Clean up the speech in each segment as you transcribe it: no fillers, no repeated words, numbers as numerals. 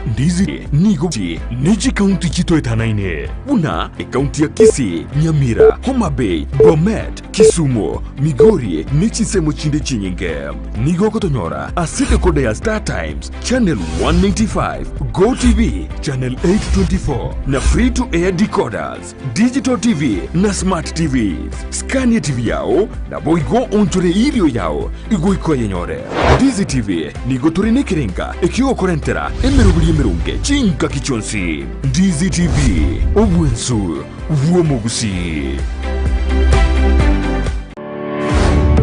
Ndizi nigo chi ne chikaunti chitoetanaine buna ekaunti ya Kisii, Nyamira, Homa Bay, Bomet, Kisumu, Migori ne chinsemo chinde chinyinge. Nigo ogotonyora ase decoder ya Star Times channel 195, Go TV channel 824 na free to air decoders, Digital TV na Smart TVs. Scania TV yao naboigo onchore irio yao igoika oyenyore. Ndizi TV nigo tore nekerenga ekiogokorentera emeroberi emeronge chingaki chionsi. Ndizi TV, obwensu bw'omogusii.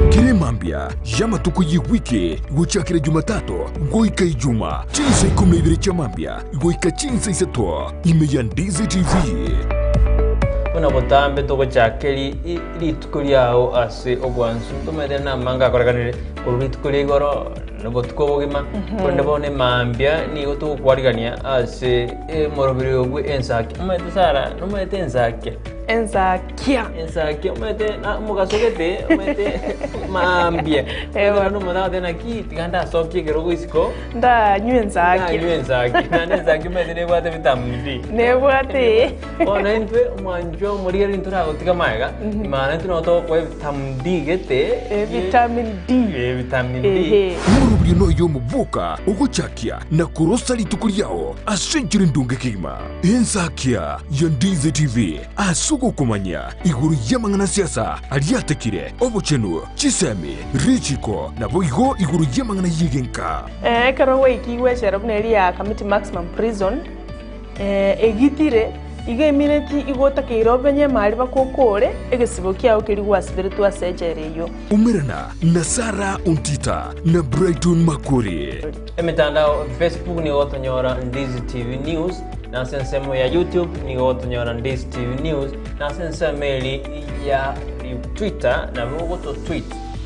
Kera emambia y'amatuko y'ewiki gochakera Jumatatu goika Ijuma, chinsa ikomi na ibere chia mambia goika chinsa isato, ime ya Ndizi TV. Buna botambe togochaka rituko riao ase obwansu, ntomanyete namange akorekanire korwa rituko ria igoro na obotuko obogima, korende bono emambia nigo togokwarigania ase omoroberi oyo bwe ensaki. Omanyete Sarah, nomanyete ensakia? Ensakia. Ensakia omanyete na omogaso gete omanyete mambia. Ewa. Omanyete omonto agoteba naki tiga ndasokie ekerogo isiko. Ndanywe ensakia. Ndanywe ensakia. Naende ensakia omanyete nebwate vitamin D. Nebwate. Bono intwe omwanchwa omorigereria ntoragotiga magega, maana intwe nabo togokoa evitamin D gete. Vitamin D. Eh, vitamin D. Ehe. Omorobio noyo omoboka ogochakia na korosa rituko riao ase enchera endonge kegima. Ensakia ya Ndizi TV ase ogokomanya igoro y'amang'ana siasa aria atekire, obochenu, chisemi, richiko, naboigo igoro y'amang'ana y'egenka. Ekero gwaikigwe echela buna eria ya Kamiti Maximum Prison, egitire, igo emineti igo otakeire omenye emari mpaka okore egesibo kiao keria gwasiberetwe ase echela eyio. Umerana na Sarah Ontita na Brighton Makori. Emetandao Facebook nigo gotonyora Ndizi TV News, na ase ensemo ya YouTube nigo gotonyora Ndizi TV News, na ase ensemo eri ya Twitter nabo ogoto tweet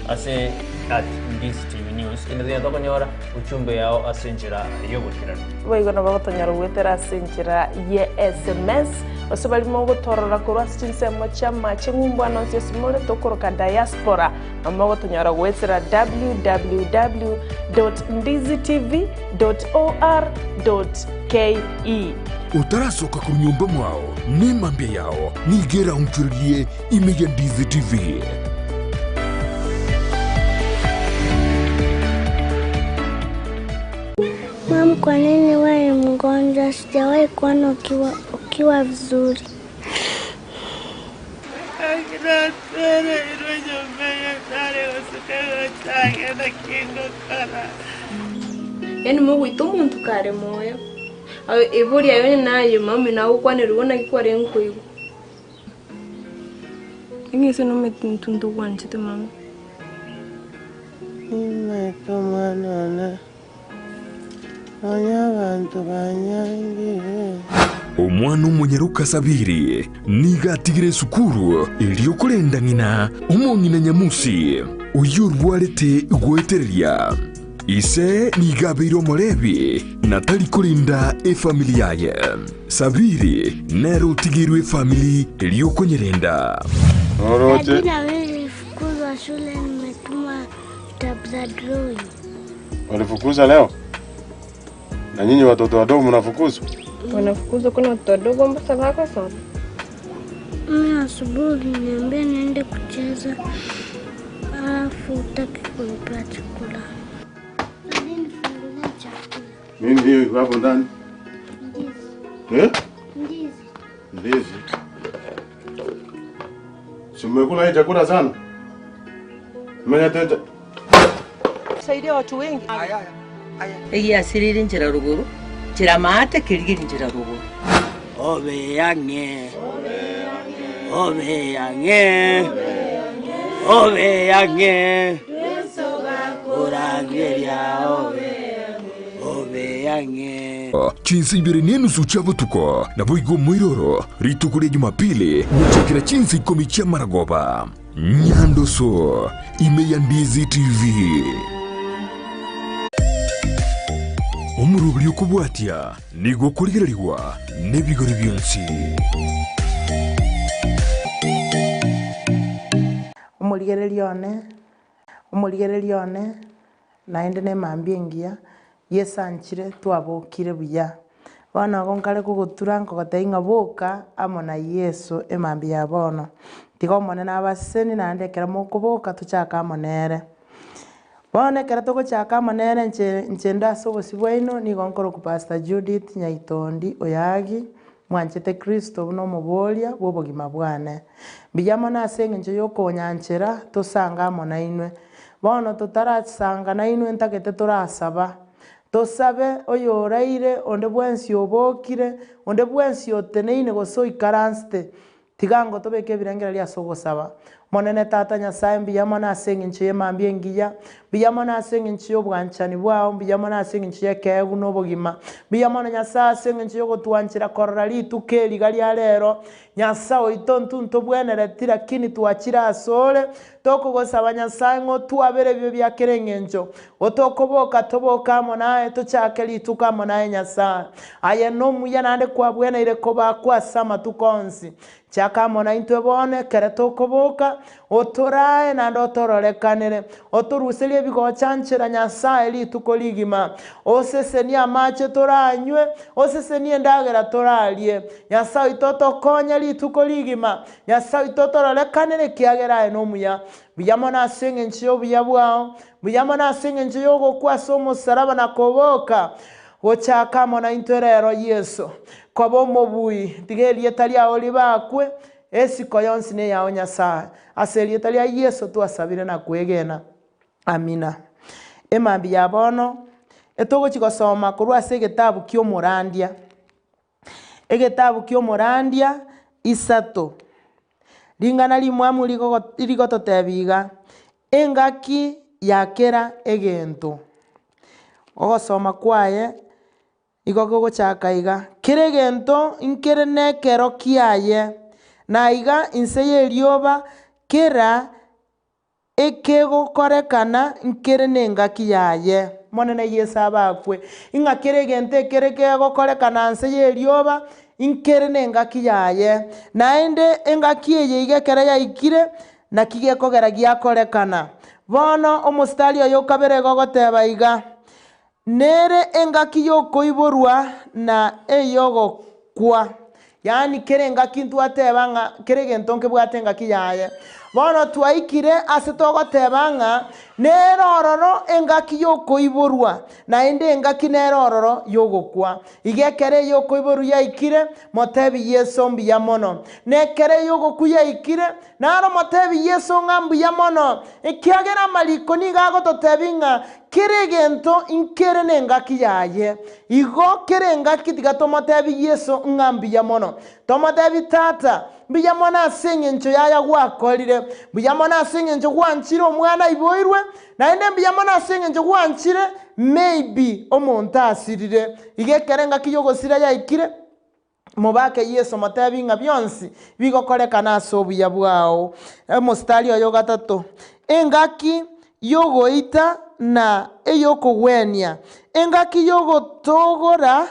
ase at Ndizi TV News. Kende tonya tokonyora uchumbe yao ase enchera y'oboikeranu. Boigo nabo gotonyora goetera ase enchera ye SMS, gose baria mogotorora korwa ase chinsemo chi'amache ng'umbu ande onsi ase more tokoroka diaspora. Mogotonyora goetera www.ndizitv.or.ke. Otarasoka korwa nyomba mwao, nemambia yao nigo eraonchorerie ime ya Ndizi TV. Mom, kwa nini wewe ni mgonjwa? Sijawahi kuona ukiwa, ukiwa vizuri. Yaani mogoita omonto kare moyo, ebori aye onye naye mami nagokwanerigwe naki kwarenge koigwa. Eng'ese nomanyete intwe ntogwanchete mama. Nimaete omwana one. Nonya abanto banyangire. Omwana omonyaroka Sabiri nigo atigire esukuru erio korenda ng'ina omong'ina Nyamusi, oyio orwarete goetereria. Ise nigo abeire omorebi na tari korenda efamiri yaye. Sabiri nere otigeirwe efamiri erio konyerenda. Noroche. Daddy na mimi nilifukuzwa shule nimetuma vitabu za drawing. Walifukuza leo? Na nyinyi watoto wadogo mnafukuzwa? Wanafukuzwa kuna watoto wadogo Mombasa bakosoma. Mimi asubuhi uliniambia niende kucheza, alafu hutaki kunipea chakula. Daddy, nifungulie chakula. Nini hiyo iko hapo ndani? Ndizi. Eh? Ndizi. Ndizi. Si mmekula hii chakula sana? Mmenyetete. Saidia watu wengi. Egiasirire inchera rogoro, nchera maate kerigerie nchera rogoro. Obe ang'e, obe ang'e, obe ang'e, korangeria obe, obe ang'e. Chinsa ibere nenusu chia botuko, naboigo omoiroro, rituko ria Jumapili, gochakera chinsa ikomi chi'amaragoba. Nyandoso, ime ya Ndizi TV. Omoroberi okobwatia nigo okorigererigwa nebigori bionsi. Omorigereria one, omorigereria one, naende nemambia engiya. Yeso anchire twabokire buya. Bono igo nkare kogotura nkogotebia ng'a boka amo na Yeso emambia ya bono. Tiga Omonene abasesenie naende ekero mokoboka tochake amo nere. Bono ekero togochaka amo nere inche inche nde ase obosio bwaino nigo nkorokwa Pastor Judith Nyaitondi Oyagi, mwanchete Kristo buna omoboria bw'obogima bwane. Mbuya mono ase eng'encho yokonyanchera tosange amo nainwe. Bono totarasanga nainwe ntagete torasaba, tosabe oyoraire, onde bwensi obokire, onde bwensi oteneine gose oikaransete, Tiga ngotobeke ebirengererio ase ogosaba. Omonene Tata Nyasae, mbuya mono ase engencho y'emambia engiya, mbuya mono ase engencho y'obwanchani bwao, mbuya mono ase engencho y'ekeegwa na obogima. Mbuya mono Nyasae ase engencho y'ogotwanchera korora rituko eri iga ria rero. Nyasae oito intwe ntobwenereti lakini twachire asore, tokogosaba Nyasae ng'a otwabere ebibe bia kera engencho. Gotokoboka toboke amo naye, tochake rituko amo naye Nyasae. Aye nomuya naende kwabweneire kobakwa ase amatuko onsi. Chaka amo naintwe bono ekero tokoboka, otorae naende otororekanere, otoruserie ebigocha nchera Nyasae rituko rigima. Osesenie amache toranywe, osesenie endagera torarie. Nyasae oito otokonye rituko rigima, Nyasae oito otororekanere ekiagera aye nomuya. Mbuya mono ase engencho y'obuya bwao, mbuya mono ase engencho y'ogokwa ase omosaraba na koboka gochaka amo naintwe rero Yeso. Koba omobui, tiga erieta riao ribakwe, esiko yonsi neyao Nyasae. Ase erieta ria Yeso twasabire na kwegena. Amina. Emambia ya bono, etogochi gosoma korwa ase egetabu ki'omorandia. Egetabu ki'omorandia isato. Ring'ana rimwamu rigototebia iga, Engaki ya kera egento. Ogosoma kwaye nigo kogochaka iga, Kera egento nkere nekero kiaye, na iga inse y'erioba kera Ekegokorekana nkere nengaki yaye. Omonene Yeso abakwe, ing'a kera egento ekere kegokorekana nse y'erioba, nkere nengaki yaye. Naende engaki eye iga ekero yaikire, naki gekogera giakorekana. Bono omositari oyo okabere iga ogoteba iga, Nere engaki y'okoiborwa na ey'ogokwa. Yaani kera engaki ntwateba ng'a kera egento nkebwate engaki yaye. Bono twaikire ase togoteba ng'a nere ororo engaki y'okoiborwa, naende engaki nere ororo y'ogokwa. Iga ekero ey'okoiborwa yaikire, motebi Yeso mbuya mono. Na ekero ey'ogokwa yaikire, naro motebi Yeso ng'a mbuya mono, ekiagera amariko nigo agototebi ng'a Kera egento nkere nengaki yaye. Igo kera engaki tiga tomotebi Yeso ng'a mbuya mono. Tomotebi, Tata, mbuya mono ase engencho yaya gwakorire. Mbuya mono ase engencho gwanchire omwana aiboirwe, naende mbuya mono ase engencho gwanchire maybe omonto asirire. Igo ekero engaki y'ogosira yaikire, Mobake Yeso, motebi ng'a bionsi bigokorekana ase obuya bwao. Omositari oyo ogatato, Engaki y'ogoita na ey'okogwenia, engaki y'ogotogora,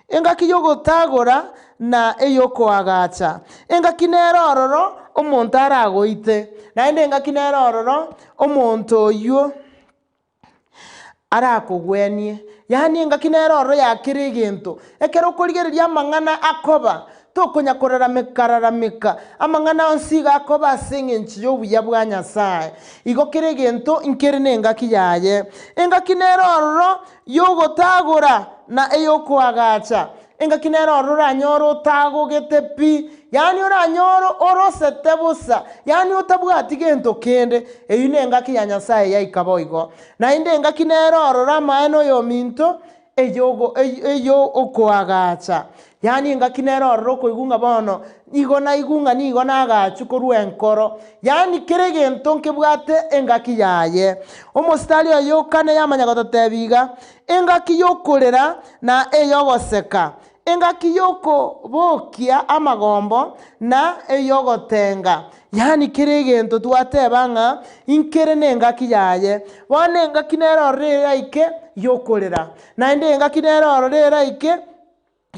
engaki y'ogotagora na ey'okoagacha. Engaki nere ororo omonto aragoite, naende engaki nere ororo omonto oyio arakogwenie. Yaani engaki nere ororo ya kera egento. Ekero okorigereria amang'ana akoba, tokonya korarameka rarameka, amang'ana onsi iga akoba ase eng'encho y'obuya bwa Nyasae. Igo kera egento nkere nengaki yaye. Engaki nere ororo y'ogotagora na ey'okoagacha. Engaki nere ororo oranyore otagogete pi, yaani oranyore orosete bosa, yaani otabwati gento kende, eyio nengaki ya Nyasae yaika boigo. Naende engaki nere ororo amaene oyominto, eyogo eyo okoagacha, yaani engaki nere ororo okoigwa ng'a bono igo naigwe ng'a nigo nagachwe korwa enkoro, yaani kera egento nkebwate engaki yaye. Omositari oyo okane yamanya gototebia iga, Engaki y'okorera na ey'ogoseka, engaki y'okobokia amagombo na ey'ogotenga. Yaani kera egento twateba ng'a inkere nengaki yaye. Bono engaki nere ororo eraike y'okorera, naende engaki nere ororo eraike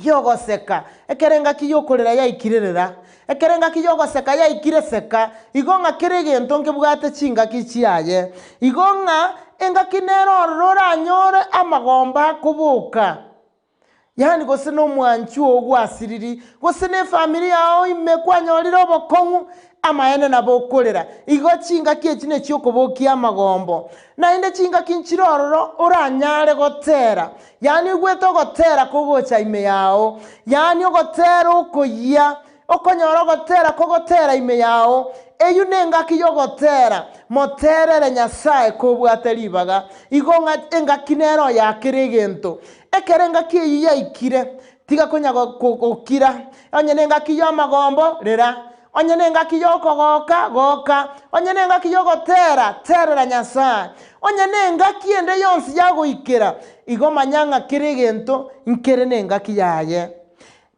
y'ogoseka. Ekero engaki y'okorera yaikire rera, ekero engaki y'ogoseka yaikire seka. Igo ng'a kera egento nkebwate chingaki chiaye. Igo ng'a. Engaki nere ororo oranyore amagombo akoboka. Yaani gose nomwanchi oo gwasiriri, gose nefamiri yao ime kwanyorire obokong'u, amaene nabo okorera. Igo chingaki echi nechiokobokia amagombo. Naende chingaki nchire ororo oranyare gotera, yaani oigwete ogotera kogocha ime yao, yaani ogotera okoyia, Okonyora ogotera kogotera ime yao, eyio nengaki y'ogotera, moterere Nyasae kobwate ribaga. Igo ng'a engaki nere oyakere egento. Ekero engaki eyio yaikire, tiga konya gokira. Onye nengaki y'amagombo, rera. Onye nengaki y'okogoka, goka. Onye nengaki y'ogotera, terera Nyasae. Onye nengaki ende yonsi yagoikera, igo manya ng'a kera egento nkere nengaki yaye.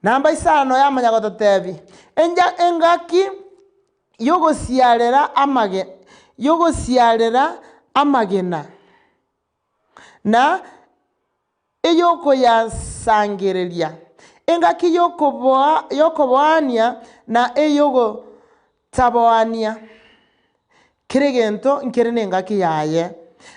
Namba isano yamanya gototebia, Enja engaki y'ogosiarera amage, y'ogosiarera amagena, na ey'okoyasangereria, engaki y'okoboa y'okoboania na ey'ogotaboania. Kera egento nkere nengaki yaye.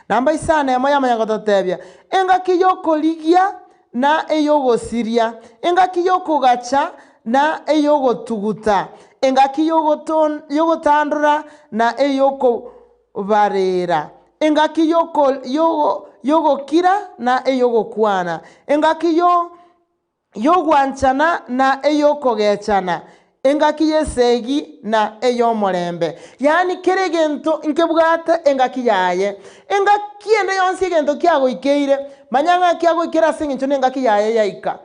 Namba isano emo yamanya gototebia, engaki y'okorigia na ey'ogosiria, engaki y'okogacha na ey'ogotuguta, engaki y'ogotandora na ey'okobareera, engaki y'ogokira na ey'ogokwana, engaki y'ogwanchana na ey'okogechana, engaki y'esegi na ey'omorembe. Yaani kera egento nkebwate engaki yaye. Engaki ende yonsi egento kiagoikeire, manya ng'a kiagoikera ase eng'encho nengaki yaye yaika.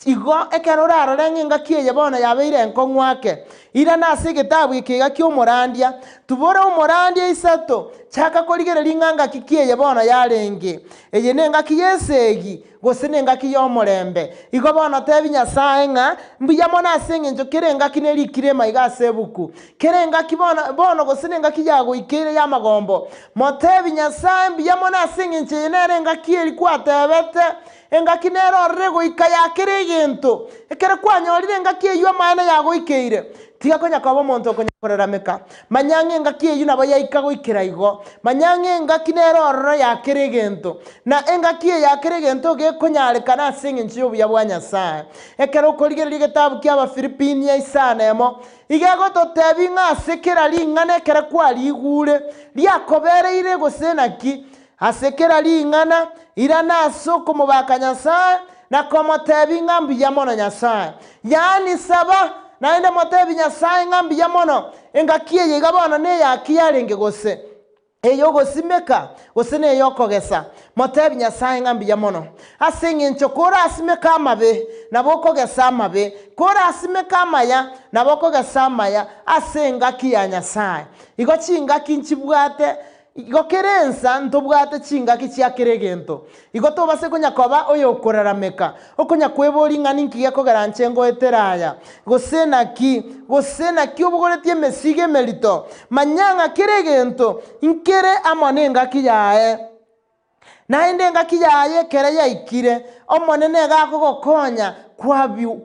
Igo ekero orarore ng'a engaki eye bono yabeire enkong'u ake, irana ase egetabu eke iga ki'omorandia, tubora omorandia isato, chaka korigereria ng'a ngaki ki eye bono yarenge. Eye nengaki y'esegi, gose nengaki y'omorembe. Igo bono tebi Nyasae ng'a mbuya mono ase engencho kera engaki nerikire emaiga ase ebuku. Kera engaki bono, bono gose nengaki yagoikeire y'amagombo. Motebi Nyasae mbuya mono ase engencho eye nere engaki eri kwatebete, engaki nere orore goika ya kera egento. Ekero kwanyorire engaki eyio amaene yagoikeire, Tiga konya koba omonto okonya korarameka. Manya ng'a engaki eyio nabo yaika goikera igo. Manya ng'a engaki nere ororo ya kera egento, na engaki eye ya kera egento gekonyarekana ase engencho y'obuya bwa Nyasae. Ekero okorigereria egetabu kia Abafilipinia isano emo, iga egototebia ng'a ase kera ring'ana ekero kwariigure, riakobereire gose naki, Ase kera ring'ana, irana ase okomobaka Nyasae, na komotebia ng'a mbuya mono Nyasae. Yaani saba, naende motebie Nyasae ng'a mbuya mono, engaki eye iga bono neyaki yarenge gose ey'ogosimeka, gose ney'okogesa. Motebie Nyasae ng'a mbuya mono. Ase engencho korasimeke amabe, nabo okogesa amabe, korasimeke amaya, nabo okogesa amaya, ase engaki ya Nyasae. Igo chingaki nchibwate Igo kera ensa ntobwate chingaki chia kera egento. Igo tobase konya koba oyokorarameka, okonya kweboria ng'a ninki gekogera nche ngoetera aya, gose naki, gose naki obogoretie emesigo emerito. Manya ng'a kera egento nkere amo nengaki yaye. Naende engaki yaye ekero yaikire, Omonene iga akogokonya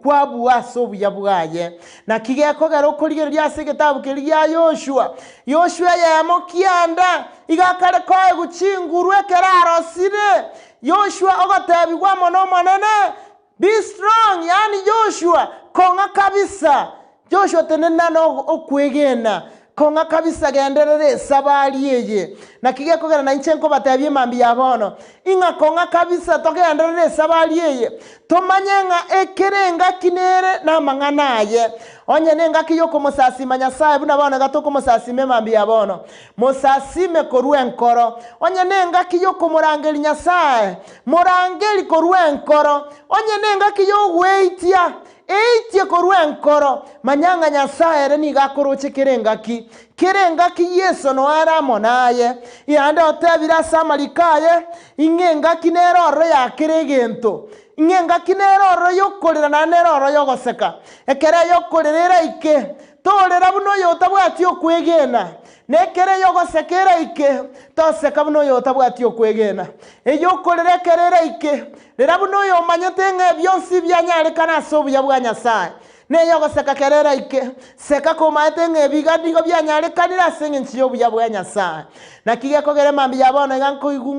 kwabua ase obuya bwaye. Naki gekogera okorigereria ase egetabu keria gia Yoshua, Yoshua eyemo kianda, iga akare koegwa chinguru ekero arosire. Yoshua ogotebigwa amo n'Omonene, Be strong, yaani Joshua, kong'a kabisa. Joshua tenena na okwegena, kong'a kabisa genderera esabari eye. Naki gekogera nainche nkobatebia emambia ya bono, ing'a kong'a kabisa togenderere esabari eye, tomanye ng'a ekere engaki nere namang'ana aye. Onye nengaki y'okomosasima Nyasae buna bono iga tokomosasima emambia ya bono, mosasime korwa enkoro. Onye nengaki y'okomorangeria Nyasae, Morangeri korwa enkoro, onye nengaki y'ogweitia, eitie korwa enkoro. Manya ng'a Nyasae ere nigo akoroche kera engaki, kera engaki Yeso noe are amo naye. Naende otebire ase amariko aye, ing'a engaki nere ororo ya kera egento, ng'a engaki nere ororo y'okorera naende nere ororo y'ogoseka. Ekero ey'okorera eraike, torera buna oyotabwati okwegena, Na ekero ey'ogoseka eraike, toseka buna oyotabwati okwegena. Ey'okorera ekero eraike, rera buna oyomanyete ng'a bionsi bianyarekana ase obuya bwa Nyasae. Neyogoseka kera eraike, seka komaete ng'a ebiga nigo bianyarekanire ase engencho y'obuya bwa Nyasae. Naki gekogera emambia ya bono iga nkoigwa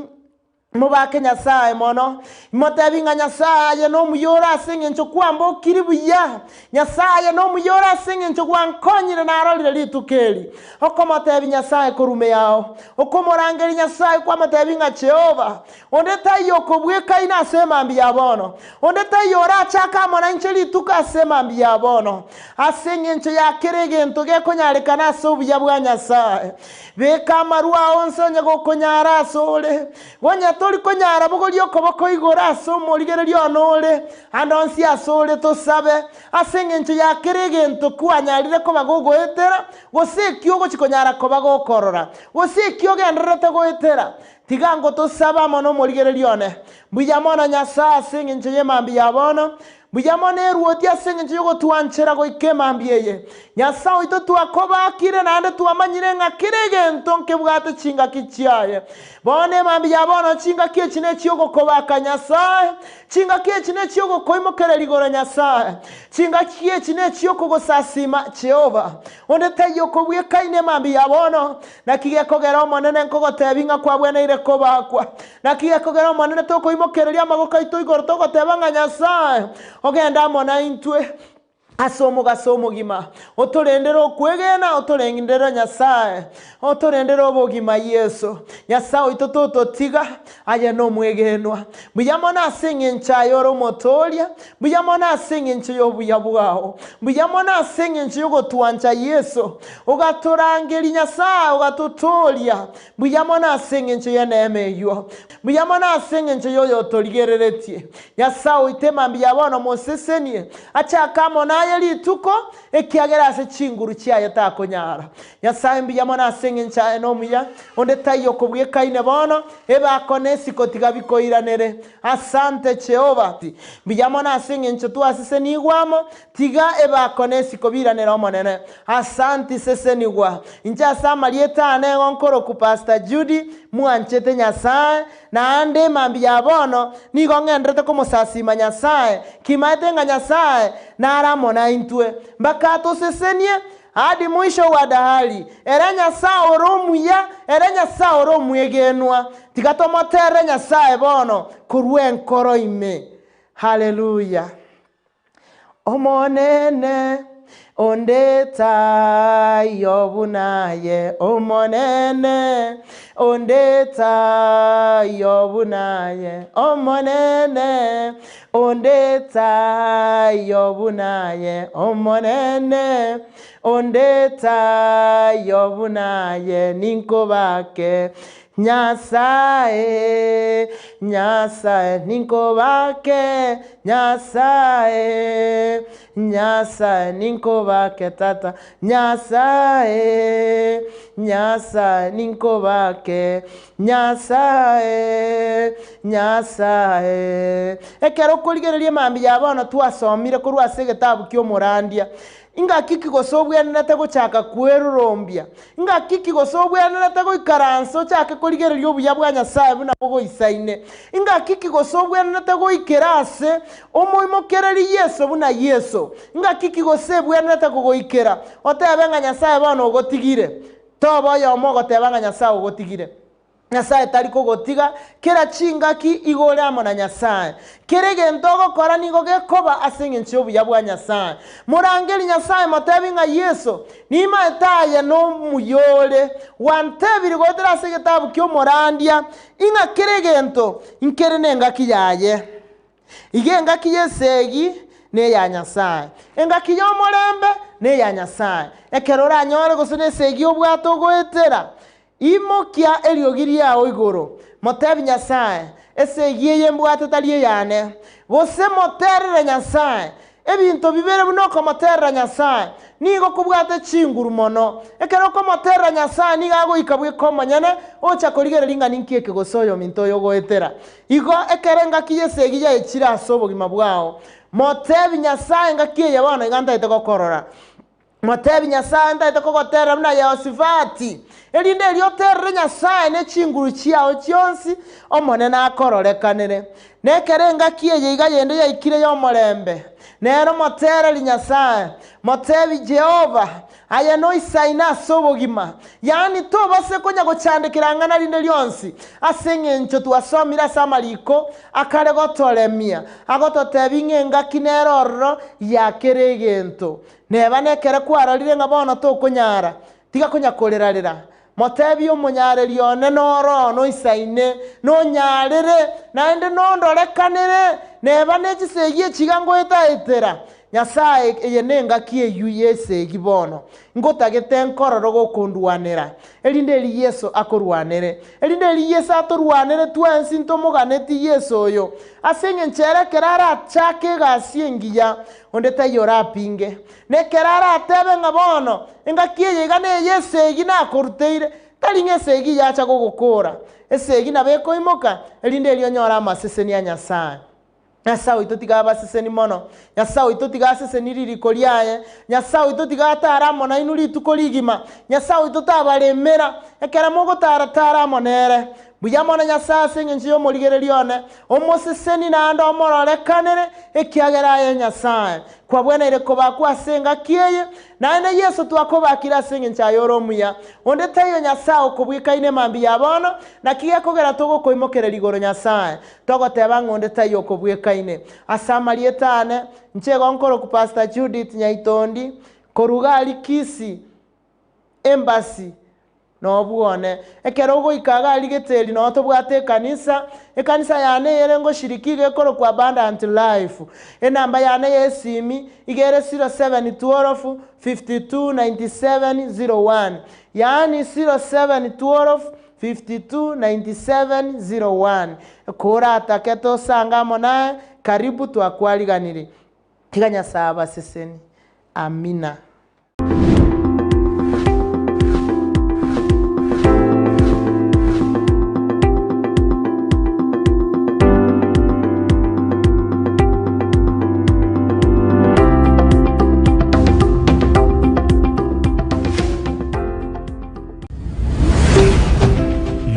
mobake Nyasae mono, imotebi ng'a Nyasae aye nomuya ore ase engencho kwambokiri buya, Nyasae aye nomuya ore ase engencho gwankonyire narorire rituko eri. Okomotebi Nyasae korwa ime yao, okomorangeria Nyasae kwamotebi ng'a Jehova, Onde taiyo okobwekaina ase emambia ya bono, onde taiyo orachake amo nainche rituko ase emambia ya bono, ase engencho ya kera egento gekonyarekana ase obuya bwa Nyasae. Beka amarwa ao onsi onye gokonyara ase ore, gonya tori konyara bogoria okoboko igoro ase omorigereria one ore, ande onsi ase ore tosabe, ase engencho ya kera egento kwanyarire koba gogoetera, gose ekio ogochi konyara koba gokorora, gose ekio ogendererete goetera. Tiga ngotosabe amo nomorigereria one. Mbuya mono Nyasae ase engencho y'emambia ya bono. Mbuya mono eruoti ase engencho y'ogotwanchera goika emambia eye. Nyasae oito twakobakire naende twamanyire ng'a kera egento nkebwate chingaki chiaye. Bono emambia ya bono chingaki echi nechi'ogokobaka Nyasae, chingaki echi nechi'ogokoimokereria igoro Nyasae, chingaki echi nechi'okogosasima Jehova. Onde taiyo okobwekaina emambia ya bono, Naki gekogera Omonene nkogotebia ng'a kwabweneire kobakwa? Naki gekogera Omonene tokoimokereria amaboko aito igoro togoteba ng'a Nyasae ogende amo naintwe ase omogaso omogima, otorendere okwegena, otorendere Nyasae, otorendere obogima Yeso. Nyasae oito tototiga, aye nomwegenwa. Mbuya mono ase engencho aye ore Omotooria, Mbuya mono ase engencho y'obuya bwao. Mbuya mono ase engencho y'ogotwancha Yeso. Ogatorangeria Nyasae, ogatotooria. Mbuya mono ase engencho y'eneema eyio. Mbuya mono ase engencho y'oyotorigereretie. Nyasae oito emambia ya bono mosesenie, achake amo naye rituko, ekiagera ase chinguru chiaye takonyara. Nyasae mbuya mono ase engencho aye nomuya, onde taiyo okobwekaine bono, ebako na esiko tiga bikoiranere. Asante Jehova. Mbuya mono ase engencho twasesenigwe amo, tiga ebako na esiko biranere Omonene. Asanti sesenigwa. Inche ase amarieta ane igo nkoroku Pastor Judy, mwanchete Nyasae, naende mambia ya bono nigo ng'enderete komosasima Nyasae, kimaete ng'a Nyasae nare amo naintwe. Mpaka atosesenie Hadi mwisho wa dahari, ere Nyasae ore omuya, ere Nyasae ore omwegenwa. Tiga tomoterere Nyasae bono korwa enkoro ime. Haleluya! Omonene, onde taiyo buna aye, Omonene, onde taiyo buna aye, Omonene, Onde taiyo buna aye, Omonene, onde taiyo buna aye, ninkobake Nyasae, Nyasae, ninkobake Nyasae, Nyasae, ninkobake Tata, Nyasae, Nyasae, ninkobake Nyasae, Nyasae. Ekero okorigereria mambia ya bono twasomire korwa ase egetabu ki'omorandia, ingaki ki gose obwenerete gochaka kwerorombia? Ingaki ki gose obwenerete goikaransa ochake korigereria obuya bwa Nyasae buna bogoisaine? Ingaki ki gose obwenerete goikera ase omoimokereri Yeso buna Yeso? Ingaki ki gose ebwenerete kogoikera otebe ng'a Nyasae bono ogotigire? Toba oyomo ogoteba ng'a Nyasae ogotigire. Nyasae tari kogotiga, kera chingaki igo ore amo na Nyasae. Kera egento ogokora nigo gekoba ase engencho y'obuya bwa Nyasae. Morangerie Nyasae motebi ng'a Yeso, nimaete aye nomuya ore. Gwantebirie goetera ase egetabu ki'omorandia ing'a kera egento nkere nengaki yaye. Iga engaki y'esegi neya Nyasae, engaki y'omorembe neya Nyasae. Ekero oranyore gose nesegi obwate ogoetera, imokia eriogi riao igoro, motebi Nyasae, Esegi eye mbwate tari eyane. Gose moterere Nyasae, Ebinto bibere buna okomoterera Nyasae nigo kobwate chinguru mono. Ekero okomoterera Nyasae nigo agoika bweka omonyene ocha korigereria ng'a ninki eke gose oyominto oyo ogoetera. Igo ekero engaki y'esegi yaechire ase obogima bwao, motebi Nyasae engaki eye bono iga ntaete gokorora. Motebi Nyasae, Ntaete kogoterera buna Yehosifati, erinde erio oterere Nyasae ne chinguru chiao chionsi, Omonene akororekanere. Nekero engaki eye iga yende yaikire y'omorembe. Nere motereri Nyasae, motebi Jehova, Aye noisaine ase obogima, yaani tobase konya gochandekera ang'ana rinde rionsi, ase engencho twasomire ase amariko akare gotoremia, agototebia ng'a engaki nere ororo ya kera egento. Neba nekere kwarorire ng'a bono tokonyara, tiga konya korera-rera. Motebie omonyareri one noro noisaine, nonyarere, naende nondorekanere, neba ne chisegi echi iga ngoetaetera. Nyasae, eye nengaki eyio y'esegi bono, ngotagete nkororo gokondwanera, erinde eri Yeso akorwanere, erinde eri Yeso atorwanere twensi ntomoganeti Yeso oyo, ase engencho ere ekero arachake egasi engiya, onde taiyo orapinge. Na ekero aratebe ng'a bono engaki eye iga ney'esegi nakoruteire, tari ng'a esegi yacha gogokoora. Esegi nabo ekoimoka, erinde erio onyore amaseseni a Nyasae. Nyasae oito tiga abaseseni mono, Nyasae oito tiga aseseni ririko riaye, Nyasae oito tiga atare amo nainwe rituko rigima, Nyasae oito tabaremera ekero mogotara-tara amo nere. Mbuya mono Nyasae ase engencho y'omorigereria one, omoseseni naende omororekanere, ekiagera aye Nyasae kwabweneire kobakwa ase engaki eye, naende Yeso twakobakire ase engencho aye ore omuya. Onde taiyo Nyasae okobwekaine mambia ya bono, naki gekogera togokoimokereria igoro Nyasae, togoteba ng'a onde taiyo okobwekaine. Ase amarieta ane, inche igo nkorokwa Pastor Judith Nyaitondi, korwa iga aria Kisii Embassy, Nobwone. Ekero ogoika iga aria Geteri noo tobwate ekanisa, ekanisa yane eyere ngoshiriki iga ekorokwa Abundant Life. Enamba yane ya esimi iga ere 0712 52 97 01, yaani 0712 52 97 01. Koratake tosange amo naye, karibu twakwariganirie. Tiga Nyasae abasesenie. Amina.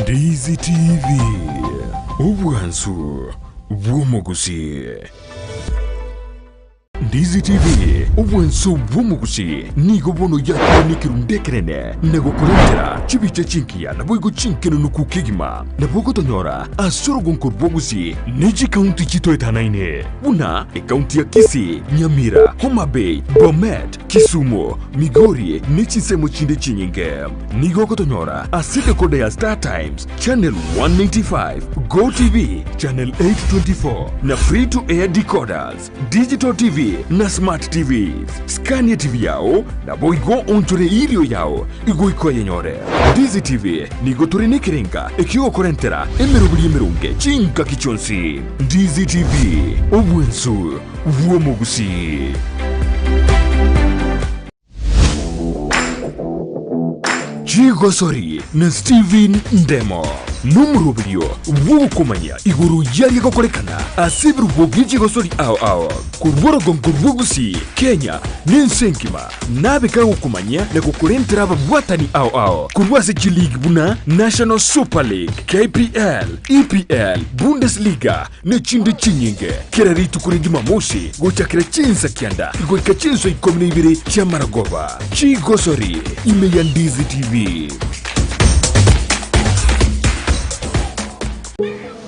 Ndizi TV, obwansu bw'omogusii. Ndizi TV, obwansu bw'omogusii, nigo bono yakire nekerundu ekenene na gokorentera chibicha chingiya naboigo chinkenunuku kegima. Nabo ogotonyora ase orogonko rwa Gusii ne chikaunti chitoetanaine buna ekaunti ya Kisii, Nyamira, Homa Bay, Bomet, Kisumu, Migori ne chinsemo chinde chinyinge. Nigo ogotonyora ase decoder ya Star Times, Channel 195, Go TV, Channel 824 na Free to Air decoders, Digital TV na Smart TVs. Scania TV yao naboigo onchore erio yao igoika oyenyore. Ndizi TV nigo tore nekerenga ekiogokorentera emeroberi emeronge chingaki chionsi. Ndizi TV, obwensu bw'omogusii. Chigosori na Stephen Ndemo nomoroberio bw'ogokomanya igoro y'aria gokorekana ase ebirubo bie chigosori ao ao korwa orogongo rwa Gusii, Kenya na ense engima. Nabe kagokomanyia na gokorentera ababwatani ao ao korwa ase chileague buna National Super League, KPL, EPL, Bundesliga ne chinde chinyinge. Kera rituko ria Jumamosi gochakera chinsa kianda goika chinsa ikomi na ibere chi'amaragoba. Chigosori ime ya Ndizi TV.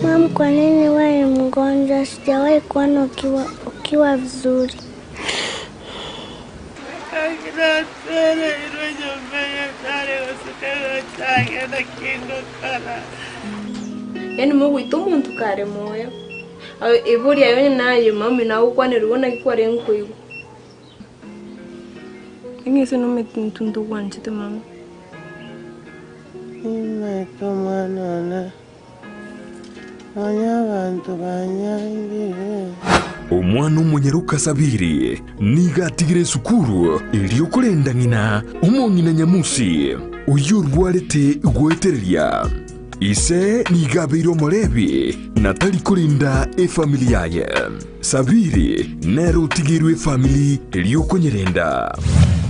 Mom, kwa nini wewe ni mgonjwa? Sijawahi kuona ukiwa, ukiwa vizuri. Yaani mogoita omonto kare moyo, ebori aye onye naye mami nagokwanerigwe naki kwarenge koigwa. Eng'ese nomanyete intwe ntogwanchete mono. Nimaete omwana one, nonya abanto banyangire. Omwana omonyaroka Sabiri nigo atigire esukuru erio korenda ng'ina omong'ina Nyamusi, oyio orwarete goetereria. Ise nigo abeire omorebi na tari korenda efamiri yaye. Sabiri nere otigeirwe efamiri erio konyerenda.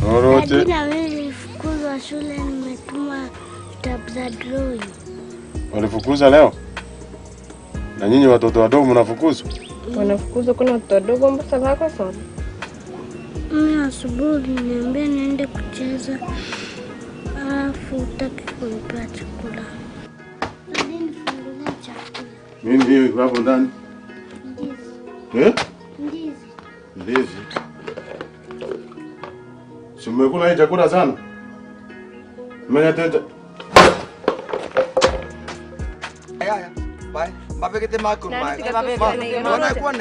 Oroche. Daddy na mimi nilifukuzwa shule, nimetuma vitabu za drawing. Walifukuza leo? Na nyinyi watoto wadogo mnafukuzwa? Wanafukuzwa, kuna watoto wadogo Mombasa bakosoma. Mimi asubuhi uliniambia niende kucheza, alafu hutaki kunipea chakula. Daddy, nifungulie chakula. Nini hiyo iko hapo ndani? Ndizi. Eh? Ndizi. Ndizi. Si mmekula hii chakula sana? Mmenyateta.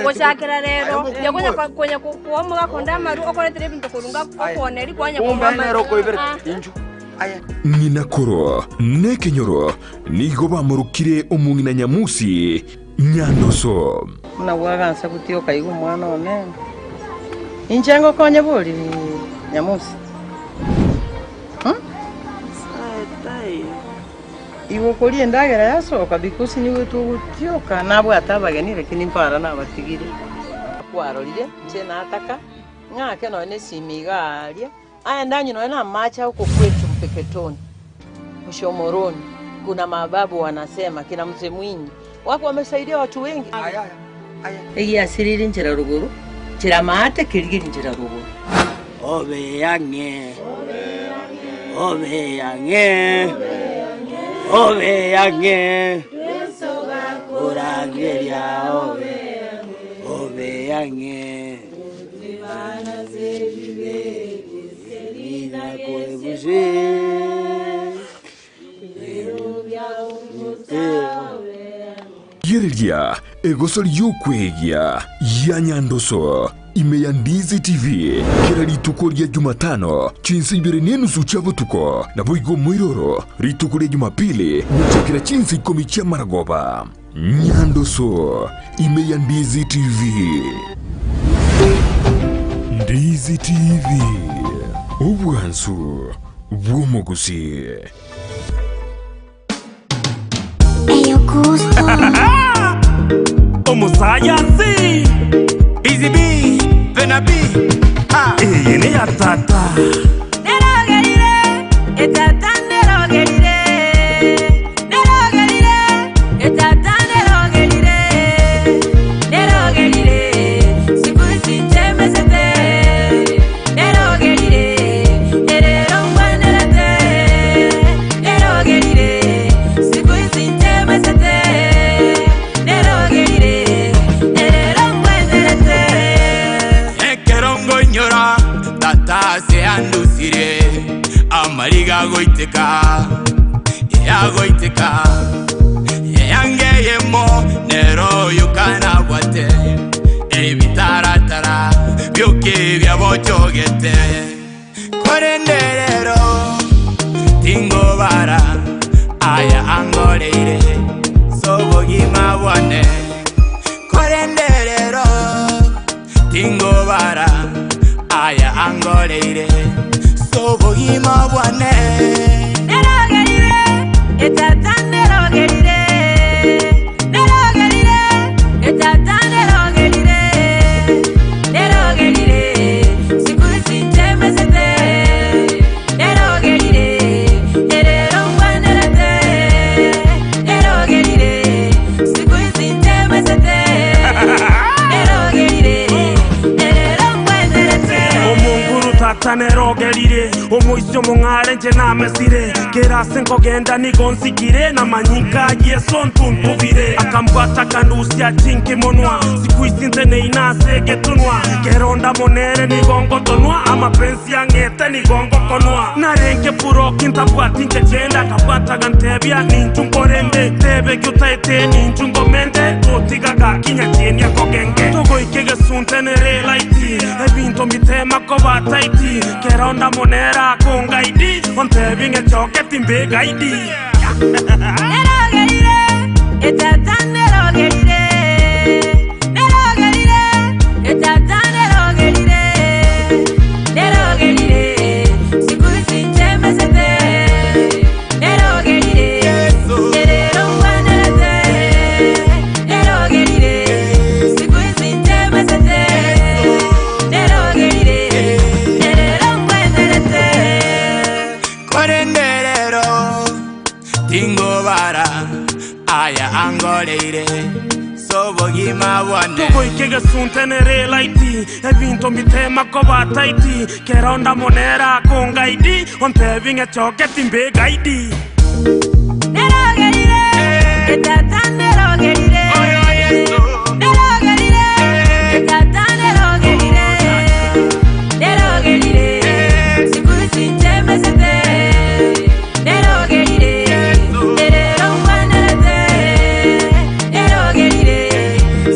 Gochakera rero yakonya konya kuomoga konda amaru okoretera ebinto korunga okoneri kwanya Ng'ina koro nekenyoro nigo bamorokire omong'ina Nyamusi Nyandoso. Buna bwagansa gotioka iga omwana one, inche ngokonye bori Nyamusi? Igo okoria endagera yasoka because nigo togotioka nabwate abageni lakini mpara nabatigire. Kwarorire inche nataka ng'ake nonya na esimi iga aaria, aye ndanywe nonya na amache agokwa kwetu Mpeketoni, Mshomoroni, kuna mababu wanasema kina Mzee Mwinyi wako wamesaidia watu wengi. Egiasirire nchera rogoro, nchera maate kerigeri nchera rogoro. Obe ang'e, obe ang'e, obe ang'e, korangeria obe, obe ang'e. Rigereria egoso ri'okwegia ya Nyandoso ime ya Ndizi TV kera rituko ria Jumatano chinsa ibere nenusu chia botuko, naboigo omoiroro rituko ria Jumapili gochakera chinsa ikomi chia maragoba. Nyandoso ime ya Ndizi TV. Ndizi TV, obwansu bw'omogusii. Omosayansi Busy B, Vena B, ah. Eye neya tata. Nerogerire, etata nerogerire, nerogerire, etata nerogerire, nerogerire, siku hizi nchemesete, nerogerire, erero ngwenerete, nerogerire, siku hizi nchemesete, nerogerire, erero ngwenerete. Ekero ngoinyora tata ase andusirie, amariga agoiteka, agoiteka, eanga eyemo nero oyo kanabwate, ebitaratara bioka ebiabochogete. Korende rero tingobara aya angoreire ase obogima bwane. Korende rero tingobara aya angoreire ase obogima bwane. Nerogerire, etata nerogerire, nerogerire, etata nerogerire, nerogerire, siku hizi nchemesete, nerogerire, erero ngwenerete, nerogerire, siku hizi nchemesete, nerogerire, erero ngwenerete. Omonguru tata nerogerire, omoisia omong'are inche namesire, kera ase nkogenda nigo nsikire, namanyinga a Yeso ntuntubire. Akambwata akandusia chinki monwa, siku isi nteneine ase egetunwa, kero ndamonere nigo ngotonwa, amapensi ang'ete nigo ngokonwa. Narenge buroki ntabwati inche kende, akabwata agantebia ninchu nkorende, tebe eki otaete ninchu nkomende, totiga gaki nyachieni akogenge. Togoika egesunte nere elaiti, ebinto mbitema koba taiti, kero ndamonere akongaidi, ontebie ng'echoke timbe gaidi. Nerogerire, etata nerogerire, nerogerire, etata nerogerire, nerogerire, siku hizi nchemesete, nerogerire, erero ngwenerete, nerogerire, siku hizi nchemesete, nerogerire, erero ngwenerete. Korende rero tingobara aya angoreire. bwane. Togoika egesunte nere elaiti, ebinto mbitema koba tight, kera ondamonere akongaidi, ontebi ng'echoke timbe gaidi. Nerogerire, etata nerogerire. Nerogerire, etata nerogerire. Nerogerire, siku hizi nchemesete. Nerogerire, erero nkwanerete. Nerogerire,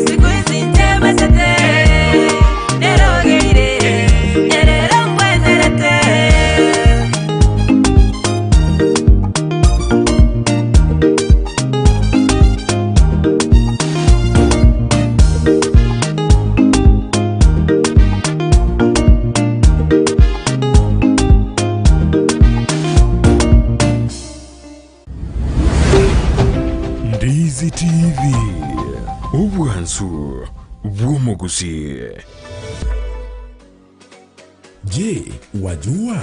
siku hizi nchemesete. Nerogerire, erero nkwanerete. Ndizi TV, obwansu bw'omogusi. Je, wajua?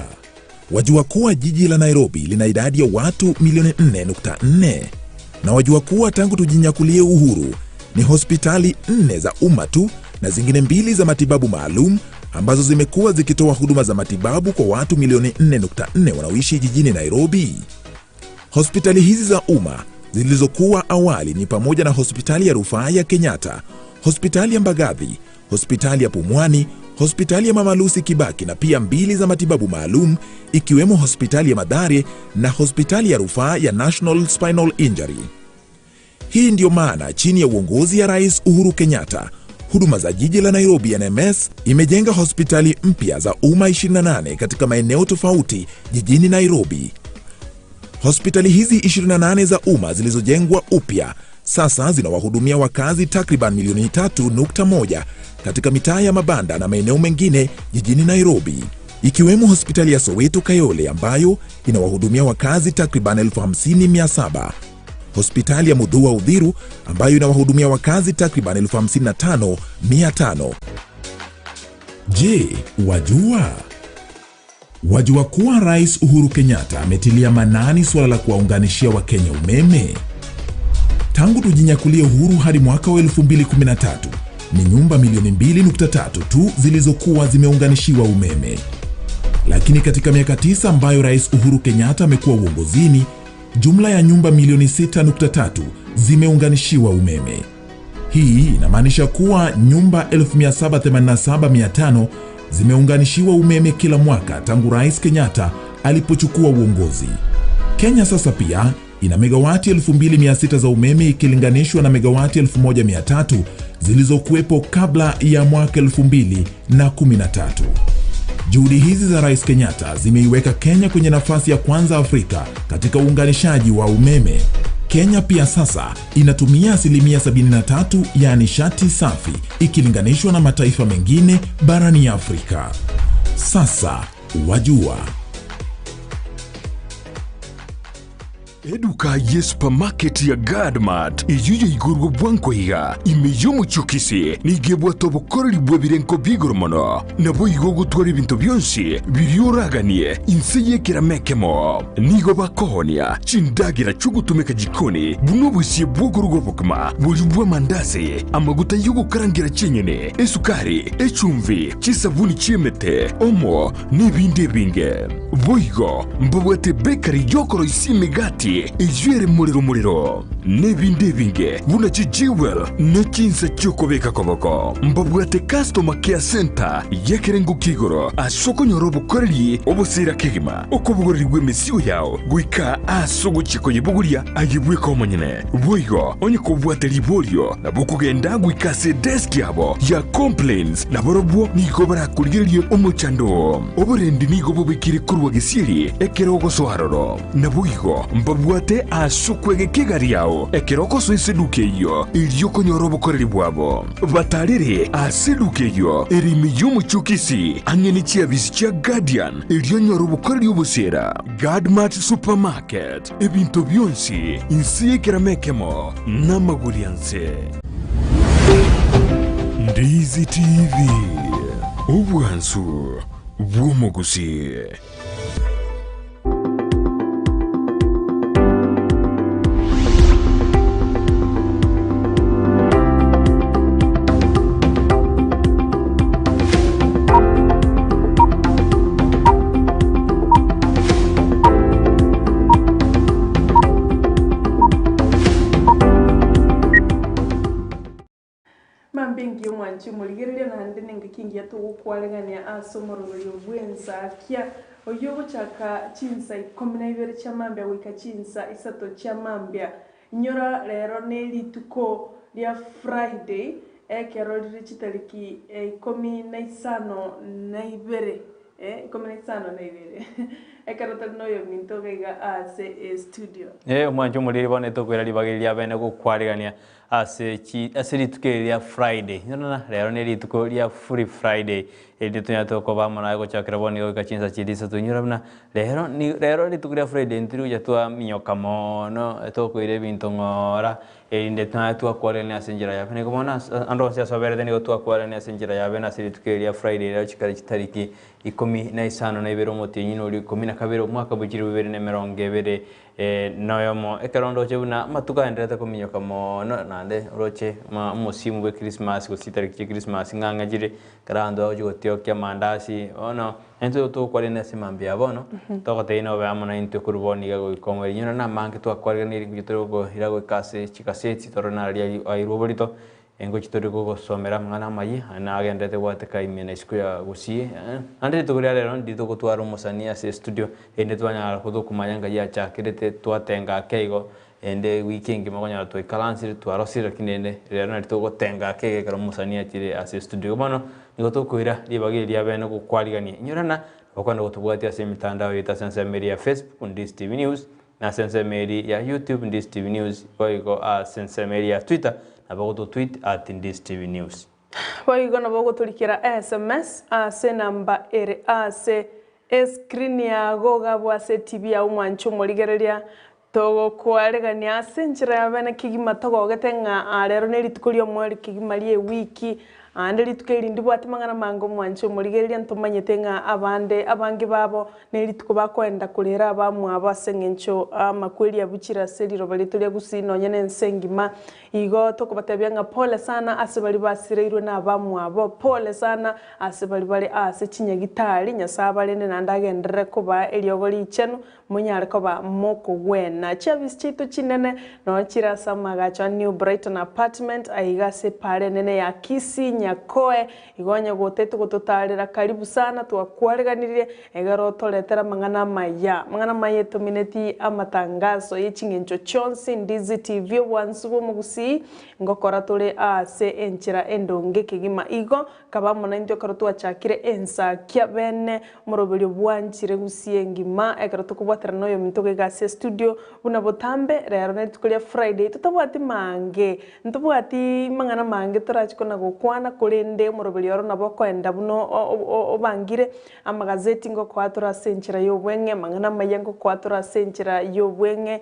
Wajua kuwa jiji la Nairobi lina idadi ya watu milioni 4.4 na wajua kuwa tangu tujinyakulie uhuru ni hospitali nne za umma tu na zingine mbili za matibabu maalum ambazo zimekuwa zikitoa huduma za matibabu kwa watu milioni 4.4 wanaoishi jijini Nairobi. Hospitali hizi za umma zilizokuwa awali ni pamoja na hospitali ya rufaa ya Kenyatta, hospitali ya Mbagathi, hospitali ya Pumwani, hospitali ya Mama Lucy Kibaki na pia mbili za matibabu maalum ikiwemo hospitali ya Mathare na hospitali ya rufaa ya National Spinal Injury. Hii ndiyo maana chini ya uongozi ya Rais Uhuru Kenyatta, huduma za jiji la Nairobi NMS imejenga hospitali mpya za umma 28 katika maeneo tofauti jijini Nairobi. Hospitali hizi 28 za umma zilizojengwa upya sasa zinawahudumia wakazi takriban milioni 3.1 katika mitaa ya mabanda na maeneo mengine jijini Nairobi, ikiwemo hospitali ya Soweto Kayole ambayo inawahudumia wakazi takriban 50,700, hospitali ya Mudhua Udhiru ambayo inawahudumia wakazi takriban 55,500. Je, wajua? Wajua kuwa Rais Uhuru Kenyatta ametilia maanani suala la kuwaunganishia Wakenya umeme? Tangu tujinyakulie uhuru hadi mwaka wa 2013 ni nyumba milioni 2.3 tu zilizokuwa zimeunganishiwa umeme. Lakini katika miaka tisa ambayo Rais Uhuru Kenyatta amekuwa uongozini, jumla ya nyumba milioni 6.3 zimeunganishiwa umeme. Hii inamaanisha kuwa nyumba 1787,500 zimeunganishiwa umeme kila mwaka tangu Rais Kenyatta alipochukua uongozi. Kenya sasa pia ina megawati 2600 za umeme ikilinganishwa na megawati 1300 zilizokuwepo kabla ya mwaka 2013. Juhudi hizi za Rais Kenyatta zimeiweka Kenya kwenye nafasi ya kwanza Afrika katika uunganishaji wa umeme. Kenya pia sasa inatumia asilimia 73 ya nishati safi ikilinganishwa na mataifa mengine barani Afrika. Sasa wajua. Eduka ye supermarket ya Gadmart eyio yaigorwa bwango iga ime y'omochie nigo ebwate obokoreri bw'ebirengo bia mono nabo igo ogotwara ebinto bionsi biria oraganie inse y'ekerama ekemo nigo bakohonia chindagera chiogotumeka jikoni buna obosie bw'okoruga obokima boria bw'amandasi amaguta y'ogokarangira chinyeni esukari echumvi chisabuni chi'emete omo n'ebindi ebinge boigo mbabwate bakery yokoroisia emegati eyio ere morero morero n'ebindi ebinge buna chijiwel nechinsa chiokobeka koboko mbabwate customer care center y'ekerengo kia igoro ase okonyora obokoreri obosera kegima okobogoreri bwa emesigo yao goika ase ogochia koyebogoria aye bweka omonyene boigo onye kobwate riborio nabo okogenda goika ase edesk yabo ya complaints naborobwo nigo barakorigererie omochando oo. Oborendi nigo bobekire korwa gesieri ekero ogosoa aroro. Naboigo mbabwate ase okwegeka egari yao ekero ogosoa ase eduka eyio, erio okonyora obokoreri bwabo. Batarere ase eduka eyio ere ime y'omochie o Kisii, ang'e ne chiabisi chia Guardian, erio onyore obokoreri obosera. Guardmart Supermarket, ebinto bionsi inse y'ekerama ekemo namagori anse. Ndizi TV, obwansu bw'omogusii. omwanchi omorigereria naende nengaki engiya togokwaregania ase omoroberio bw'ensakia oyio ogochaka chinsa ikomi na ibere chia mambia goika chinsa isato chia mambia. Inyora rero nerituko ria Friday ekero rire chitariki ikomi na isano na ibere ikomi na isano na ibere ekero tore na oyominto iga iga ase estudio. Ee, omwancho omoriri bono etokoira ribaga eri riabene gokwarigania ase chi ase rituko eri ria Friday. Inyorana, rero ne rituko ria Free Friday, erinde tonyare tokoba amo naye gochakera bono iga goika chinsa chiria isato. Inyora buna rero ni rero rituko ria Friday ntiri gocha twaminyoka moono, tokoira ebinto ng'ora, erinde naye twakwarigania ase enchera ya bene. Igo bono ase ande onsi ase oberete nigo twakwarigania ase enchera ya bene ase rituko eri ria Friday rero chikare chitariki ikomi na isano na ibere omotienyi noria ikomi na kabere omwaka bwe chilifu ibere na emerongo ebere noyomo. Ekero ndoche buna amatuko aenderete kominyoka mono naende oroche ng'a omosimu bwe Christmas gose chitariki chia Christmas ng'ang'e chire, ekero abanto bagochia gotiokia amandasi, bono intwe togokwarania ase mambia ya bono, togotebia nobe amo naintwe korwa bono iga goika omoerio. Inwe namange twakwaranirie ngochia tore gokoira goika ase chigaseti torore nararia airwe oborito. Engochi tori gogosomera amang'ana amayia, aye nagenderete gwateka ime na isiko ya gusii. Naende rituko ria rero ndiri togotwara omosani ase estudio, erinde twanyara gotokomanya ngai achakerete twatenga ake igo, erinde ewiki engima okonyora twaikaransire twarosire lakini rende rero nari togotenga ake iga ekero omosani achire ase estudio. Igo bono nigo tokoira ribaga eri riabene gokwarigania. Inyorana, okogenda gotobwatia ase emitandao yaito ase ensemo eria ya Facebook, Ndisi TV News, Na ase ensemo eria ya YouTube Ndisi TV News, boigo ase ensemo eria ya Twitter nabo ogototweet at Ndisi TV News. Boigo nabo ogotorikera SMS ase enamba ere ase escreen yago gabwo ase etibi yao mwanche omorigereria togokoaregania ase enchera ya bene kegima togogete ng'a aa rero nerituko riomoerio kegima riewiki Aande rituko eri ndibwate mang'ana mange omwanche omorigereria ntomanyete ng'a abande abange babo nerituko bakoenda korera abamwabo ase engencho amakweri abuchire ase riroba riaito ria Gusii nonye nense engima. Igo tokobatebia ng'a pole sana ase baria basireirwe na abamwabo, pole sana ase baria bare aase chinyagitari, Nyasae abarende naende agenderere kobaa eriogo richenu Monyare koba mokogwena. Chiafisi chiaito chinene nonya chire ase amaagacho a New Brighton Apartment aiga ase epaara enene ya Kisii, Nyakoe. Igo onye gotete gototaarera karibu sana twakwareganirie egere otoretere amang'ana amaya. Amang'ana amaya etomineti amatangaso ye ching'encho chionsi, Ndizi TV, obwansu bw'omogusii, ngokora tore aase enchera endonge kegima. Igo Kaba amo naintwe ekero twachakire ensakia bene omoroberio bwanchire gusii engima ekero tokobwaterana noyominto gaiga ase estudio buna botambe rero nerituko ria Friday totabwati mange ntobwati mang'ana mange torachi kona gokwana korende omoroberio oro nabo okoenda buna obangire amagazeti ngokoa tore ase enchera ya obweng'e amang'ana amaya ngokoa tore ase enchera ya obweng'e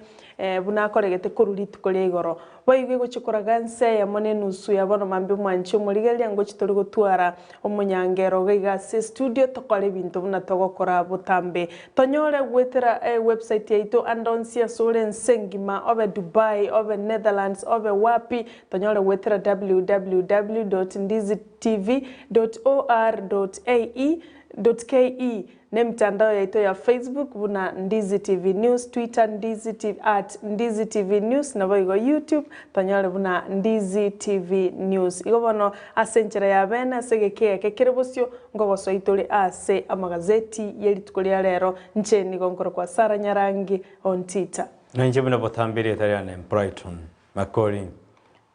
buna akoregete korwa rituko ria igoro. Boigo egochia koraga ense eyemo na enusu ya bono mambia omwanchi omorigereria ngochia tori gotwara omonyangero iga iga ase estudio tokore ebinto buna togokora botambe. Tonyore goetera ewebsite yaito ande onsi ase ore ense engima obe Dubai, obe Netherlands, obe wapi tonyore goetera www dot ndizitv dot or dot ae dot ke. Nemitandao yaito ya Facebook buna Ndizi TV News, Twitter Ndizi TV, at Ndizi TV News, naboigo YouTube tonyore buna Ndizi TV News. Igo bono ase enchera ya bene ase egeka eke kere bosio ngogosoa tore ase amagazeti ye rituko ria rero. Inche nigo nkorokwa Sarah Nyarangi Ontita. Na inche buna botambe erieta riane Brighton Makori.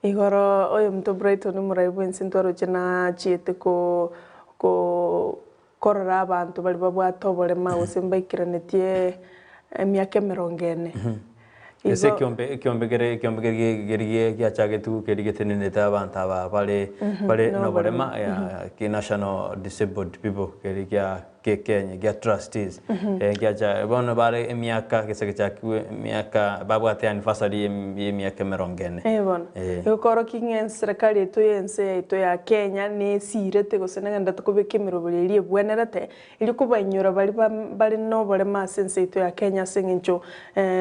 Igoro oyominto Brighton omorai bwensi ntwaroche nachiete ko ko Korora abanto baria babwate oborema gose mbaikeranetie emiaka emerongo ene. Ase Igo ekiombe ekiombe kere ekiombe keri keri giachagetwe keri getenenete abanto aba bare bare noborema. noborema ki National Disabled People keri kia kia Kenya gia trustees giacha bono bare emiaka gese gechakigwe emiaka babwate anniversary ya emiaka emerongo ene. Eh bono. Igo korokia ng'a enserekari yaito y'ense yaito ya Kenya nesirete gose negenderete kobeka emeroberi eria ebwenerete, erio kobainyora baria bare noborema ase ense yaito ya Kenya ase eng'encho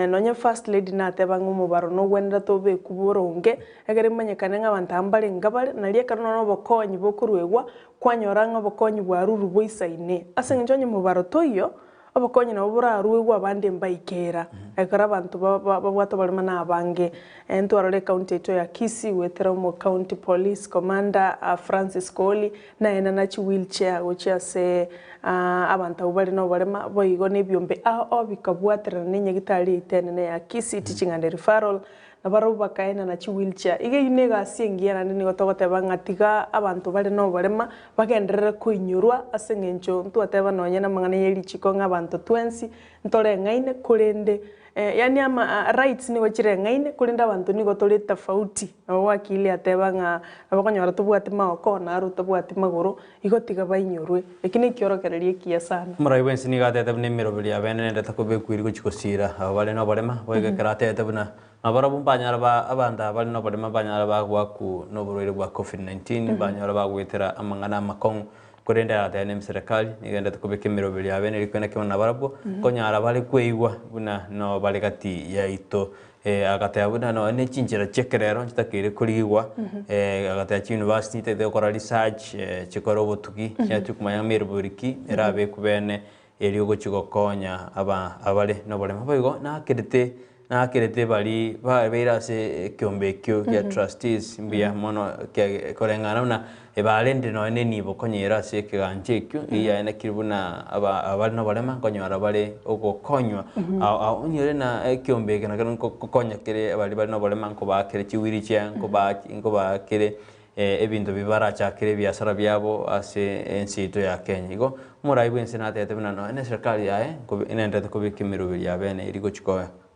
nonye first lady nateba ng'a omobaro nogwenerete obekwe boronge, ekero emanyekane ng'a abanto aba mbare inga bare, nario ekero nonye obokonyi bokoruegwa, kwanyora ng'a obokonyi bwarurwe boisaine. Ase eng'encho onye mobaro toiyo. Obokonyi nabo borarwegwe abande mbaikera, ekero abanto babwate oborema na abange. Ntwarore ecounty yaito ya Kisii goetera omo county police commander Francis Kooli naenana chi wheelchair gochia ase abanto abwo bare noborema boigo na ebiombe ao ao bikabwaterana na enyagitari yaito enene ya Kisii Teaching and Referral Na barabwo bakaenana chiwheelchair. Iga eyio negasi engiya naende nigo togoteba ng'a tiga abanto bare noborema bagenderere koinyorwa ase eng'encho ntwateba nonye namang'ana ye richiko ng'a abanto twensi ntoreng'aine korende yaani ama rights nigo chireng'aine korende abanto nigo tore tofauti. Nabo wakili ateba ng'a nabo okonyora tobwati magoko naro otabwati magoro igo tiga bainyorwe. Eki nekiorokererio ekiya sana. Omorai bw'ense nigo atebete buna emeroberi y'abene nere takobekwa eri gochia gosiira abo bare noborema, boigo ekero atebete buna nabarabwo mbanyara ba abanto aba bare noborema mbanyara bagwakwu noborwaire bwa Covid-19, mbanyora bagoetera amang'ana amakong'u, korende agateba na eserekari nigo endete kobeka emeroberi y'abene eri kwene kegima nabarabwo, konyara bare kweigwa buna no bare gati yaito. Agateba buna nonya ne chinchera chi'ekerero nchitakeire korigigwa, agateba chiuniversity nchitaete gokora research, chikore obotugi, chinyare chikomanya ng'a meroberi ki erabekwe bene erio ogochia gokonya aba abare noboremo. Boigo nakerete nakerete baria babeire ase ekeombe ekio gia trustees mbuya mono ekiage koreng'ana buna ebarendire nonya na enibo konyera ase ekegancha ekio, eyio yaenekire buna aba abare noborema nkonyora bare ogokonywa. Ao ao onyore na ekeombe eke nakero nkokonya kere baria bare noborema nkobaa kere chiwheelchair, nkobaa nkobaa kere ebinto bi barachakere ebiasara biabo ase ense yaito ya Kenya. Igo omorai bwense natebete buna nonya na eserikari yaye nkobe nenderete kobeka emeroberi ya bene eria gochi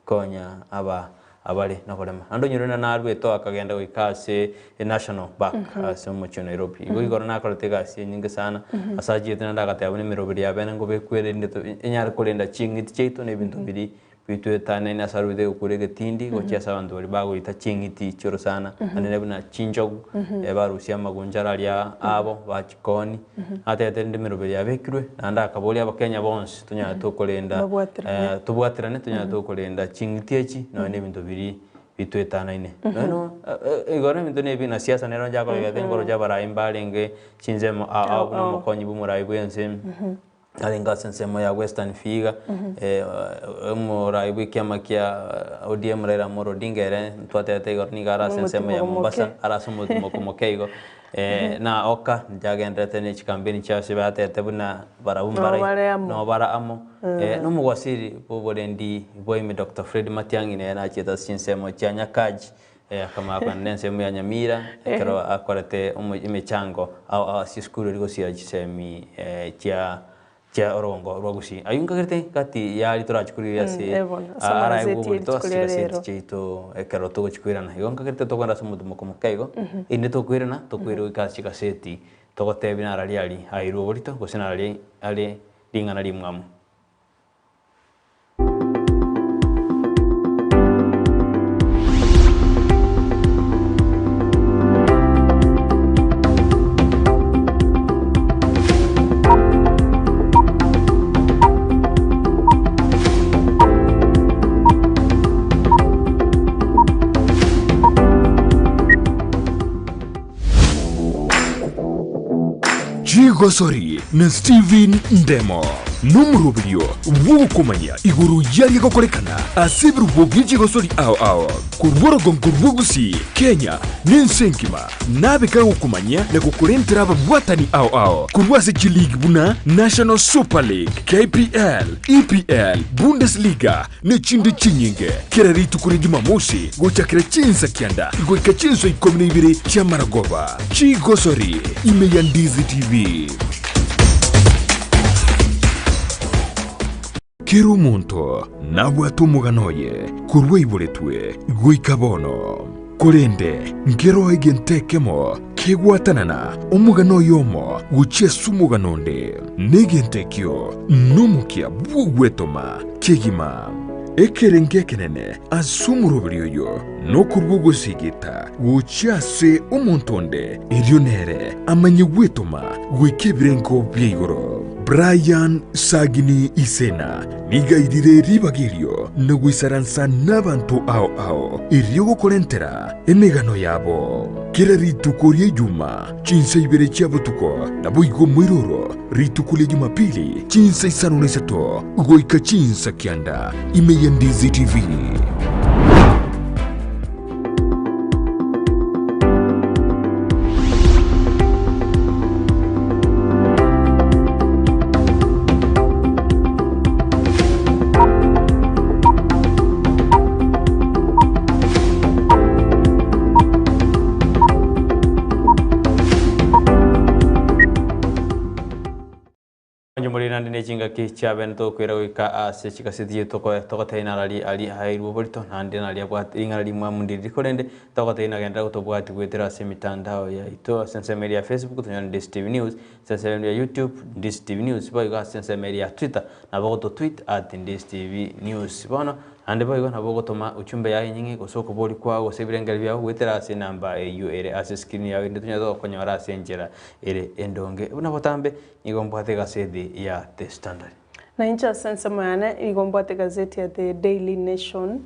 konya aba abare noborema. Naende onyore buna narwete oo akagenda goika ase enational park ase omochie o Nairobi. Igo igoro nakorete egasi enyinge sana ase achiete naende agateba buna emeroberi ya bene nkobekwa ere erinde enyare korenda ching'iti chiaito na ebinto biria Bitwetanene ase arwete gokura egetindi gochia ase abanto baria bagoita ching'iti chi'orosana, naende buna chinchogu, barusia amagunchara aria abo bachikoni. Atebete rende emeroberi yabekirwe, naende akaboria abakenya bonsi tonyare tokorenda tobwaterane tonyare tokorenda ching'iti echi nonya na ebinto biria bitwetanaine. Nonya no igoro ebinto nebi na siasa nero inche akoregete nkoroche abarai mbarenge chinsemo ao ao buna omokonyi bwa omorai bwa ense. Arenge ase ensemo ya Western Vihiga, omorai bw'ekiama kia ODM Raila Amolo Odinga ere ntwatebete igoro nigo are ase ensemo ya Mombasa, are ase omotimoko moke igo. Na Oka nchagendererete ne chikampeni chiabo ase batebete buna barabwo mbare nabo bare amo. Na omowaziri bw'oborendi bwa ime Doctor Fred Matiang'i nere nachiete ase chinsemo chia Nyakach, Akamanya kogenda nensemo ya Nyamira ekero akorete emechango ao ao ase esukuru eria gosiira chisemi chia chia orogongo rwa Gusii. Ayio nkagerete gati yaria torachi korigereria ase araegwe oborito ase chigaseti chiaito ekero togochi koirana. Igo nkagerete tokogenda ase omotimoko moke igo, erinde tokoirana tokoirwa goika ase chigaseti togotebia nararia aria airwe oborito gose nararia are ring'ana rimwamu. Chigosori na Steven Ndemo nomoroberio bw'ogokomanya igoro y'aria gokorekana ase ebirubo bie chigosori ao ao korwa orogongo rwa Gusii, Kenya na ense engima nabe kagokomanyia na gokorentera ababwatani ao ao korwa ase chiligi buna National Super League, KPL, EPL, Bundesliga ne chinde chinyinge kera rituko ria Jumamosi gochakera chinsa kianda goika chinsa ikomi na ibere chi'amaragoba. Chigosori ime ya Ndizi TV. Kera omonto nabwate omogano oye korwa aiboretwe goika bono. Korende nkeroo egento ekemo kegwatanana omogano oyomo gochia ase omogano onde, na egento ekio nomokia bw'ogwetoma kegima. Ekerengo ekenene ase omoroberi oyo nokorua ogosigita gochia ase omonto onde, erio nere amanye gwetoma goika ebirengo bia igoro. Brian Sagini Isena nigo airire ribaga erio na goisaransa nabanto ao ao erio gokorentera emegano yabo. Kera rituko ria Ijuma chinsa ibere chia botuko, naboigo moiroro rituko ria Jumapili chinsa isano na isato goika chinsa kianda ime ya Ndizi TV. Onye more naende ne chingaki chiabene togokwera goika ase chigaseti chiaito togotebia narari aria aeirwe oborito naende naria abwate ring'ana rimwamu ndiriri korende togotebia nagenderera gotobwatia goetera ase emitandao yaito ase ensemo eria ya Facebook tonyore Ndisi TV News ase ensemo eria ya YouTube Ndisi TV News boigo ase ensemo eria ya Twitter nabo ogoto tweet at Ndisi TV News bono naende boigo nabo ogotoma uchumbe yaye enying'e gose okoboria kwao gose ebirengeri biao goetera ase enamba eyio ere ase escreen yao erinde tonyare gokonyora ase enchera ere endonge buna botambe Nigo mbwate egaseti ya The Standard. Na inche ase ensemo yane nigo mbwate egazeti ya The Daily Nation.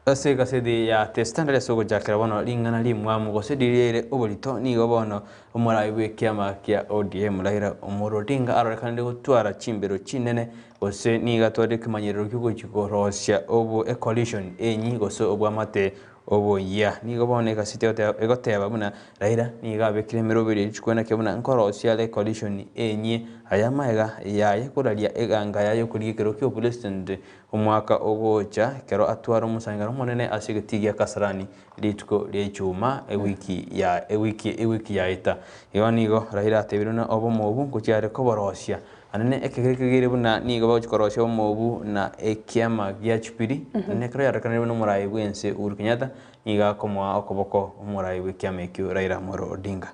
Ase egaseti ya The Standard ase ogochakera bono ring'ana rimwamu gose riria rire oborito nigo bono omorai bw'ekiama kia ODM Raila Omolo Odinga arorekanire gotwara chimbero chinene gose nigo atwarire ekemanyerero kiogochia korosia obo ecoalition enyi gose obwamate Oboyia. Nigo bono egaseti egoteba buna Raila nigo abekire emeroberi eria chikweneke buna nkorosia are coalition enyie aya amaega yaye koraria eganga yaye yokorigia ekero kia obopresident omwaka ogocha ekero atware omosangero omonene ase egetii gia Kasarani rituko ria ichuma ewiki ya ewiki ewiki yaeta. Igo nigo Raila atebire buna obomo obo ngochia are koborosia Anene ekegere kegeire buna nigo bagochia korosia omobu na ekiama gia chupiri, na ekero yarorekanire buna omorai bw'ense Uhuru Kenyatta nigo akomoa okoboko omorai bw'ekiama ekio Raila Amolo Odinga.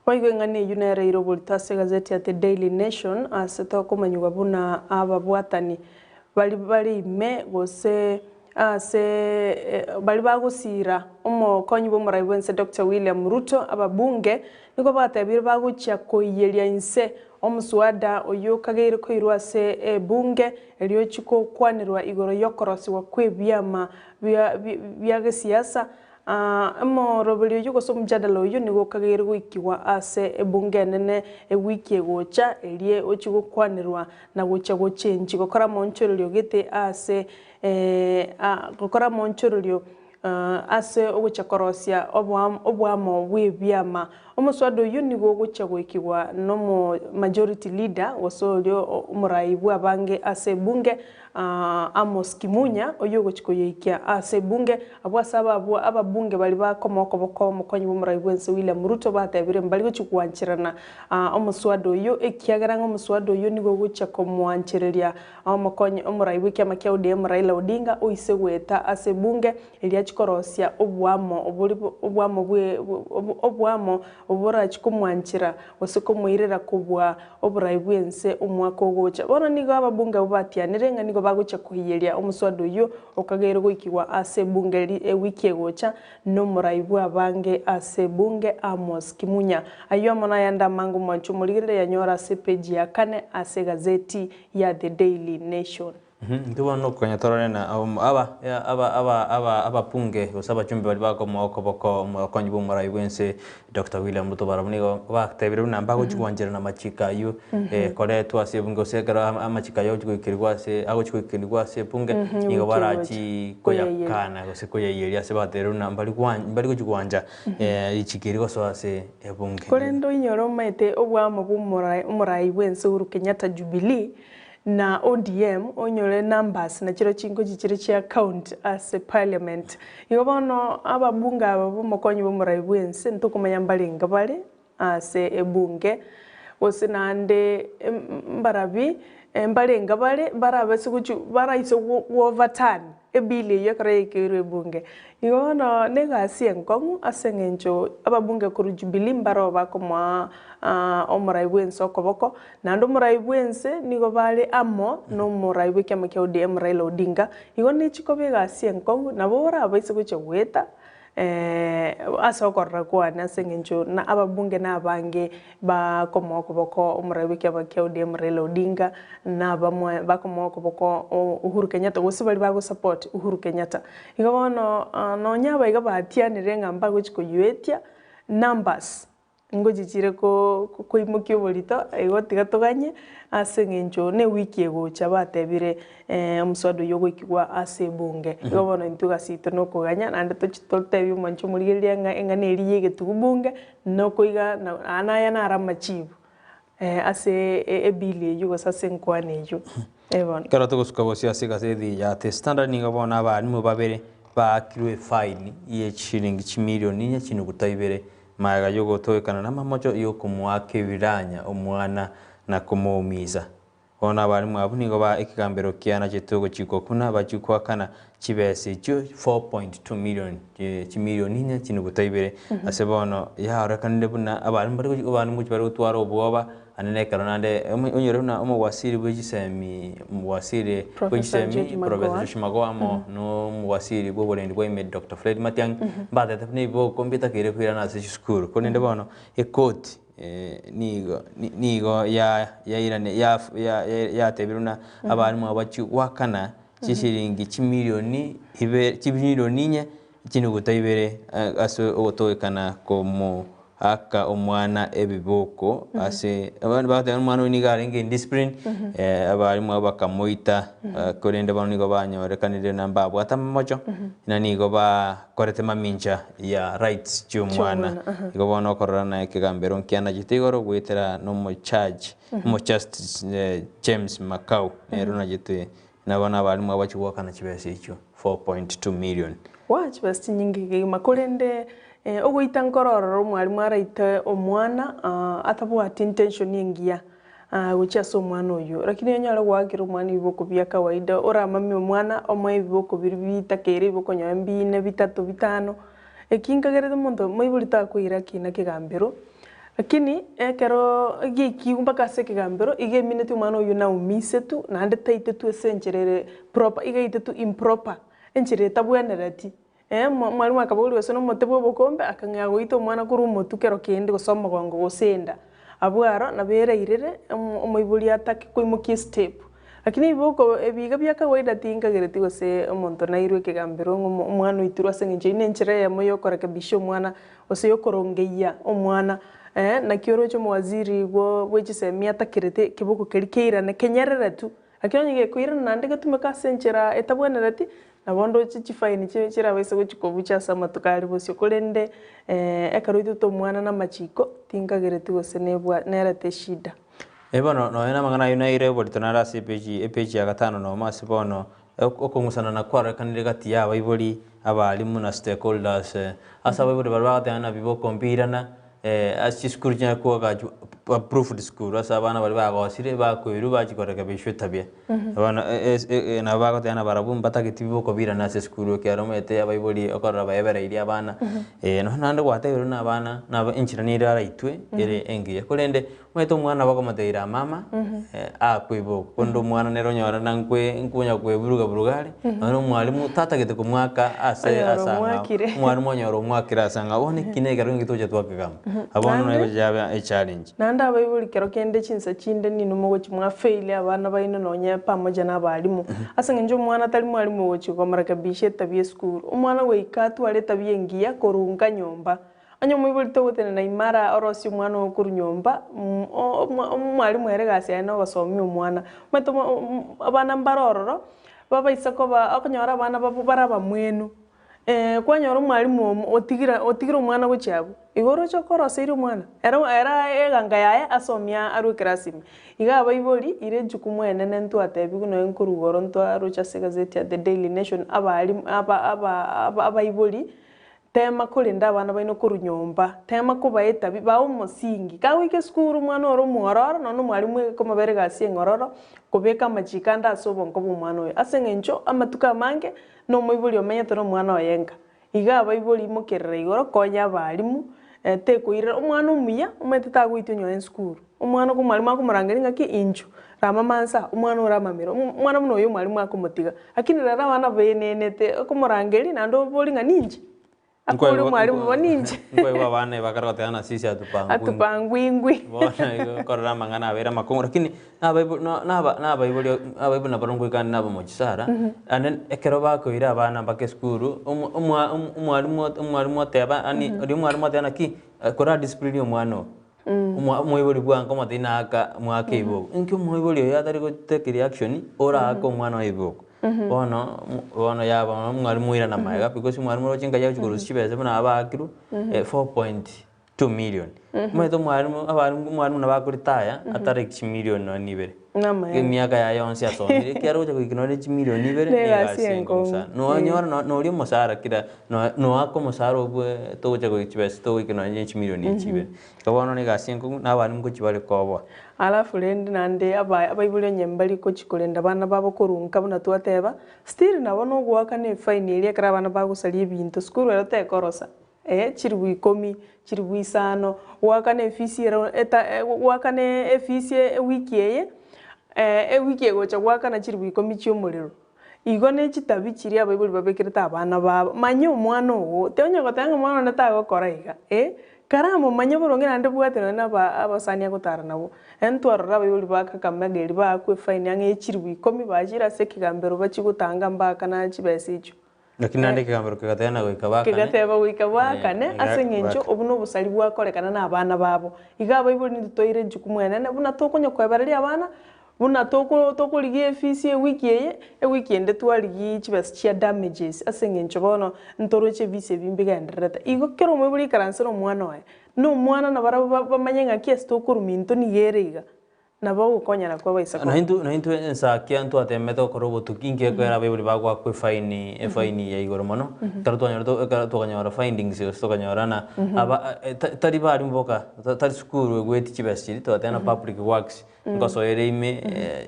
Boigo eng'ana eyio nere eire oborito ase egazeti ya The Daily Nation ase tokomanyigwa buna ababwatani baria bare ime gose Ase baria bagosiira omokonyi bw'omorai bw'ense Doctor William Ruto, ababunge nigo batebire bagochia koiyeria inse omoswada oyio okageire koirwa ase ebunge erio ochie gokwanerwa igoro y'okorosigwa kw'ebiama bia gesiasa. Omoroberi oyio gose omojadala oyio nigo okageire goikigwa ase ebunge enene ewiki egocha erie ochie gokwanerwa na gochia gochenchi gokora amaonchorerio gete ase gokora amaonchorerio ase ogochia korosia oboamo bw'ebiama. Omoswada oyio nigo ogochia goikigwa nomo majority leader gose oria omorai bw'abange ase ebunge Amos Kimunya oyio ogochia koyoikia ase ebunge. Abwo ase ababwo ababunge baria bakoma okoboko omokonyi bw'omorai bw'ense William Ruto batebire mbari gochia gwancherana omoswada oyio ekiagera ng'a omoswada oyio nigo ogochia komoanchereria Omokonyi omorai bw'ekiama kia ODM Raila Odinga oise goeta ase ebunge eria achie korosia oboamo obori oboamo bwe oboamo oborachie komwanchera gose komoirera kobua oborai bw'ense omwaka ogocha. Bono nigo ababunge abwo batianire ng'a nigo bagochia koiyeria omoswada oyio okageire goikigwa ase ebunge eri ewiki egocha Nomorai bw'abange ase ebunge Amos Kimunya. Ayio amo nayande amange omwancho omorigereria yanyora ase epeji ya kane ase egazeti ya The Daily Nation. Intwe bono nokonya torore na aba aba aba aba ababunge gose abachumbe baria bakomoa okoboko omokonyi bw'omorai bw'ense Doctor William Ruto barabwo nigo batebire buna mbagochi gwancherana amachiko ayio koretwa ase ebunge gose ekero amachiko ayio agochi goikerigwa ase agochi goikerigwa ase ebunge nigo barachi koyakana gose koyaiyeria ase batebire buna mbari mbari gochi gwancha richiko eri gosoa ase ebunge. Korende oinyore omaete obwamo bwa omorai bw'ense Uhuru Kenyatta Jubilee Na ODM onyore numbers na chiro chingochi chire chia count ase parliament. Igo bono ababunge aba bomokonyi bomorai bwense ntokomanya mbarenge bare ase ebunge gose naende mbarabi mbarenge bare barabase gochi baraise go overturn ebill eyio ekero yaikeirwe ebunge. Igo bono negasi enkong'u ase eng'encho ababunge korwa Jubilee mbaro bakomoa omorai bwense okoboko, Naende omorai bw'ense nigo bare amo nomorai bw'ekiama kia ODM Raila Odinga, igo nechikoba egasi enkong'u nabo orabaise gochia goeta. Ase okorora kwane ase eng'encho na ababunge na abange bakomoa okoboko omorai bw'ekiama kia ODM Raila Odinga, na abamwe bakomoa okoboko Uhuru Kenyatta gose baria bago support Uhuru Kenyatta. Igo bono nonya abaiga batianire ng'a mbagochi koyuetia numbers Ngochichire koimokia oborito, igo tiga toganye, ase eng'encho ne ewiki egocha batebire omoswada oyio ogoikigwa ase ebunge. Igo bono intwe egasi yaito nokoganya naende tochi totebie omwanchi omorigereria ng'a eng'ana eria ya egetugu bunge, nokoiga na naya naro amachibu ase ebill eyio gose ase enkwana eyio. Eh bono. Ekero togosuka bosio ase egaseti ya The Standard nigo bono abalimu babere baakirwe efaini ye chishilingi chimilioni inye chinuguta ibere Magega y'ogotoekana namamocho y'okomoaka ebiranya omwana na komoumisa. Bono abalimu abwo nigo ba ekegambero kianachetwe ogochikwa buna bachia goakana chibesa echio 4.2 million, chimilioni inye chinuguta ibere. Ase bono yarorekanire buna abalimu bari abalimu gochia bare gotwara obwoba Naende nekero naende onyore buna omowasiri bwe chisemi, omowasiri bwe Professor chisemi George Professor Magoha. George Magoha amo nomowasiri bwa oborendi bwa ime Doctor Fred Matiang'i, mbatebete buna ebiboko mbitakeire koirana ase chisukuru. Korende bono ekoti nigo nigo ya yairane yaf ya yatebire buna abalimu aba bachia goakana chishiringi chimilioni ibe chimilioni inye Chinuguta ibere ase ogotogekana komoaka omwana ebiboko ase abande bagoteba omwana oyo nigo arenge indiscipline abalimu abwo bakamoita korende bono nigo banyorekanire na mbabwate amamocho na nigo bakorete mamincha ya rights chia omwana. Igo bono okorora na ekegambero nkianachete igoro goetera na omochaji omojustice James Makau nere onachete Nabo nabarimu abachia goakana chibesa echio 4.2 million. Waa chibesa chinyinge kegima korende ogoita nkoro ororo omwalimu araite omwana atabwati intention engiya gochia ase omwana oyio lakini onyore goakera omwana ebiboko bia kawaida oramamie omwana omoe ebiboko biria bitakeire ebiboko nonye bine bitato bitano Eki nkagerete omonto moibori takoira ekina kegambero, lakini ekero giaikigwe mpaka ase ekegambero, iga emineti omwana oyio naumisetwe naende taitetwe ase enchera ere proper, iga aitetwe improper, enchera etabwenereti. Mwalimu akaboria gose na omote bwa obokombe, akang'ea goita omwana korwa omotwe kero kende gose omogongo gose enda. Abwo aro nabo erairere omoibori atake koimokia estep. Lakini ebiboko ebi iga bia kawaida tinkagereti gose omonto nairwe ekegambero ng'a omwana oitirwe ase eng'encho eyio nenchera eyemo yokorekebisha omwana gose yokorongeyia omwana naki oroche omowaziri bwo bwe chisemi atakerete ekeboko keria keirane kenyerere tu. Lakini onye gekoirana naende getumeke ase enchera etabwenereti, nabo ndoche chifaini chirabaise gochia kobucha ase amatuko aria bosio korende ekero oitete omwana namachiko tinkagereti gose nebwa nerete eshida. Eeh bono nonya namang'ana ayio naire oborito nare ase epeji epeji ya gatano nomo ase bono okong'usanana kwarorekanire gati ya abaibori, abalimu na stakeholders ase abaibori baria bagoteba nabio bokombirana ase chisukuru chinyare koagachwa approved school ase abana baria bagosire bakoirwa bachia korekebishwa etabia. Bono nabo bagoteba nabarabwo mbatageti bokobirana ase esukuru ekiagera omanyete abaibori okorora baebereirie abana nonya naende gwatebire buna abana nabo enchera nere araitwe ere engiya korende Omanyete omwana nabo akomoteberia mama, akwe igo, korende omwana nere onyore nankwe nkonya kweburuga buruga are, nonye omwalimu tatagete komwaka ase Onyora ase ang'ao, omwakire. omwalimu onyora omwakire ase ang'ao, bono eki na ekero togocha twakegamba. Abwo bono Naende- egocha yaba echallenge. Naende abaibori kero kende chinsa chinde ninwe mogochia mwafail abana baino nonye pamoja na abalimu, ase eng'encho omwana tari mwalimu ogochia komorekebisha etabia esukuru, omwana goika atware etabia engiya korwa nka nyomba. Onye omoibori togotenena imara orosie omwana oo korwa nyomba, omwalimu ere egasi yaye nogosomia omwana. Omanyete abana mbare ororo, babaisa koba okonyora abana babo bare abamwenu, kwanyora omwalimu omo otigire otigire omwana gochia abwo, igo oroche okoroseirie omwana, ere ere eganga yaye asomia arwe ekerasi ime. Iga abaibori, ire ejukumu enene ntwatebiwe nonya nkorwa igoro ntwaroche ase egazeti ya The Daily Nation, abalimu aba aba abaibori. Teema korenda abana baino korwa nyomba, teema kobaeta bi, bae omosingi. Kagoika esukuru omwana ore omwororo, nonya omwalimu ekomobera egasi eng'ororo, kobeka amachiko ande ase obonko bwa omwana oyo. Ase eng'encho amatuko amange, na omoibori omenyete na omwana oye nka. Iga abaibori imokerera igoro, konya abalimu, tekoirera omwana omuya, omanyete tagoitwa onye esukuru. Omwana oko omwalimu akomorangeria ng'aki inchu, rama mansa, omwana ore amamera, omwana buna oyo omwalimu akomotiga. Lakini rero abana baenenete okomorangeria naende obori ng'a ninche? Akore omwalimu bo ninche. Nkoigwa abana bakare goteba na sisi hatupangwingwi. Hatupangwingwi. Bono igo korora amang'ana abeire amakong'u lakini nabaibo naba nabaibori abaibori nabo ngoika naende nabamochisara, naende ekero bakoira abana mpaka esukuru, omo omwa omwalimu omwalimu oteba yaani oria omwalimu oteba naki, kora discipline omwana oo. Omwa omoibori bwango omotebia naaka mwake ibogo. Inki omoibori oyo atari go take reaction, oraake omwana oye ibogo. Bono bono yaba omwalimu oirana magega because omwalimu oroche nkai agochi korusia chibesa buna abaakirwe 4.2 million. Omanyete omwalimu abarimu omwalimu nabo akoretire atare chimilion nonye na ibere. Namaene. Emiaka yaye yonsi asomire ekiagera ogocha goika nonye chimilion ibere Na na egasi egasi enkong'u enkong'u. sana. Nonyora no noria omosara kera no noaka omosara obwe togocha goika chibesa togoika nonye chimilion echi ibere. Igo bono na egasi enkong'u na abarimu ngochia bare koboa. Alafu rende naende aba abaibori onye mbari gochia korenda abana babo korwa nka buna twateba, still nabo nogoakana efaini eria ekero abana bagosaria ebinto, sukuru ero tekorosa. Ee, chilifu ikomi, chilifu isano, goakana efisi ero eta goakana efisi ewiki eye, ewiki egocha goakana chilifu ikomi chia omorero. Igo ne chitabi chiria abaibori babekerete abana babo, manya omwana ogo, tonya goteba ng'a omwana one tagokora iga, eh, karamomanye boronge naende bwate nonye na aba abasani agotara nabwo. Ntwarora abaibori ba Kakamega erio baakwa efaini ang'e ye chilifu ikomi bachire ase ekegambero bachie gotanga mbakana chibesa echio. Lakini naende ekegambero kegateba goika baakane. Kegateba goika baakane, ase eng'encho obwo nobosari bwakorekana nabana babo. Iga abaibori nintwe toire ejukumu enene buna tokonya koebereria abana, buna toko tokorigia efisi ewiki eye, ewiki ende twarigia chibesa chia damages ase eng'encho bono ntoroche ebisi ebi mbigendererete. Igo kera omoibori aikaransere omwana oye, na omwana nabarabwo ba bamanye ng'aki ase tokorwa minto nigo ere iga. Nabo ogokonyana kw'abaisa Na intwe na intwe ensakia ntwatemete gokora obotuki inki ekero abaibori bagoakwa efaini efaini ya igoro mono, ekero twanyorete ekero twakanyora findings gose tokanyora ng'a aba ta- tari barimu boka, tari sukuru egweti chibesa chiria, twateba na public works nkosoere ime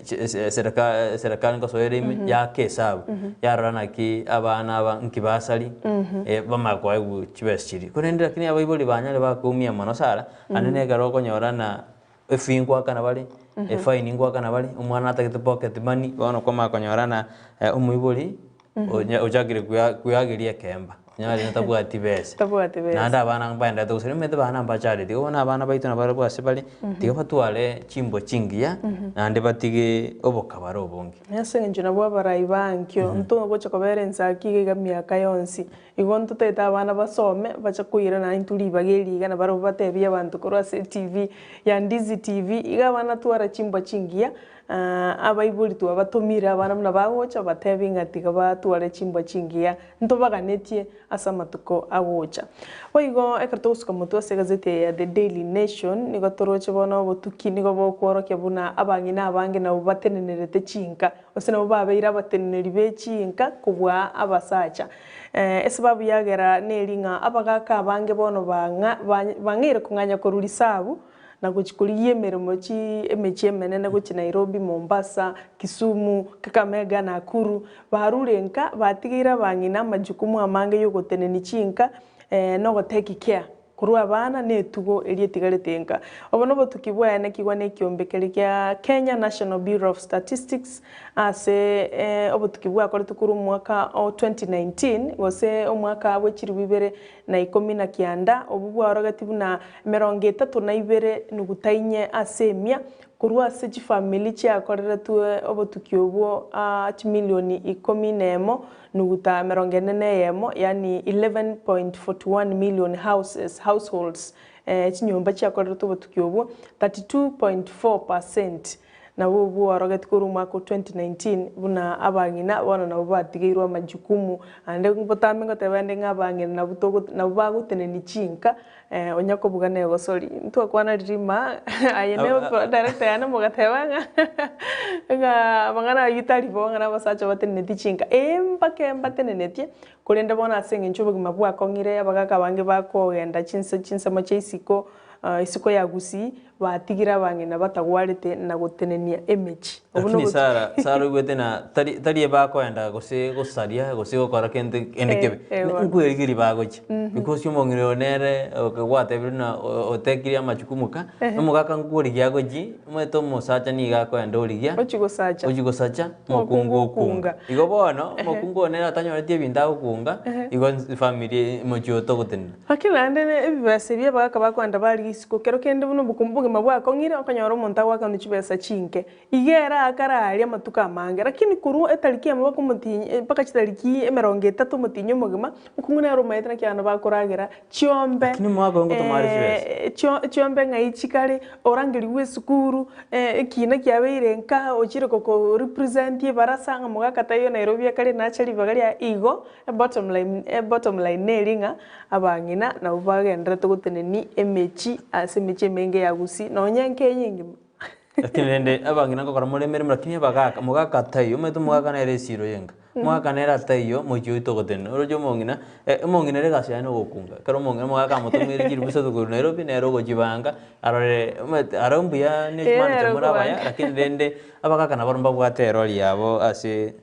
chi ese esereka eserekari nkosoere ime yaaka esabu, yarora naki abana aba nki basari bamanye koegwa chibesa chiria. Korende lakini abaibori banyare bakoumia mono sana, naende na ekero okonyora ng'a. Efee nkoakana bare, efaini nkoakana bare, omwana atagete pocket money, bono kwamanya konyora ng'a omoibori onya ochakire koa koageria ekeemba, onyore tabwati besa. Tabwati besa. Naende abana mbaenderete gosira, omanyete abana mbachareti, igo bono abana baito nabarabwo ase bare, tiga batware chimbwa chingiya, naende batige obokabara obonge. Ase eng'encho nabwo abarai bankio, ntogocha kobera ensaki iga iga miaka yonsi. Igo ntotagete abana basome, bache koirana intwe ribaga eri iga nabarabwo batebie abanto korwa ase etv ya Ndizi TV, iga abana twara chimbwa chingiya, abaibori twabatomire abana buna bagocha batebi ng'a tiga batware chimbwa chingiya, ntobaganetie ase amatuko agocha. Boigo ekero togosuka motwe ase egazeti eye ya The Daily Nation, nigo toroche bono obotuki nigo bokworokia buna abang'ina abange nabwo batenenerete chinka, Gose nabo babeire abateneneri be chinka kobua abasacha. Esababu yagera neri ng'a abagaaka abange bono bang'a bang'eire kong'anya korwa risabu na gochia korigia emeremo chi emechie emenene gochia Nairobi, Mombasa, Kisumu, Kakamega, Nakuru, barure nka batigeire abang'ina amajukumu amange yogotenenia chinka na ogotake care. Korwa abana na etugo eria etigarete enka. Obo nobotuki bwaenekigwa nekiombe keria kia Kenya National Bureau of Statistics ase obotuki bwakoretwe korwa omwaka o 2019 gose omwaka bwe chilifu ibere na ikomi na kianda, obwo bwaorogetie buna emerongo etato na ibere nuguta inye ase emia Korwa ase chifamiri chiakoreretwe obotuki obwo chimilioni ikomi nemo nuguta emerongo ene na eyemo, yaani 11.41 million houses, households, chinyomba chiakoreretwe obotuki obwo, 32.4 percent nabwo bworogeti korwa omwaka o 2019 buna abang'ina bono nabwo batigeirwe amajukumu. Naende botambe ngoteba inde ng'a abang'ina nabwo togo nabwo bagotenenia chinka. Onya kobuga negosori, ntwakwana ririma, aye ne director yane mogateba ng'a ng'a amang'ana ayio tari bo ng'a nabasacha bateneneti chinka. Ee mpaka mbatenenetie, korende bono ase eng'encho obogima bwakong'ire abagaka abange bakogenda chinse chinsemo chia isiko, isiko ya Gusii. Batigire abang'ina batagwarete na gotenenia emechi. Obwo Lakini nobotu. Sara, Sara oigwete na tari tari ebakoenda gose gosaria gose gokora kende kende Eh, kebe. eh, bono. Nkwerigeria bagochia. Mhm. Because omong'ina oyo nere gwatebirie buna otekirie amachukumu ka, Ehe. omogaka nkorigia agochie, omanyete omosacha nigo akoenda origia, Ochia gosacha. ochia gosacha, Omokungu omokungu okunga. okunga. Igo bono, Ehe. omokungu oyo nere atanyoreti ebinto agokunga, Ehe. igo efamiri omochie oyo togotenena. Lakini naende ebibesa ebi abagaka bakoenda baria isiko, kero kende buna obokungu bogima bwakong'ire, okonyora omonto agoakanwa chibesa chinke. Iga ere akare aria amatuko amange, lakini korwa etariki eyemo mpaka omotinyi mpaka chitariki emerongo etato omotinyi omogima, omokungu nere omaete naki abana bakoragera, chiombe, Lakini omwaka oyo ngotoma are chibesa. chiombe ng'ai chikare, orangerigwe esukuru, ekina kiabeire nka, ochire koko represent ebarasa ng'a mogaka taiyo Nairobi akare nache ribaga riaye, igo. Ebottom line, ebottom line neri ng'a abang'ina nabwo bagendererete gotenenia emechi ase emechi emenge ya Gusii nonye enka eye engima. Lakini rende abang'ina nkokora more emeremo lakini abagaka, mogaka taiyo omanyete omogaka nere esiro yenka, omogaka nere ataiyo mochie oito ogotenena oroche omong'ina omong'ina ere egasi yaye nogokunga ekero omong'ina omogaka amotomeire chiribu isato korwa Nairobi nere ogochibanga arore omanyete aro mbuya ne Ee, chimani nere chiamore abaya okobanga. lakini rende Abagaka nabarobwo mbabwate erori yabo ase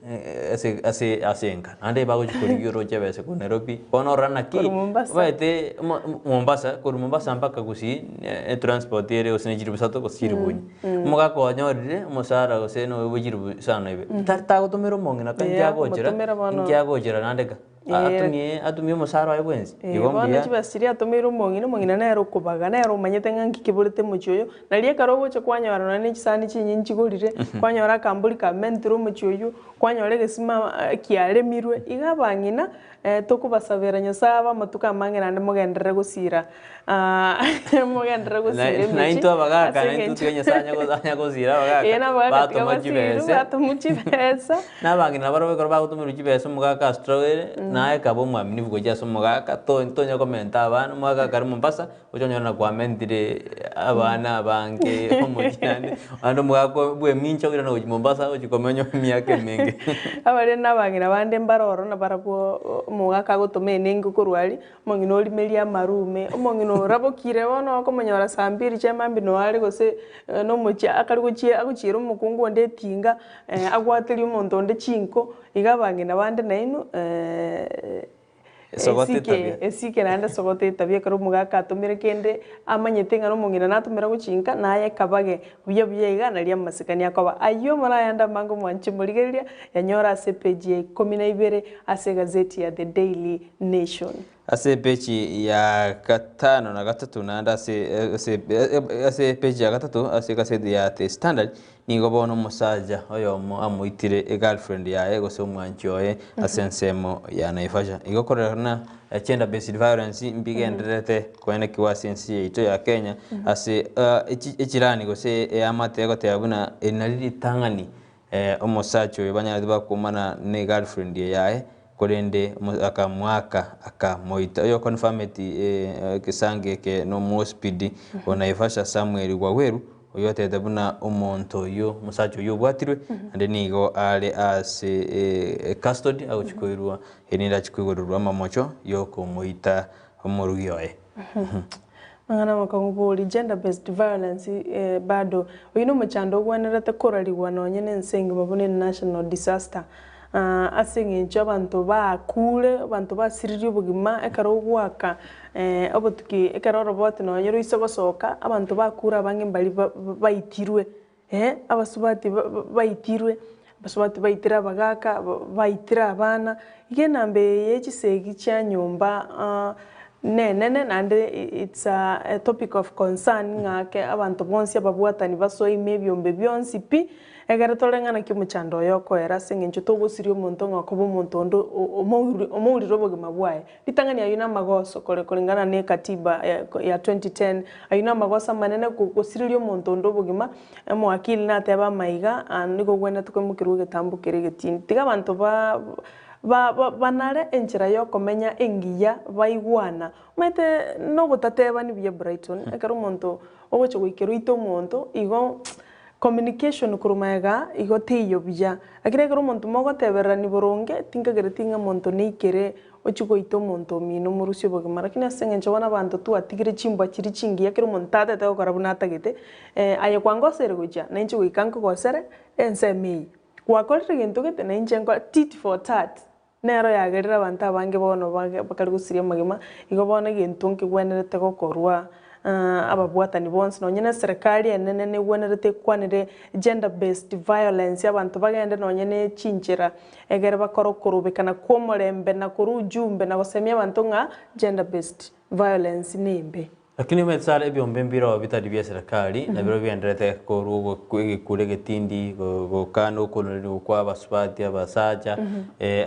ase ase ase enka, naende bagochia korigia oroche ebese korwa Nairobi, bono orore naki, Korwa Mombasa. omanyete omo Mombasa, korwa Mombasa mpaka Gusii ne etransport ere gose ne chiribu isato gose chiribu inye. Omogaka onyorire omosara gose noyo bwe chiribu isano ibe, tari tagotomera omong'ina ka inki Eeh, agochera, akomotomera bono. inki agochera naende ka. Ee. Atumie atumie omosara oye bwensi? Ee, Igo bono mbuya. chibesa chiria atomeire omong'ina, omong'ina nere okobaga, nere omanyete ng'a nki keborete omochie oyo, nario ekero ogocha kwanyora nonye na chisani chinyinyi chigorire, kwanyora akambori kamentire omochie oywo, kwanyora egesima kiaremirwe, iga abang'ina tokobasabera Nyasaye abe amatuko amange naende mogenderere gosira mogenderere gosira Na emechie naintwe abagaka ase naintwe eng'encho tiga Nyasaye anya go- anya gosira abagaka, Ee, na abagaka tiga batoma basirwe, chibese. batomwa chibesa. Na abang'ina nabarobwo ekero bagotomerwa chibesa omogaka astrogere, naye kaba omwaminifu gochia ase omogaka, to tonya komenta abana, omogaka kare Mombasa, oche onyore na kwamentire abana abange omochie naende, naende omogaka bwa emincha oirane gochia Mombasa ochi komenya emiaka emenge. Abarende na abang'ina bande mbare ororo nabarabwo omogaka agotoma enengo korwa aria, Omong'ina orimerie amarume, omong'ina orabokire bono okomonyora saa mbiri chia mambia noyo are gose nomochie akare gochia agochiera omokungu onde etinga, agwaterie omonto onde chinko, iga abang'ina bande nainwe Esogote esike etabia. esike naende esogote etabia ekero omogaka atomire kende amanyete ng'a nomong'ina natomera gochinka naye kabage buya buya iga naria amasikani akoba. Ayio morayande amange omwanche morigereria yanyore ase epeji ya ikomi na ibere ase egazeti ya The Daily Nation. Ase epeji ya gatano na gatato naende ase ase ase epeji ya gatato ase egaseti ya The Standard nigo bono omosacha oyomo amoitire egirlfriend yaye gose omwanchi oye ase ensemo ya Naivasha. Igo korerana gender based violence mbigendererete koenekigwa ase ense yaito ya Kenya ase echirani gose eamate egoteba buna eri nari ritang'ani Omosacha oyo banyarete bakoumana ne girlfriend yaye korende akamoaka akamoita. Oyo confirmed egesangi eke nomospidi o Naivasha Samuel Waweru oyio otebete buna omonto oyio omosacha oyio obwatirwe naende nigo are ase custody agochi koirwa erinde achi koigorerwa amamocho yokomoita omorugi oye. Amang'ana amakong'u bori, gender based violence bado, oyio nomochando ogwenerete korarigwa nonye na ense engima buna enational disaster ase eng'encho abanto bakure, abanto basiririe obogima ekero ogoaka obotuki ekero oroboti nonye roise gosoka, abanto bakure abange mbari baitirwe. Abasubati baitirwe, abasubati baitire abagaka, baitire abana, iga enamba eye ye chisegi chia nyomba nenene naende it's a topic of concern ng'a ake abanto bonsi ababwatani basoe ime ebiombe bionsi pi, egere tore ng'a naki omochando oyo okoera ase eng'encho togosiria omonto ng'a okoba omonto onde omourire obogima bwaye. Ritang'ani ayio namagoso kore koreng'ana ne katiba ya 2010, ayio namagoso amanene gosireria omonto onde obogima, omowakili natebe amaiga nigo ogwenerete koimokerwa egetambo kere egetindi. Tiga abanto ba banare enchera yokomenya engiya baigwana. Omanyete nogotatebani buya Brighton, ekero omonto ogocha goikera oite omonto igo Communication korwa magega igo teiyo buya, lakini ekero omonto mogotebererani boronge tinkagereti ng'a monto neikere. Ochie goita omonto omino omorusie obogima. Lakini ase eng'encho bono abanto twatigire chimbwa chiria chingiya kera omonto tatete gokora buna atagete, aye kwangosere gochia, nainche goika nkogosere ensemo eye. Gwakorire gento gete, nainche nkore tit for tat. Nero yagerire abanto abange bono bakare gosiria amagima, igo bono egento nkegwenerete gokorwa ababwatani bonsi nonye na eserekari enene negwenerete ekwanere gender based violence abanto bagende nonye ne chinchera egere bakore okorobekana kwa omorembe na korwa ujumbe na gosemia abanto ng'a gender based violence nembe. Lakini omanyete sara ebiombe mbireo bitari bia serikali na birobio bigendererete korwa egekura egetindi gokana okonorerigwa kwa abasubati abasacha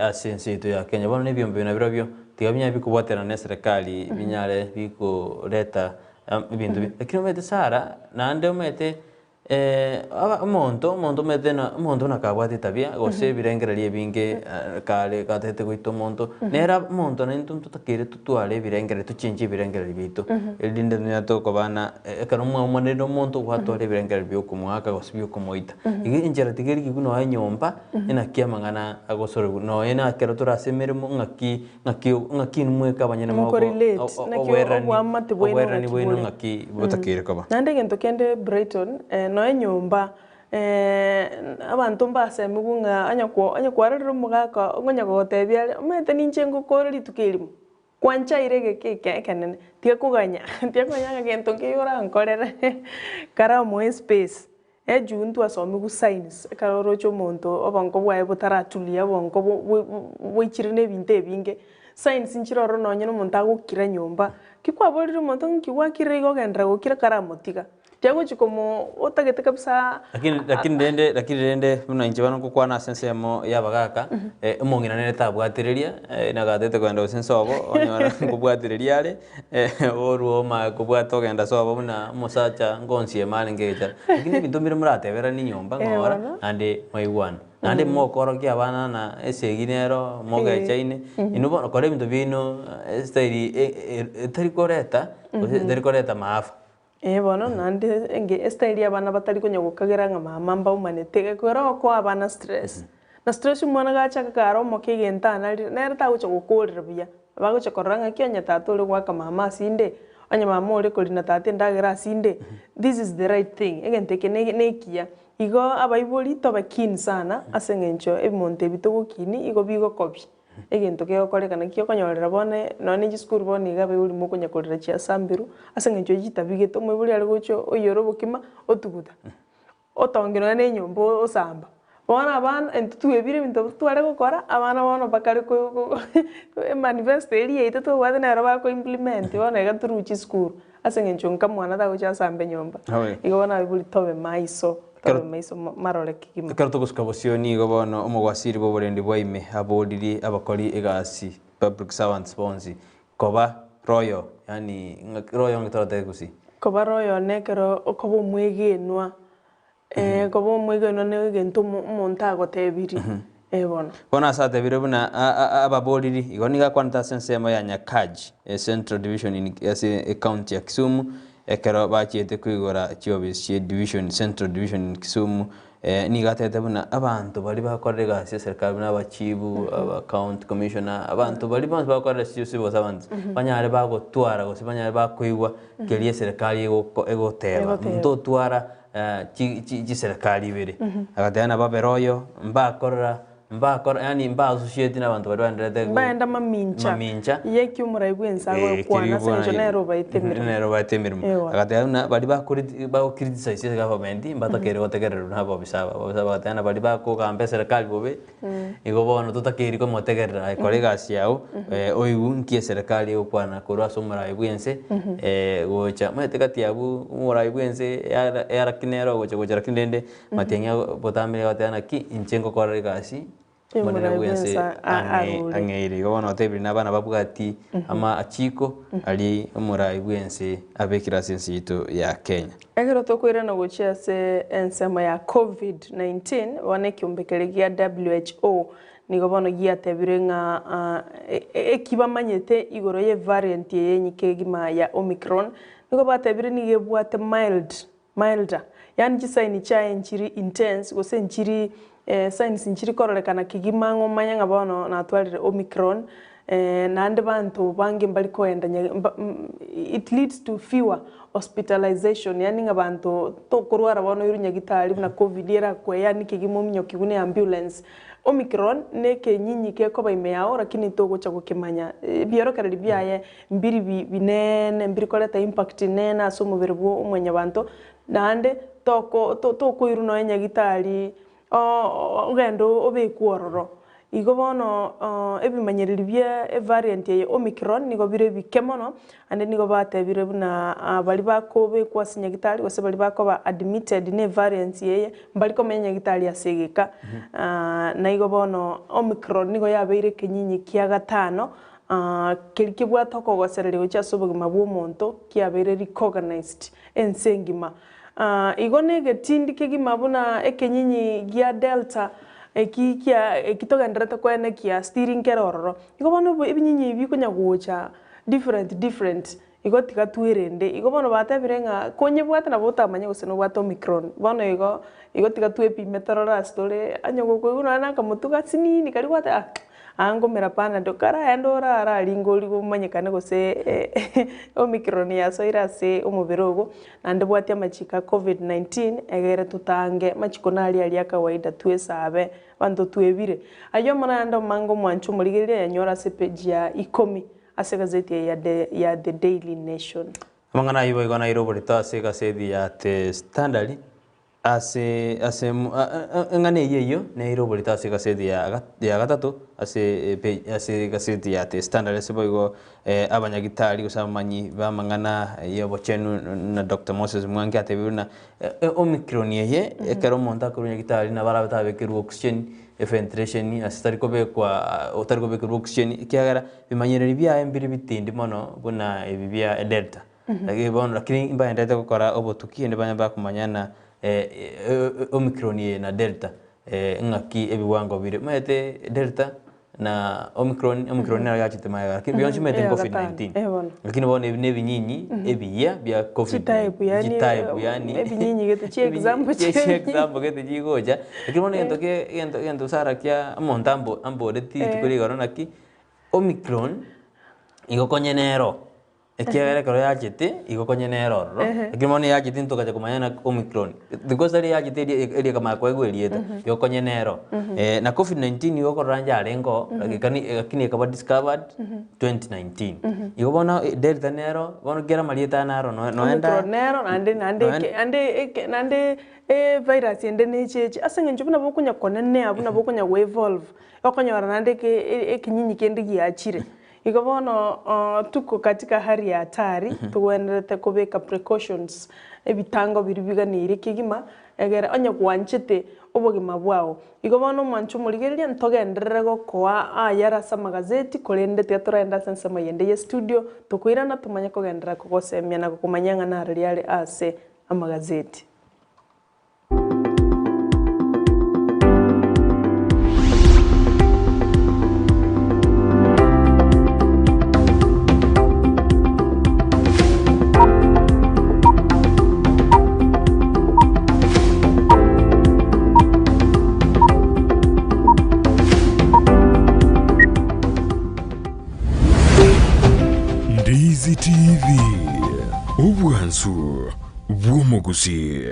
ase ense yaito ya Kenya. Bono na ebiombe ebi nabirobio tiga binyare bikobwaterana na eserekari binyare bikoreta ebinto lakini omanyete Sarah naende omanyete Omonto, omonto omanyete na omonto buna kabwate etabia, gose ebirengererio ebinge kare gatagete goita omonto, nere omonto naintwe ntotakeire totware ebirengererio tochenchie ebirengererio biaito, erinde nonya tokobana ekero mwaumanire na omonto gwatwara ebirengererio bia okomoaka gose bia okomoita. Igo enchera tiga erigigwe nonya enyomba, inaki amang'ana agosorigwa, nonya na ekero tore ase emeremo ng'aki Ng'aki ng'aki inwe mweka abanyene moko Mokorelate, naki oboerani oboamate bwaino oboerani ng'aki bwaino bore. ng'aki botakeire koba. Naende egento kende Brighton, nonya enyomba, abanto mbasemigwe ng'a onye kwa onye kwarorire omogaka okonya kogotebia are, omanyete ninche ngokore rituko erimo, kwanchaire egeka eke ekenene, tiga koganya, tiga koganya ng'a gento nkeiyo orankorere, karamoe espace. Ejuu ntwasomigwe signs, ekero oroche omonto obongo bwaye botaratulia, obongo boichire na ebinto ebinge, signs nchire ororo nonye na omonto agokira nyomba, ki kwaborire omonto ng'aki gwakirire igo ogenderera gokira karamotiga, tiagochi komo otagete kabisa. Lakini lakini rende lakini rende buna inche bono ngokwana ase ensemo ya abagaka, omong'ina nere tabwatereria, nagatete kogenda gose nsobo, onyore nkobwatereria are. Orue omanye kobwata ogenda sobo buna omosacha ngonsiema arenge egechara. Lakini ebinto mbire morateberanie nyomba Eh, ng'ora bono. naende mwaigwana. Naende mokorokia abana na esegi nero mogechaine, inwe bono kora ebinto biaino estyle etari koreta gose etari koreta maafa. Ee bono, naende enge estyle ya abana batari konya gokagera ng'a mama mbaumanete, ekero okoa abana stress, na stress omwana gachaka kare omoke egento anarire, nere tagocha gokorera buya, bagocha korora ng'aki onye tata ore goaka mama asinde, onye mama ore korina tata endagera asinde, this is the right thing, egento eke ne nekiya. Igo abaibori tobe keen sana ase eng'encho ebimonto ebi togokini igo bigokobia. Egento kegokorekana naki okonyorera bono nonya ne chisukuru bono iga abaibori mokonya korera chiasamberwa ase eng'encho ya chitabia gete omoibori are gocha oiyora obokima otuguta, otongia nonya na enyomba osamba. Bono abana intwe twebire ebinto tware gokora, abana bono bakare ko ko emanifesto eria yaito twabwate nero bako implement bono iga through chisukuru ase eng'encho nka mwana tagocha asambe nyomba. Igo bono abaibori tobe maiso. Ekero Tobe maiso marore kegima. Ekero togosuka bosio nigo bono omogwasiri bw'oborendi bwa ime aboriri abakori egasi, public servants, bonsi koba royal, yaani ng'aki royal ng'aki toratebe gusii? Koba royal nekero okoba omwegenwa, koba omwegenwa na egento omo omonto agotebirie, eh bono. Bono ase atebire buna ababoriri, igo nigo akwanete ase ensemo ya Nyakach, Central Division in ase ecounty ya Kisumu, Ekero bachiete koigora chiofisi chie division, Central Division in Kisumu, nigo atebete buna abanto baria bakorera egasi ya serikali buna abachibu, aba county commissioner, abanto baria bonsi bakorera civil servants, banyare bagotwara gose banyare bakoigwa keria eserekari egoko egoteba. Egoteba. Ntotwara chi chi chiserekari ibere. Agateba nababere oyo, mbakorera Mbakora yaani mba associate na abanto baria baenderete go Mbaenda mamincha mamincha y'eki omorai bw'ense Eh, agokwana keri ase eng'encho bwana- nere obaete emeremo. nere obaete emeremo. Ewa. Agateba buna baria bakoriti bago criticize ase government mbatakeire gotegererwa na abobisa aba. Abobisa aba bagateba buna baria bakogamba eserekari bobe, igo bono totakeiri komotegerera aye kora egasi yago oigwe nki eserekari egokwana korwa ase omorai bw'ense gocha. Omanyete gati abwo omorai bw'ense yara yarakini nere ogocha gocha lakini rende Matiang'i botambe nigo agoteba naki inche ngokorera egasi Omonene Omorai bwense bwense arure. ang'eire. Igo bono otebire na abana babwati amachiko aria omorai bwense abekire ase ense yaito ya Kenya. Ekero tokoirana gochia ase ensemo ya Covid-19, bono ekiombe keria gia WHO nigo bono giatebire ng'a eki bamanyete igoro ye variant eye enyike egima ya Omicron, nigo batebire nigo ebwate mild Milder, yaani chisaini chiaye nchiri intense gose nchiri signs nchiri kororekana kegima ng'a omanye ng'a bono natwarire Omicron. Naende banto bange mbari koenda nya mba it leads to fewer hospitalization yaani ng'a banto tokorwara bono oirwe nyagitari buna covid erakwe yaani kegima ominyokiwu ne ambulance. Omicron ne ekenyinyi gekoba ime yao lakini togocha gokemanya. Ebiorokereri biaye mbiri bi bineene mbiri koreta impact nene ase omobere bwa omwanyabanto naende toko tokoirwa nonya nyagitari ogende obekwe ororo. Igo bono ebimanyereri bia evariant eye Omicron nigo bire ebike mono, naende nigo batebire buna baria bakobekwa ase nyagitari gose baria bakoba admitted na evariant eye mbari komenya nyagitari ase egeka. Na igo bono Omicron nigo yabeire ekenyinyi kia gatano keria kebwate okogosereria gochia ase obogima bwa omonto kiabeire recognized ense engima. Igo negetindi kegima buna ekenyinyi gia Delta eki kia eki togendererete koenekia still nkere ororo. Igo bono ebinyinyi ebi bikonya gocha different different igo tiga twerende. Igo bono batebire ng'a konyebwate nabo otamanye gose nobwate omicron. Bono igo igo tiga twepime torore ase tore onye gokoigwa nonya na akamotu gasinini karia gwateba ah Aa ngomera panado, karaende orararinge origo omanyekane gose omicron yasoire ase omobere ogo, naende bwatia amachiko a covid 19 egere totange amachiko naria aria a kawaida twesabe abanto twebire. Ayio amo naende omange omwancho omorigereria yanyore ase epage ya ikomi ase egazeti eye ya the ya The Daily Nation. Amang'ana ayio boigo naire oborito ase egaseti ya The Standard. Ase ase eng'ana eyio eyio neire oborito ase egaseti ya ya gatato ase epe ase egaseti ya The Standard ase boigo abanyagitari gose abamanyi b'amang'ana y'obochenu na Doctor Moses Mwangi atebire buna Omicron eye ekero omonto akorwa nyagitari nabo arabe tabekerwe oxygen, eventilation ase tari kobekwa otari kobekerwa oxygen ekiagera bimanyereri biaye mbire bitindi mono buna ebi bia Delta. Lakini bono lakini mbaenderete gokora obotuki ende banye bakomanya na Omicron eye na Delta ng'aki ebiwango bire. Omanyete Delta na Omicron, Omicron nero yachete magega lakini bionsi omanyete Eya Covid gatano, 19. eh bono. Lakini bono ebi na ebinyinyi ebiya bia Covid Chitype yaani chitype yaani ebinyinyi gete chi example chi chia example gete chigocha. Lakini bono egento ke egento egento Sarah kia omonto ambo amboreti rituko rigoro naki, Omicron igo konye nero. Ekiagera ekero yachete, igo konya nere ororo, lakini bono yachete ntogacha komanya na Omicron, because tari yachete eria eria ekamanya koegwa erieta, igo konya nere oo. Na covid 19 igo okorora yarenge oo, lakini lakini ekaba discovered 2019. Igo bono delta nero, bono kera amarieta aya naro noe noenda Omicron nero naende naende noe eke naende eke naende evirus ende neche eche, ase eng'encho buna bokonya konenea buna bokonya go evolve, okonyora naende eke ekenyinyi kende giachire. Igo bono tuko katika hali ya hatari, togwenerete kobeka precautions, ebitango biria biganeirie kegima, egere onye gwanchete obogima bwao. Igo bono omwanche omorigereria ntogenderere gokoa ayare ase amagazeti, korende tiga toragende ase ensemo eyende ye studio, tokoirana tomanye kogenderera kogosemia na gokomanyia ng'a narari are ase amagazeti. Ndizi TV, obwansu bw'omogusii.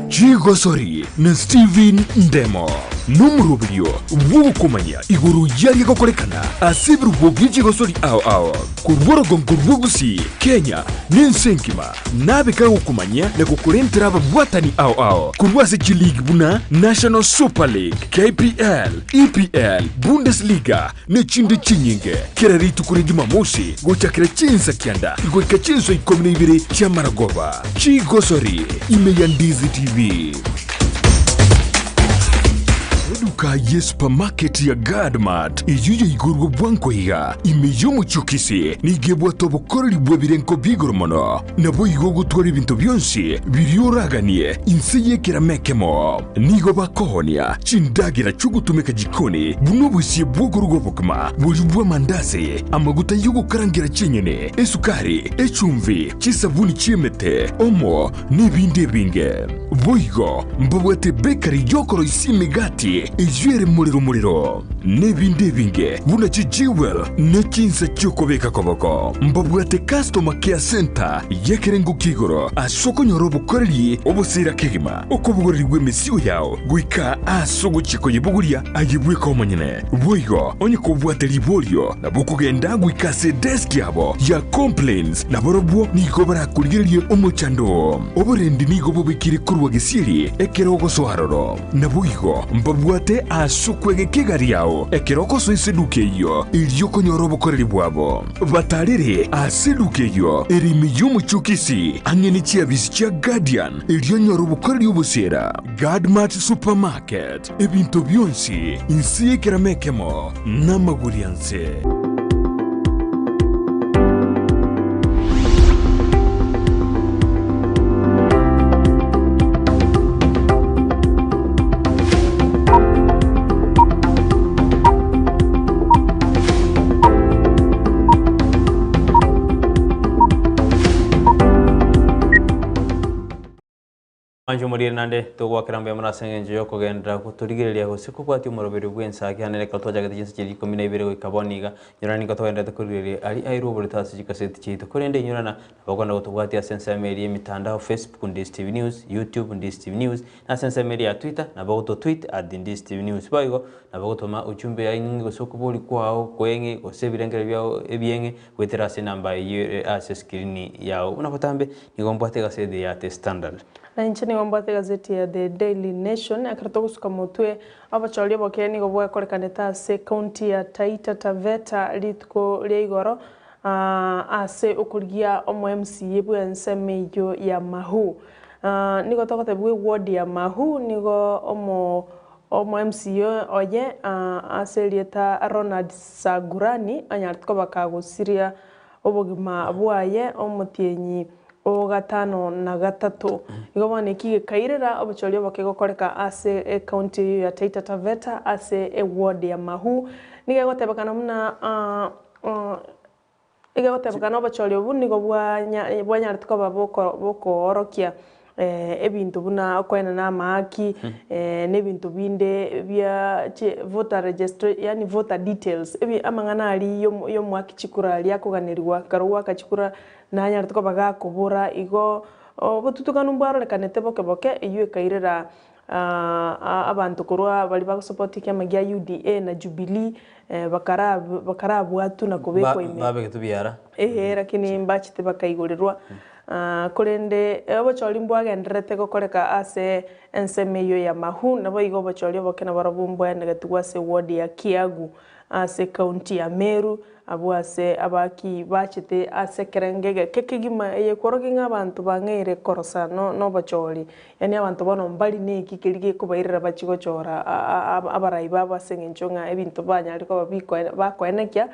Chigosori na Steven Ndemo nomoroberio bw'ogokomanya igoro y'aria gokorekana ase ebirubo bie chigosori ao ao korwa orogongo rwa Gusii, Kenya, na ense engima. Nabe kagokomanyia na gokorentera ababwatani ao ao korwa ase chiligi buna National Super League, KPL, EPL, Bundesliga ne chinde chinyinge. Kera rituko ria Jumamosi gochakera chinsa kianda goika chinsa ikomi na ibere chi'amaragoba. Chigosori ime ya Ndizi TV. Eduka. Eduka ye supermarket ya Guardmart eyio yaigorwe bwango iga ime y'omochie o Kisii nigo ebwate obokoreri bw'ebirengo bi'igoro mono. Naboigo ogotwara ebinto bionsi biria oraganie inse y'ekerama ekemo. Nigo bakoonia chindagera chi'ogotumeka jikoni buna obosie bw'okoruga obokima, boria bw'amandasi, amaguta y'ogokarangera chinyeni, esukari, echumbi, chisabuni chi'emete, omo, nebinde ebinge. Boigo mbabwate bakery y'okoroisia emegati eyio ere morero morero, nebinde ebinge buna chijewel ne chinsa chi'okobeka koboko. Mbabwate customer care centre y'ekerengo kia igoro ase okonyora obokoreri obosira kegima, okobogoreria gw'emesigo yao goika ase ogochia koyebogoria aye bweka omonyene. Boigo onye kobwate riborio nabo okogenda goika ase edesk yabo ya complaints nabarobwo nigo barakorigererie omochando oo. Oborendi nigo bobekire korwa gesieri ekero ogosoa aroro. Naboigo mbabwate ase okwegeka egari yao ekero ogosoa eseduka eyio, erio okonyora obokoreri bwabo. Batarere ase eduka eyio ere ime y'omochie o Kisii, ang'e ne chiabisi chia Guardian, erio onyore obokoreri obosiera. Guardmart Supermarket, ebinto bionsi inse y'ekerama ekemo namagori anse. Mwanche omorire naende togoakera mbuya mono ase engencho y'okogenderera gotorigereria gose kobwatia omoroberio bw'ensa kiane ekero twachagete chinsa chiria ikomi na ibere goika bono iga. Inyorana nigo togendererete korigereria aria airwe oborito ase chikaseti chiaito. Korende inyorana nabo okogenda gotobwatia ase ensemo eria y'emitandao Facebook Ndisi TV News, YouTube Ndisi TV News, na ase ensemo eria ya Twitter nabo ogototweet at Ndisi TV News. Boigo nabo ogotoma ujumbe yaino gose okoboria kwao kweng'e gose ebirengererio biao ebieng'e goetera ase enamba eyio ere ase escreen yao. Buna botambe Nigo mbwate egazeti ya The Standard. Na inche nigo mbwate egazeti ya The Daily Nation. Ekero togosuka motwe, obochori oboke nigo bwakorekanete ase ekaunti ya Taita Taveta rituko ria igoro ase okorigia omo MCA bw'ensemo eyio ya Mahu. Nigo togotebigwa eward ya Mahu nigo omo omo MCA oye ase erieta Ronald Sagurani anyarete koba kagosiria obogima bwaye omotienyi o gatano na gatato. Igo bono eki gekairera obochori oboke gokoreka ase ecounty eyio ya Taita Taveta ase eward ya Mahu. Nigo egotebekana buna nigo egotebekana obochori obwo nigo bwanyarete koba bokoorokia ebinto buna okoenana amahaki, na ebinto binde bia chi voter registra yaani voter details, ebi amang'ana aria yomo yomoaki chikura aria akoganerigwa ekero goaka chikura nanyarete koba gakobora igo, obotutukanu mbwarorekanete boke boke eywo ekairera abanto korwa baria bagosupport ekiama gia UDA na Jubilee bakara bakarabwatwa na kobekwa ime. Babegetwe biara. Eeh lakini mbachete bakaigorerwa. Korende obochori mbwagendererete gokoreka ase ensemo eyio ya Mahu, naboigo obochori oboke nabarobwo mbwaenegetigwe ase eward ya Kiagu ase ekaunti ya Meru, abwo ase abaaki bachete ase ekerengo egeke kegima eye kworokia ng'a abanto bang'eire korosa nobochori, yaani abanto bono mbari neki keria gekobairera bachie gochora abarai babo ase eng'encho ng'a ebinto banyarire koba bikoe bakoenekia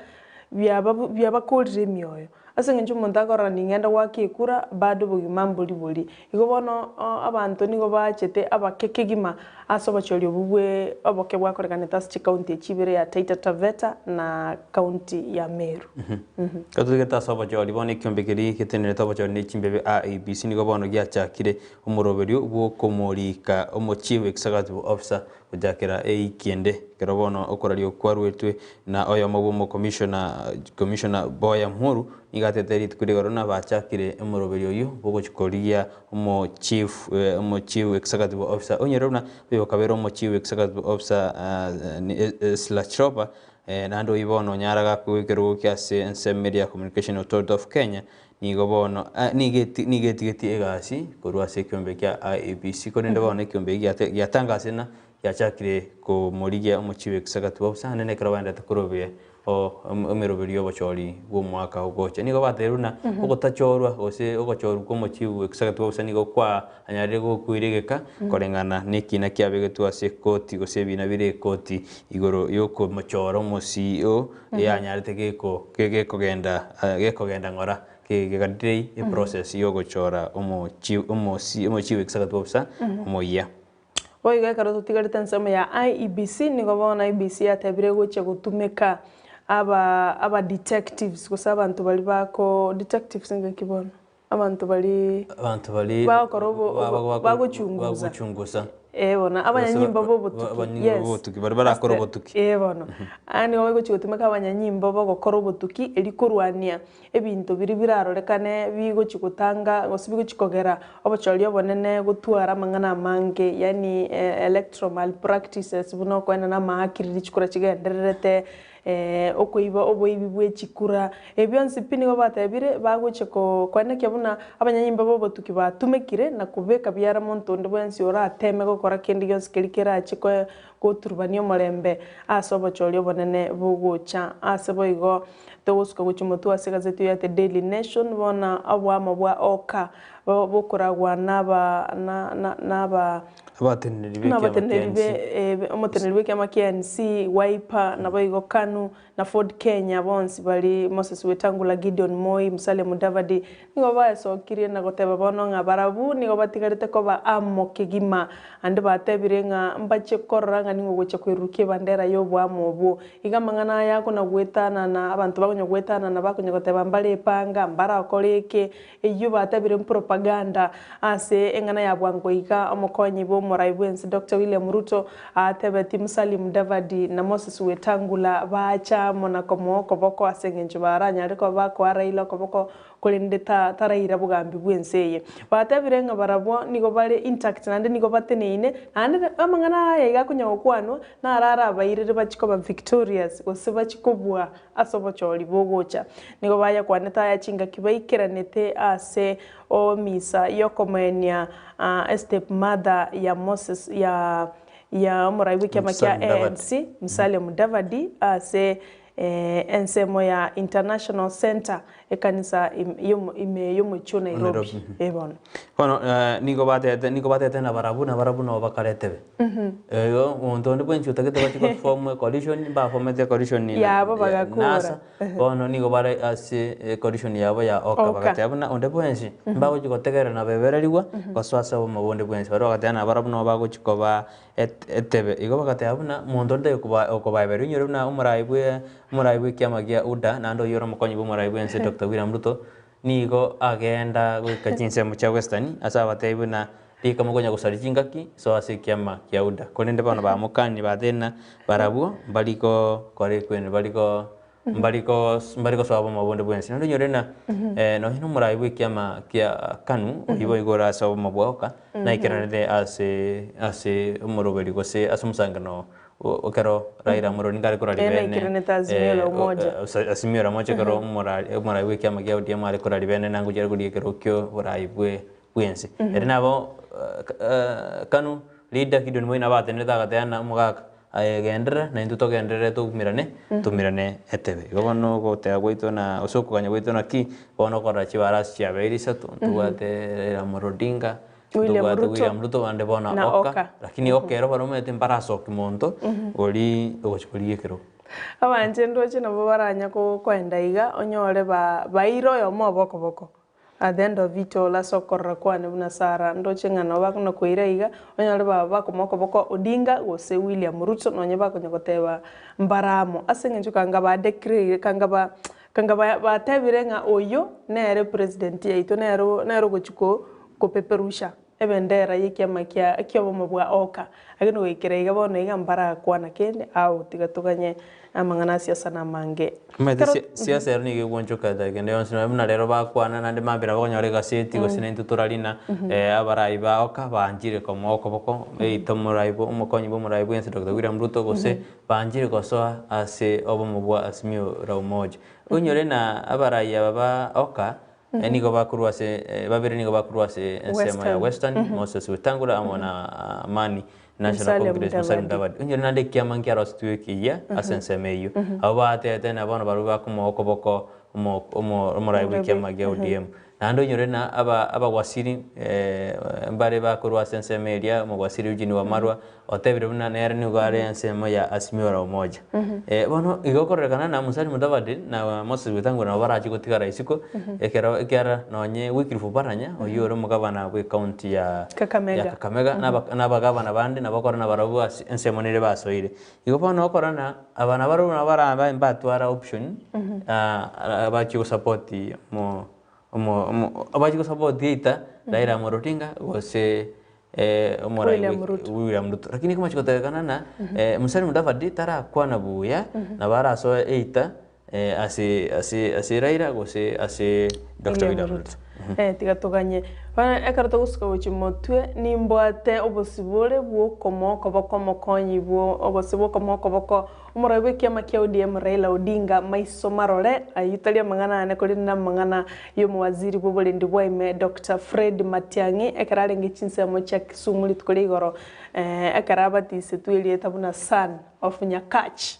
biaba biabakorire emioyo. Ase eng'encho omonto akorora ning'ende goaka ekura, bado obogima mbori bori. Igo bono abanto nigo baachete abake kegima ase obochori obwo bwe oboke bwakorekanete ase chikaunti echi ibere ya Taita Taveta na kaunti ya Meru. Totugete ase obochori bono ekiombe keria getenenerete obochori ne chimbebe IEBC nigo bono giachakire omoroberio bw'okomorika omochief executive officer Gochakera eiki ende, ekero bono okoraria okwarwetwe na oyomo bw'omokomishona, Commissioner Boya Mhuru, nigo atete rituko rigoro na bachakire omoroberio oyio bw'ogochia korigia omo chief omo chief executive officer onyore buna oyo okabera omo chief executive officer Slachropa naende oyio bono onyara gakoigwa ekerogo kia ase ensemo eria ya Communication Authority of Kenya. Nigo bono nigo eti nigo etigetie egasi korwa ase ekeombe kia IEBC, korende bono ekeombe eki giate giatangasire ng'a giachakire komorigia omochie bw'egesagati bwa bosa naende ekero baendete korobia o emeroberi y'obochori bw'omwaka ogocha. Nigo batebirie buna ogotachorwa gose ogochorwa kwa omochie bw'egesagati bwa bosa nigo kwanyarire gokoira egeka koreng'ana na ekina kiabegetwe ase ekoti gose ebina bire ekoti igoro yokomochora omosii eyanyarete geko gekogenda gekogenda ng'ora gegadelay eprocess yogochora omochi omosi omochief executive officer omoyia. Boigo ekero totigarete ensemo ya IEBC, nigo bono IEBC yatebire egochia gotumeka aba aba detectives gose abanto baria bako detectives ngaki bono? Abanto baria Abanto baria bagokora obo obo bagochunguza. bagochunguza. Eh bono, abanyanyimbo Gose ba obotuki, abanyanyimbo yes. ba obotuki, baria barakore Ase obotuki. eh bono. Aya nigo bagochia gotumeka abanyanyimbo bagokora obotuki erio korwania ebinto biria birarorekane bigochia gotanga gose bigochia kogera obochori obonene gotwara amang'ana amange yaani electoral malpractices buna okoenana amaakiriri chikura chigendererete. Okoiba oboibi bwe chikura. Ebi bionsi pi nigo batebire, bagochia koenekia buna abanyanyimba b'obotuki batumekire na kobeka biara monto onde bwensi orateme gokora kende gionsi keria kerache goturubania omorembe ase obochori obonene bogocha. Ase boigo togosuka gochia motwe ase egazeti ya The Daily Nation, bono oboamo bwa Oka bokoragwa naba naba Abateneneri b'ekiama kia Abateneneri NC. be omoteneneri bw'ekiama kia NC, Wiper, naboigo Kanu, na Ford Kenya bonsi baria Moses Wetangula, Gideon Moi, Musalia Mudavadi, nigo baesokirie na goteba bono ng'a barabwo nigo batigarete koba amo kegima, naende batebire ng'a mbache korora ng'a ning'o ogochia koirurukia ebandera y'oboamo obwo. Iga amang'ana aya akona goetanana, abanto bakonya goetanana bakonya goteba mbare epanga, mbarakore eke, Eyio batebire mpropaganda ase eng'ana ya bwango iga omokonyi bw'omorai bw'ense Doctor William Ruto atebetie Musalia Mudavadi na Moses Wetangula baacha amo na komoa okoboko ase engencho baranyare koba bakoa Raila okoboko korende taraira bogambi bw'ense eye. Batebire ng'a barabwo nigo bare intact naende nigo bateneine naende amang'ana aya iga akonya gokwanwa naro arabairere bachie koba victorious gose bachie kobua ase obochori bogocha. Nigo bayakwanete aya chingaki baikeranete ase omisa y'okomoenia estepmother ya Moses ya ya omorai bw'ekiama kia Musalia Mudavadi. ANC Musalia Mudavadi ase ensemo ya International Centre ekanisa ime y'omochie o Nairobi. Nairobi. Eh bono. Bono nigo batete nigo batete nabarabwo nabarabwo nabo bakaretebe. Igo omonto onde bwensi otagete bachie goform ecoalition mbafomete ecoalition na Yabo bagakora. NASA, bono nigo bare ase ecoalition yabo ya Oka Oka. bagateba buna onde bwensi mbagochi gotegerera na bebererigwa gosoa ase obomo bonde bwensi. Baria bagateba nabarabwo nabo bagochi koba et- etebe. Igo bagateba buna monto onde tari koba okobaebereria onyore buna omorai bwe omorai bwa ekiama gia UDA naende oyio ore omokonyi bwa omorai bwensi Doctor William Ruto, Nigo agenda goika chinsemo chia Western ase abatebi buna rika mokonya gosaria chingaki soa ase ekiama kia UDA. Korende bono bamokanirie batebire ng'a barabwo mbari gokora ekwene mbari go mbari go mbari gosoa obomo bonde bwensi. Naende onyore ng'a nonye na omorai bwa ekiama kia Kanu oyio boigo ore ase obomo bwa Oka naikeranete ase ase omoroberi gose ase omosangererano Ekero Raila Amolo Odinga are korwa Ere ribene, naikiranete Azimio la Umoja. Azimio la Umoja ekero omorai bw'ekiama kia ODM are korwa ribene nangochia are korigia ekerogo kia oborai bw'ense. Ere nabo Kanu leader Gideon Moi nabo atenenete agateba ng'a omogaka aye genderera naintwe togenderere toumerane toumerane etebe. Igo bono ogoteba gwaito na gose okogania gwaito naki, bono okorora chibarasi chiabeire isato, ntobwate Raila Amolo Odinga, William Ntobwate Ruto William Ruto bande bono na Oka, Oka. lakini Oka ero baromanyete mbarasoki monto ori ogochi korigia ekerogo. Abanche ndoche nabo baranya koenda iga onyore ba baire oyomo obe okoboko at the end of it all ase okorora kwane buna Sarah ndoche ng'a nabo bakona koira iga onyore ba bakomoa okoboko Odinga gose William Ruto nonye bakonya goteba mbare amo ase eng'encho kanga ba declare kanga ba kanga ba batebire ng'a oyio nere president yaito nere nere ogochi ko kopeperusha ebendera y'ekiama kia ki'obomo bwa Oka. Lakini goikera iga bono iga mbarakwana kende, ao tiga toganye amang'ana a siasa namange. Omanyete Ekero sia siasa ero nigo egwanchoka edageka ende yonsi nonye buna rero bakwana naende mambia nabo okonyora egaseti gose naintwe torarina abarai ba Oka baanchire komoa okoboko either omorai bwa omokonyi bwa omorai bwensi Doctor William Ruto gose baanchire gosoa ase obomo bwa Azimio la Umoja. Onyore na abarai aba ba Oka. Nigo bakorwa ase babere nigo bakorwa ase ensemo ya Western. Western, Moses Wetangula amo na Amani National Musalia Congress Musalia Mudavadi. Mudavadi. Onyore naende ekiama nkiarosetiwe ekiya ase ensemo eyio. Abwo batete na bono barabwo bakomoa okoboko omo omo omorai bwa ekiama gia ODM. Naende onyore na aba abagwasiri mbare bakorwa ase ensemo eria, omogwasiri Eugene Wamalwa otebire buna nere nigo are ensemo ya Azimio la Umoja. Bono igo okororekana na Musalia Mudavadi na Moses Wetangula nabo barache gotigara isiko ekero ekiagera nonye Wycliffe Oparanya oyio ore omogabana bwe county ya Kakamega. ya Kakamega na aba na abagabana bande nabo okore nabarabwo ase ensemo nere basoire. Igo bono okora na aba nabarabwo nabo barabe mbatwara option bachie gosupport omo omo omo bachie gosupport either Raila Amolo Odinga gose omorai William bwe Ruto. William Ruto. Lakini ekomochia kotebekana ng'a Musalia Mudavadi tarakwana buya nabo arasoe either ase ase ase Raila gose ase Doctor William William Ruto. Ruto. Eh, tiga toganye. Bono ekero togosuka gochia motwe, nimbwate obosibore bw'okomoa okoboko omokonyi bwo gose bw'okomoa okoboko omorai bw'ekiama kia ODM Raila Odinga maiso marore, ayio tari amang'ana ane korende namang'ana y'omowaziri bw'oborendi bwa ime Doctor Fred Matiang'i ekero arenge chinsemo chia Kisumu rituko ria igoro ekero abatisetwe erieta buna son of Nyakach.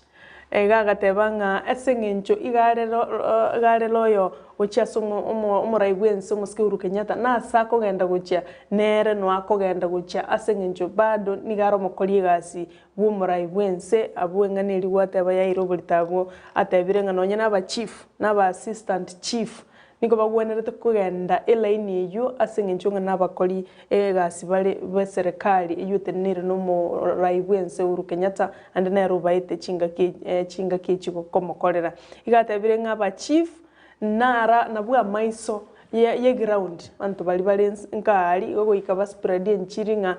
Iga agateba ng'a ase eng'encho iga are iga are loyal gochia ase omo omo omorai bw'ense omosike Uhuru Kenyatta, nase akogenda gochia nere no akogenda gochia ase eng'encho bado nigo are omokori egasi bw'omorai bw'ense abwo eng'ana eria gwateba yaira oborito abwo, atebire ng'a nonye na abachief na aba assistant chief Nigo bagwenerete kogenda elaini eyio ase engencho ng'a nabakori egasi bare b'eserekari eyio eteneneire nomorai bw'ense Uhuru Kenyatta naende nere obaete chingaki chingaki echi komokorera. Iga atebire ng'a aba chief nara nabwo amaiso ye yeground abanto baria bare nka aria igo goika ba spread enchiri ng'a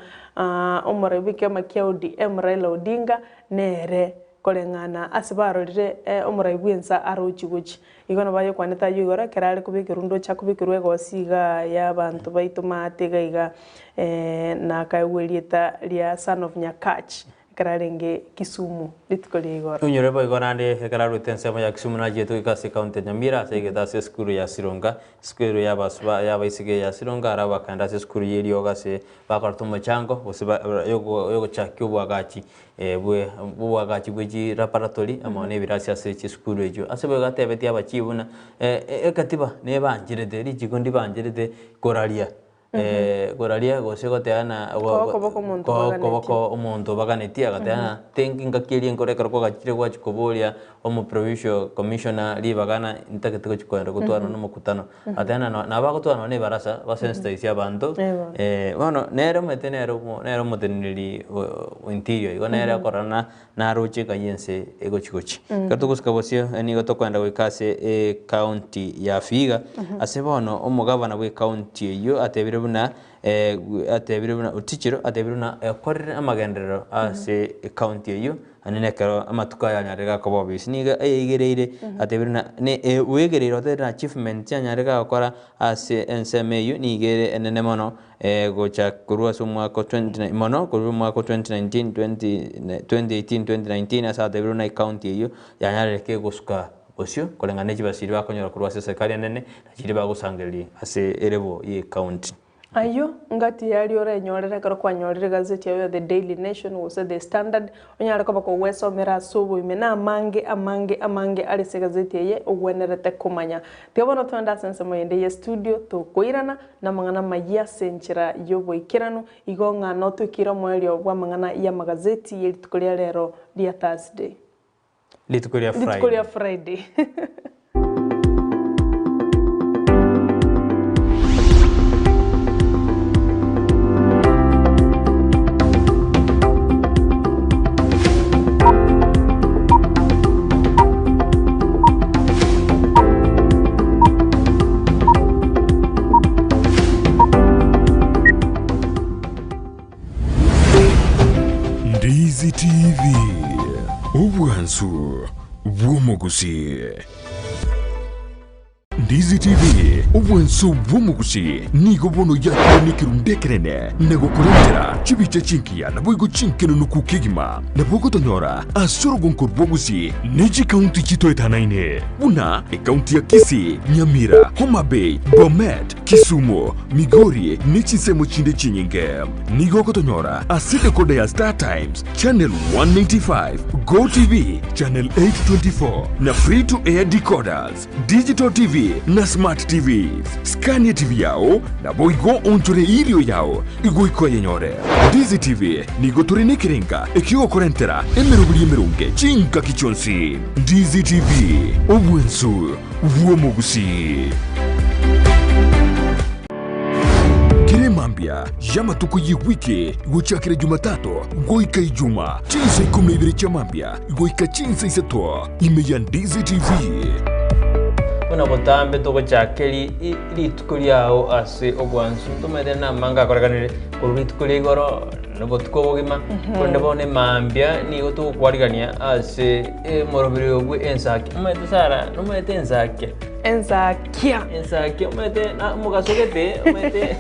omorai bw'ekiama kia ODM Raila Odinga nere Koreng'ana ase barorire omorai bw'ensa arochie gochia. Igo nabo ayokwanete ayio igoro ekero are kobekerwa ndoche akobekerwa egosi iga y'abanto baito maate iga iga na akaegwa erieta ria son of Nyakach ekero arenge Kisumu rituko ria igoro. Onyore boigo naende ekero arwete ensemo ya Kisumu nachiete goika ase ekaunti ya Nyamira ase aigete ase esukuru ya Sironga, esukuru y'abasuba y'abaiseke ya Sironga arabwo bakaenda ase esukuru y'eriogo ase bakorete omochango gose ba yogochakia oboagachi bwe obwagachi bwe chilaboratory amo na ebirasi ase chisukuru echio. Ase boigo atebetie abachief buna ekatiba nebancherete, richiko ndibancherete koraria koraria gose goteana Koa okoboko omonto koa obaganetie. okoboko omonto obaganetie agateba ng'a tenki ngaki eria enkoro ekero kwagachire gwachia koboria omoprovincial commissioner ribaga ng'a ntagete gochia kogenda gotwarana na omokutano. Agateba ng'a nabo bagotwarana nonya na ebarasa basensitize abanto bono nere omanyete nere omo nere omoteneneri o interior igo nere okorora ng'a naroche ng'ai ense egochi gochia. Ekero togosuka bosio nigo tokoenda goika ase ecounty ya Vihiga, ase bono omogavana bwa ecounty eyio atebire buna atebire buna Otichilo atebire buna okorire amagenderero ase ecounty eyio. Naende nekero amatuko aya anyarire gakoba obisi, nigo ayeigereire, atebire ng'a ne oegereire otebire ng'a achievement anyarire gagokora ase ensemo eyio nigo ere enene mono gocha korwa ase omwaka o 20 mono korwa omwaka o 2019 20 2018 2019 ase atebire buna ecounty eyio yanyarire kegosuka bosio koreng'ana ne chibesa chiria bakonyora korwa ase eserikari enene na chiria bagosangereria ase erebo ye ecounty. Ayio ngati yaria orenyorere ekero kwanyorire egazeti yao ya The Daily Nation gose The Standard, onyare koba kogwesomera ase oboime na amange amange amange are ase egazeti eye ogwenerete komanya. Tiga bono togende ase ensemo yende ye studio tokoirana namang'ana amayia ase enchera y'oboikeranu, igo ng'a notwekire omoerio bw'amang'ana y'amagazeti ye rituko ria rero ria Thursday. Rituko ria Rituko ria Friday. Friday. Ndizi TV, obwansu bw'omogusii. Ndizi TV, obwanso bw'omogusi, nigo bono yakire nekerundu ekenene na gokorentera chibicha chingiya naboigo chinkenunuku kegima. Nabo ogotonyora ase orogonko rw'ogusi ne chikaunti chitoetanaine buna ekaunti ya Kisii, Nyamira, Homa Bay, Bomet, Kisumu, Migori ne chinsemo chinde chinyinge. Nigo ogotonyora ase decoder ya Star Times, Channel 195, Go TV, Channel 824 na Free to Air decoders, Digital TV na Smart TVs. Scania TV yao naboigo onchore erio yao igoika oyenyore. Ndizi TV nigo tore nekerenga ekiogokorentera emeroberi emeronge chingaki chionsi. Ndizi TV, obwensu bw'omogusii. Kera emambia y'amatuko y'ewiki gochakera Jumatatu goika Ijuma, chinsa ikomi na ibere chia mambia goika chinsa isato, ime ya Ndizi TV. Buna botambe togochakeri rituko riao ase obwansu, ntomanyete namanga akorekanire korwa rituko ria igoro na obotuko obogima, korende bono emambia nigo togokwarigania ase omoroberi oyo bwe ensaki. Omanyete Sarah, nomanyete ensakia? Ensakia. Ensakia omanyete na omogaso gete omanyete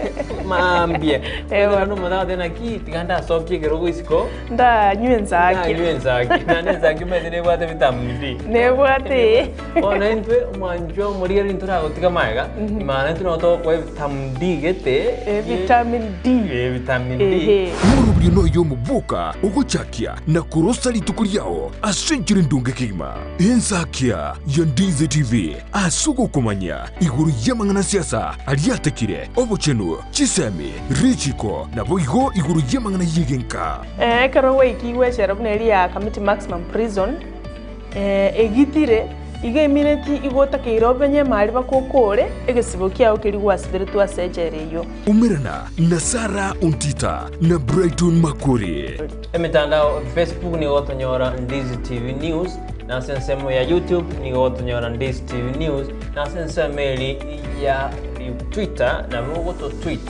maambia. Ewa. Naende omonto agoteba naki tiga ndasokie ekerogo isiko. Ndanywe ensakia. Ndanywe ensakia. Naende ensakia omanyete nebwate vitamin D. Nebwate. Bono intwe omwanchwa omorigereria ntoragotiga magega, maana intwe nabo togokoa vitamin D gete. Vitamin D. Vitamin D. Ehe. Omoroberio noyo omoboka ogochakia na korosa rituko riao ase enchera endonge kegima. Ensakia ya Ndizi TV ase ogokomanya igoro y'amang'ana siasa aria atekire, obochenu, chisemi, richiko, naboigo igoro y'amang'ana y'egenka. Ekero gwaikigwe echela buna eria ya Kamiti Maximum Prison, egitire, iga emineti igo otakeire obenye emari bakokore egesibo kiao keria gwasiberetwe ase echela eyio. Umerana na Sarah Ontita na Brighton Makori. Emetandao Facebook nigo gotonyora Ndizi TV News, na ase ensemo ya YouTube nigo gotonyora Ndizi TV News, na ase ensemo eri ya Twitter nabo ogoto tweet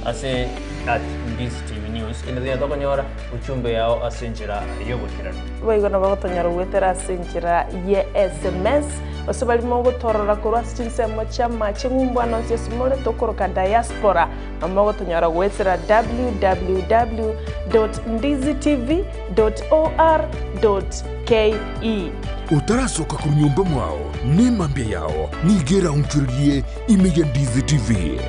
ase at Ndizi TV News. Inde tonya tokonyora ujumbe yao ase enchera y'oboikeranu. Boigo nabo gotonyora goetera ase enchera ye SMS, gose baria mogotorora korwa ase chinsemo chi'amache ng'umbu ande onsi ase more tokoroka diaspora. Nabo mogotonyora goetera www.ndizitv.or.ke. Otarasoka korwa nyomba mwao, nemambia yao nigo eraonchorerie ime ya Ndizi TV.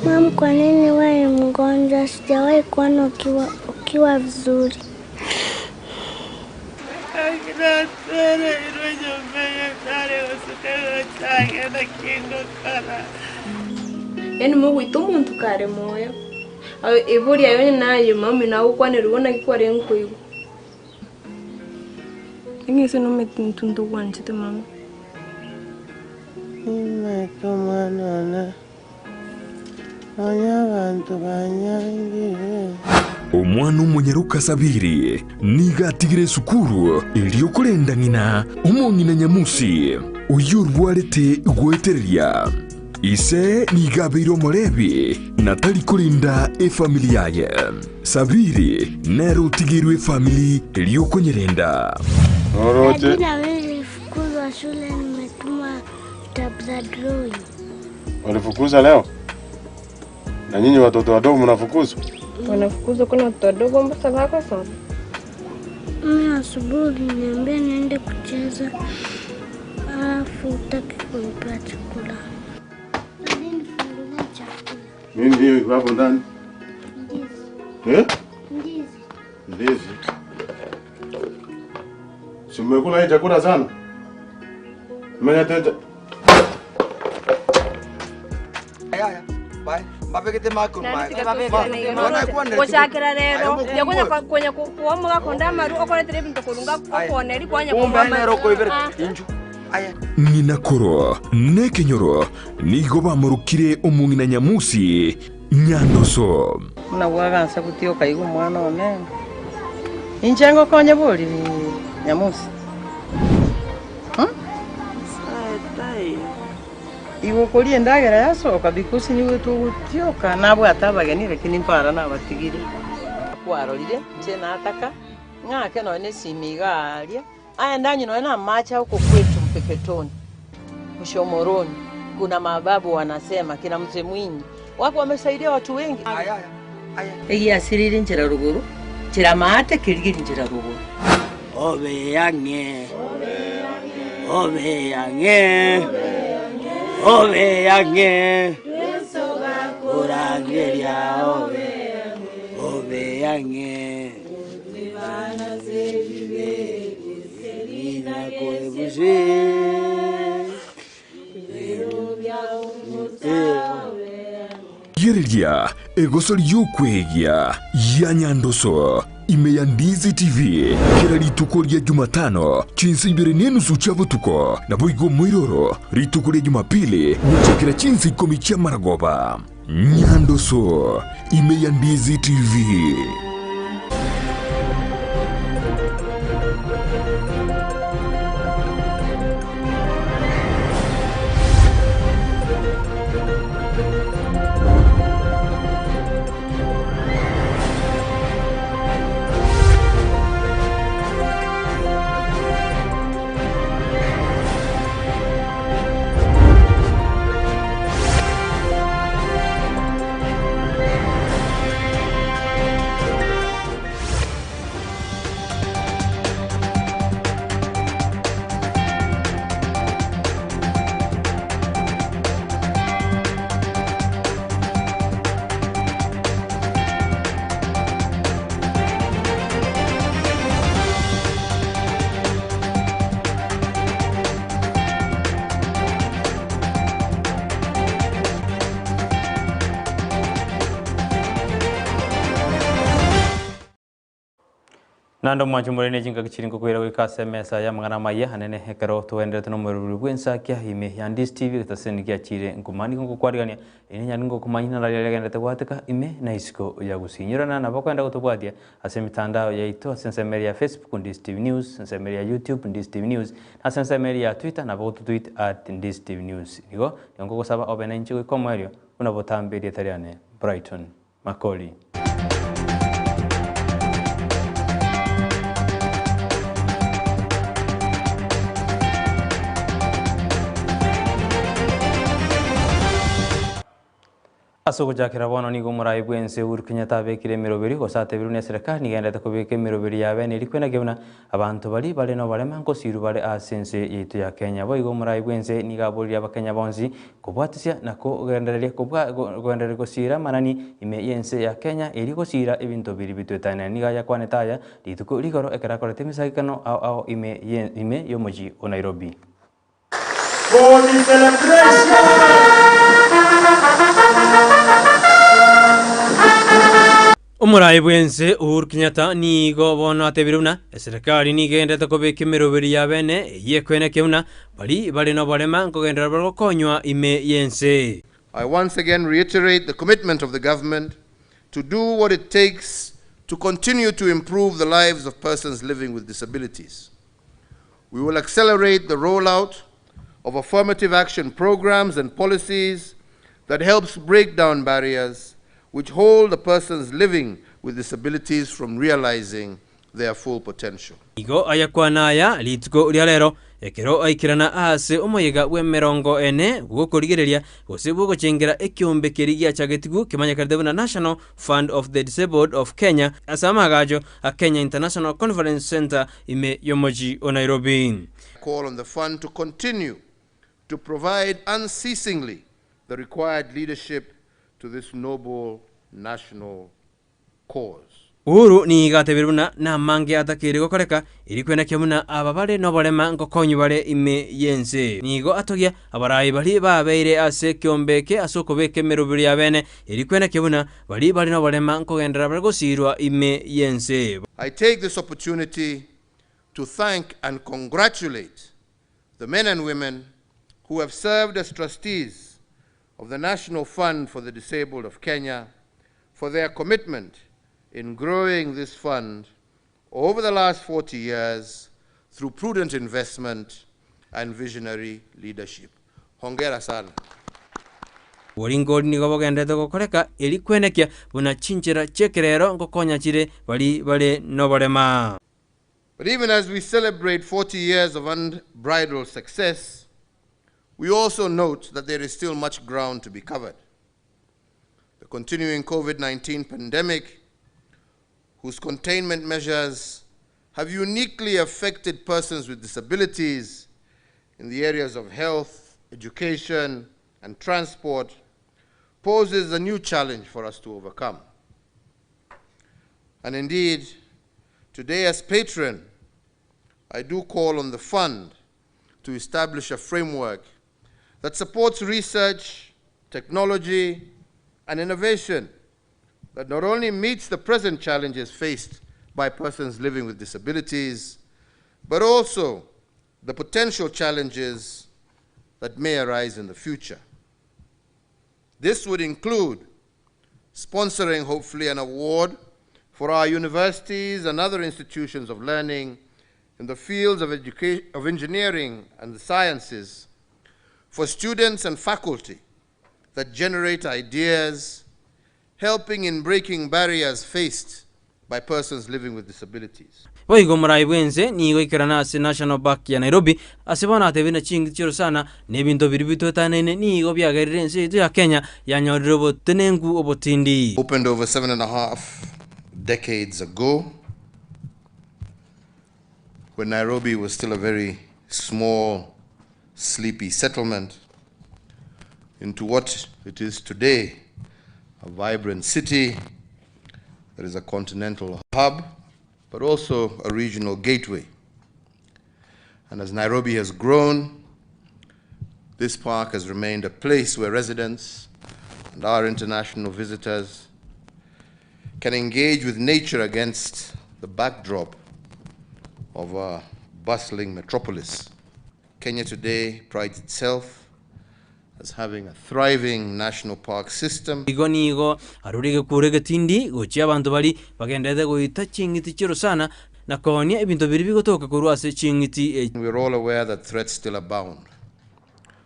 Mam, kwa nini wewe ni mgonjwa? Sijawahi kuona ukiwa, ukiwa vizuri. Yaani mogoita omonto kare moyo, ebori aye onye naye mami nagokwanerigwe naki kwarenge koigwa. Eng'ese nomanyete intwe ntogwanchete mama. Nimanyete omwana one, nonya abanto banyangire. Omwana omonyaroka Sabiri nigo atigire esukuru erio korenda ng'ina omong'ina Nyamusi, oyio orwarete goetereria. Ise nigo abeire omorebi na tari korenda efamiri yaye. Sabiri nere otigeirwe efamiri erio konyerenda. Oroche. Daddy na mimi nilifukuzwa shule, nimetuma vitabu za drawing. Walifukuza leo? Na nyinyi watoto wadogo mnafukuzwa? Wanafukuzwa kuna watoto wadogo mbasa bakosoma. Mimi asubuhi uliniambia niende kucheza, alafu hutaki kunipea chakula. Daddy, nifungulie chakula. Nini hiyo iko hapo ndani? Ndizi. Eh? Ndizi. Ndizi. Si mmekula hii chakula sana? Mmenyateta. Gochakera rero yakonya konya kuomoga konda amaru okoretera ebinto korunga okoneri kwanya Ng'ina koro nekenyoro nigo bamorokire omong'ina Nyamusi Nyandoso. Buna bwagansa gotioka iga omwana one, inche ngokonye bori Nyamusi? Igo okoria endagera yasoka because nigo togotioka nabwate abageni lakini mpara nabatigire. Kwarorire, inche nataka. Ng'ake nonya nesimi iga aaria, aende anywe nonya na amache agokwa kwetu Mpeketoni, Mshomoroni, kuna mababu wanasema kina Mzee Mwinyi wako wamesaidia watu wengi. Egiasirire nchera rogoro, nchera maate kerigerie nchera rogoro. Obe ang'e, obe ang'e, obe ang'e, korangeria obe, obe ang'e. Rigereria egoso ri'okwegia ya Nyandoso ime ya Ndizi TV kera rituko ria Jumatano chinsa ibere na enusu chia botuko, naboigo omoiroro rituko ria Jumapili gochakera chinsa ikomi chi'amaragoba. Nyandoso ime ya Ndizi TV. Naende omwanche more ne chingaki chiria nkokoira goika ase emesa y'amang'ana amaya anene ekero togendererete nomoroberi bw'ensakia ime ya Ndizi TV egetaseni giachire nkuma nigo ngokwarigania ere nyari ngokomanya naro riria riagendererete goateka ime na isiko ya Gusii. Inyorana nabo okogenda gotobwatia ase emitandao yaito ase ensemo eria ya Facebook Ndizi TV News, ensemo eria ya YouTube Ndizi TV News, na ase ensemo eria ya Twitter nabo ogototweet at Ndizi TV News. Igo nigo nkogosaba obe nainche goika omoerio buna botambe erieta riane Brighton Makori. Ase ogochakera bono nigo omorai bw'ense Uhuru Kenyatta abekire emeroberi gose atebirwe neserekari nigo aendete kobeka emeroberi ya bene eria kwenakia buna abanto baria bare noborema nkosirwa bare ase ense yaito ya Kenya. Boigo omorai bw'ense nigo aboririe abakenya bonsi kobwatisia na kogendereria kobwa kogendereria gosiira amanani ime y'ense ya Kenya erio gosiira ebinto biria bitwetanaine. Nigo ayakwanete aya rituko rigoro ekero akorete emisagekano ao ao ime ye ime y'omochie o Nairobi. For the celebration. Omorai bw'ense Uhuru Kenyatta nigo bono atebire buna eserekari nigo egendererete kobeka emeroberi ya bene eyio ekoenekia buna baria bare noborema nkogenderera bare gokonywa ime y'ense. I once again reiterate the commitment of the government to do what it takes to continue to improve the lives of persons living with disabilities. We will accelerate the rollout of affirmative action programs and policies that helps break down barriers which hold the persons living with disabilities from realizing their full potential. Nigo ayakwana aya rituko ria rero, ekero aikerana aase omoyega bw'emerongo ene bw'okorigereria gose bw'ogochengera ekeombe keria giachagetigwe kemanyekanete buna National Fund of the Disabled of Kenya ase amaagacho a Kenya International Conference Centre ime y'omochie o Nairobi. Call on the fund to continue to provide unceasingly the required leadership to this noble national cause. Uhuru nigo atebire buna namange atakeire gokoreka erio kwenekia buna aba bare noborema nkokonywa bare ime y'ense. Nigo atogia abarai baria babeire ase ekeombe eke ase okobeka emeroberi ya bene erio kwenekia buna baria bare noborema nkogenderera bare gosiirwa ime y'ense. I take this opportunity to thank and congratulate the men and women who have served as trustees of the National Fund for the Disabled of Kenya for their commitment in growing this fund over the last 40 years through prudent investment and visionary leadership. Hongera sana. Boringori nigo bogendererete gokoreka erio kwenekia buna chinchera chi'ekerero nkokonya chire baria bare noborema. But even as we celebrate 40 years of unbridled success, we also note that there is still much ground to be covered. The continuing COVID 19 pandemic, whose containment measures have uniquely affected persons with disabilities in the areas of health, education, and transport, poses a new challenge for us to overcome. And indeed, today as patron, I do call on the fund to establish a framework that supports research, technology, and innovation that not only meets the present challenges faced by persons living with disabilities, but also the potential challenges that may arise in the future. This would include sponsoring, hopefully, an award for our universities and other institutions of learning in the fields of, educa- of engineering and the sciences for students and faculty that generate ideas, helping in breaking barriers faced by persons living with disabilities. Boigo omorai bw'ense nigo aikerana ase National Park ya Nairobi ase bono atebire na ching'iti chi'orosana na ebinto biria bitwetanaine nigo biagerire ense yaito ya Kenya yanyorire obotenenku obotindi. Opened over seven and a half decades ago, when Nairobi was still a very small, sleepy settlement, into what it is today a vibrant city that is a continental hub, but also a regional gateway. And as Nairobi has grown, this park has remained a place where residents and our international visitors can engage with nature against the backdrop of a bustling metropolis. Kenya today prides itself as having a thriving national park system. Igo nigo arure egekuro egetindi gochia abanto baria bagenderete goita ching'iti chi'orosana na koonia ebinto biria bigotoka korwa ase ching'iti echi. We are all aware that threats still abound,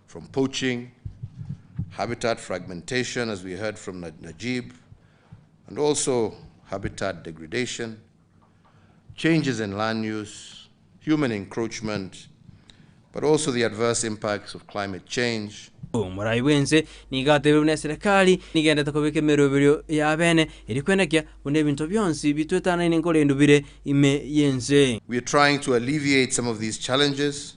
from poaching, habitat fragmentation, as we heard from Najib, and also habitat degradation, changes in land use, human encroachment, but also the adverse impacts of climate change. Omorai bw'ense nigo atebire buna eserekari nigendete kobeka emeroberio y'abene erio kwenekia buna ebinto bionsi bitwetanaine nkorendwa bire ime y'ense. We are trying to alleviate some of these challenges.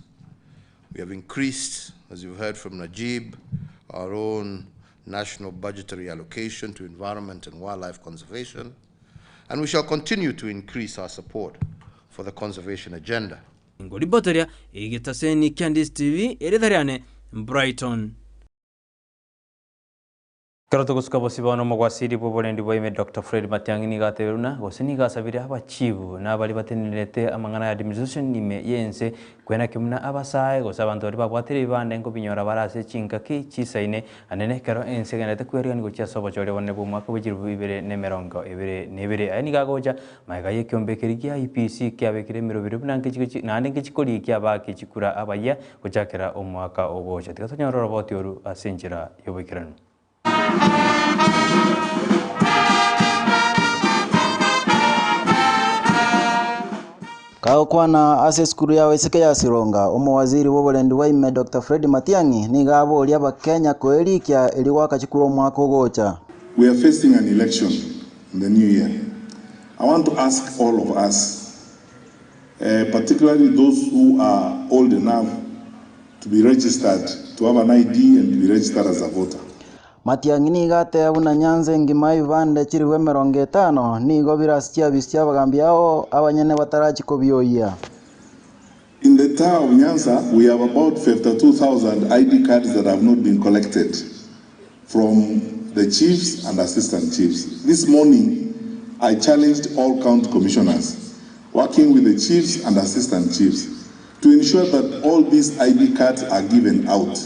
We have increased, as you've heard from Najib, our own national budgetary allocation to environment and wildlife conservation, and we shall continue to increase our support for the conservation agenda. Ngoribotoria egetaseni kia Ndisi TV, erieta riane Brighton. Ekero togosuka bosio bono omogwasiri bw'oborendi bwa ime Doctor Fred Matiang'i nigo atebire buna gose nigo asabire abachibu na baria batenenerete amang'ana ya administration ime y'ense kwenaki buna abasae gose abanto baria babwatire ebibande nkobinyora bare ase chingaki chisaine anene ekero ense egenderete kwerigania gochia ase obochori obonene bw'omwaka bwe chilifu ibere na emerongo ebere na ebere. Aya nigo agocha Magega y'ekeombe keria gia IEBC kiabekire emeroberi buna ngechi naende ngechikorigia abaaki chikura abayia gochakera omwaka ogocha. Tiga tonyore oroboti oru ase enchera y'oboikeranu. Kagokwana ase esukuru ya Waiseke ya Sironga, omowaziri bw'oborendi bwa ime Doctor Fred Matiang'i nigo aboria abakenya koerikia erio goaka chikura omwaka ogocha. We are facing an election in the new year. I want to ask all of us, uh, particularly those who are old enough to be registered, to have an ID and to be registered as a voter. Matiang'i nigo ateba buna Nyanza engima ebibande chilifu emerongo etano nigo bire ase chiabisi chi'abagambi ao abanyene batarachi kobioyia. In the town of Nyanza, we have about 52,000 ID cards that have not been collected from the chiefs and assistant chiefs. This morning, I challenged all county commissioners, working with the chiefs and assistant chiefs, to ensure that all these ID cards are given out.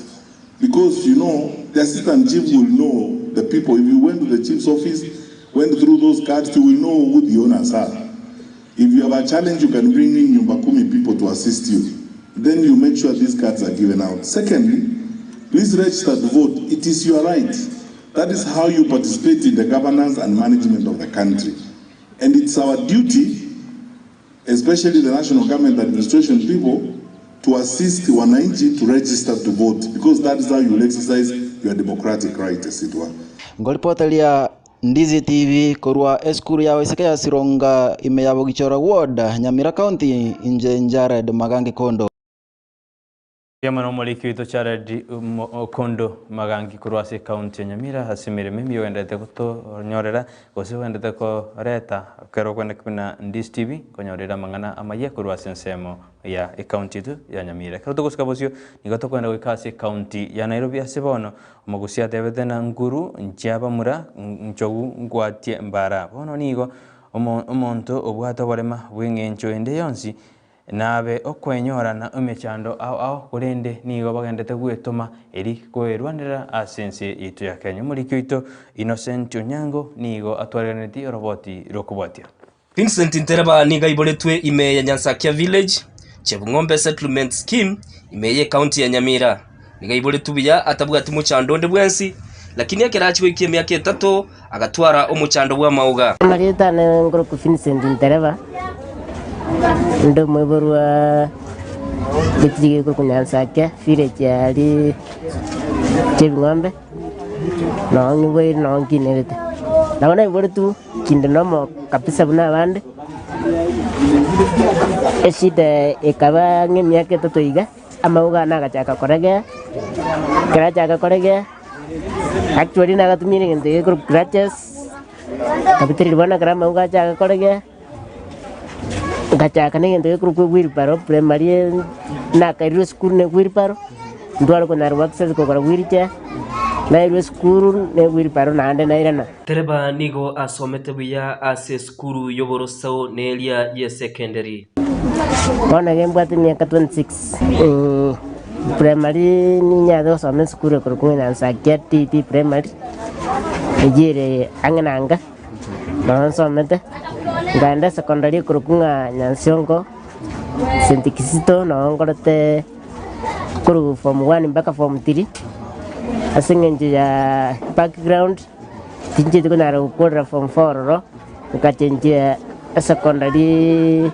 Because, you know, the assistant chief will know the people. If you went to the chief's office, went through those cards, you will know who the owners are. If you have a challenge, you can bring in Nyumba Kumi people to assist you. Then you make sure these cards are given out. Secondly, please register to vote. It is your right. That is how you participate in the governance and management of the country. And it's our duty especially the national government administration people, to assist wananchi to register to vote because that is how you will exercise your democratic right as it were. Nkoripoteria Ndizi TV korwa esukuru ya Waiseke ya Sironga ime ya Bogichora Ward, Nyamira County, inche Jared Magangi Kondo. Mbuya mono omoriki oito Jared Okondo Magangi korwa ase ekaunti ya Nyamira ase emeremo emiya ogenderete gotonyorera gose ogenderete koreta ekero okogenda buna Ndizi TV nkonyorera amang'ana amaya korwa ase ensemo ya ekaunti yaito ya Nyamira. Ekero togosika bosio nigo tokogenda goika ase ekaunti ya Nairobi ase bono omogusi atebete na nguru nchiabamura nchogu nkwatie mbara. Bono nigo omonto obwate oborema bw'eng'encho ende yonsi Nabe okwenyorana emechando ao ao, korende nigo bagendete gwetoma eri kwerwanerera ase ense yaito ya Kenya. Omoriki oito Innocent Onyango nigo atwareganetie oroboti rw'okobwatia. Vincent Ntereba nigo aiboretwe ime ya Nyansakia Village, Chebung'ombe Settlement Scheme, ime y'Ecounty ya Nyamira. Nigo aiboretwe buya atabwati mochando onde bwensi, lakini ekero achia goikia emiaka etato agatwara omochando bw'amauga. Amarieta ane nkorokwa Vincent Ntereba, inde omoiborwa bw'echichiko gekorokwa Nyansakia, village aria Chebing'ombe, noo nyiboire noo nkinerete. Nabo naiboretwe kinde nomo kabisa buna abande, eshida ekaba ng'a emiaka etato iga. Amauga ane agachaka koregea, ekero achaka koregea, actually nagatumire egento gekorokwa crutches, nkabetereria bono ekero amauga achaka koregea, ngachaka na egento gekorokwa ewheelbarrow primary nakairwe esukuru na ewheelbarrow, ntware konyara go access kogora wheelchair, nairwe esukuru na ewheelbarrow naende nairana. Tereba nigo asomete buya ase esukuru y'oborosao na eria y'esekenderi. Bono iga mbwate emiaka 26, primary ninyare gosoma esukuru ekorokwa ng'a Nyansakia TT Primary, eyio ere ang'e na nka, noo nsomete, nkaenda esecondary ekorokwa ng'a Nyansiongo St Kizito noo nkorete korwa form one mpaka form three, ase eng'encho ya background. Tinchieti konyara gokorera form four ororo, nkachenchia esecondary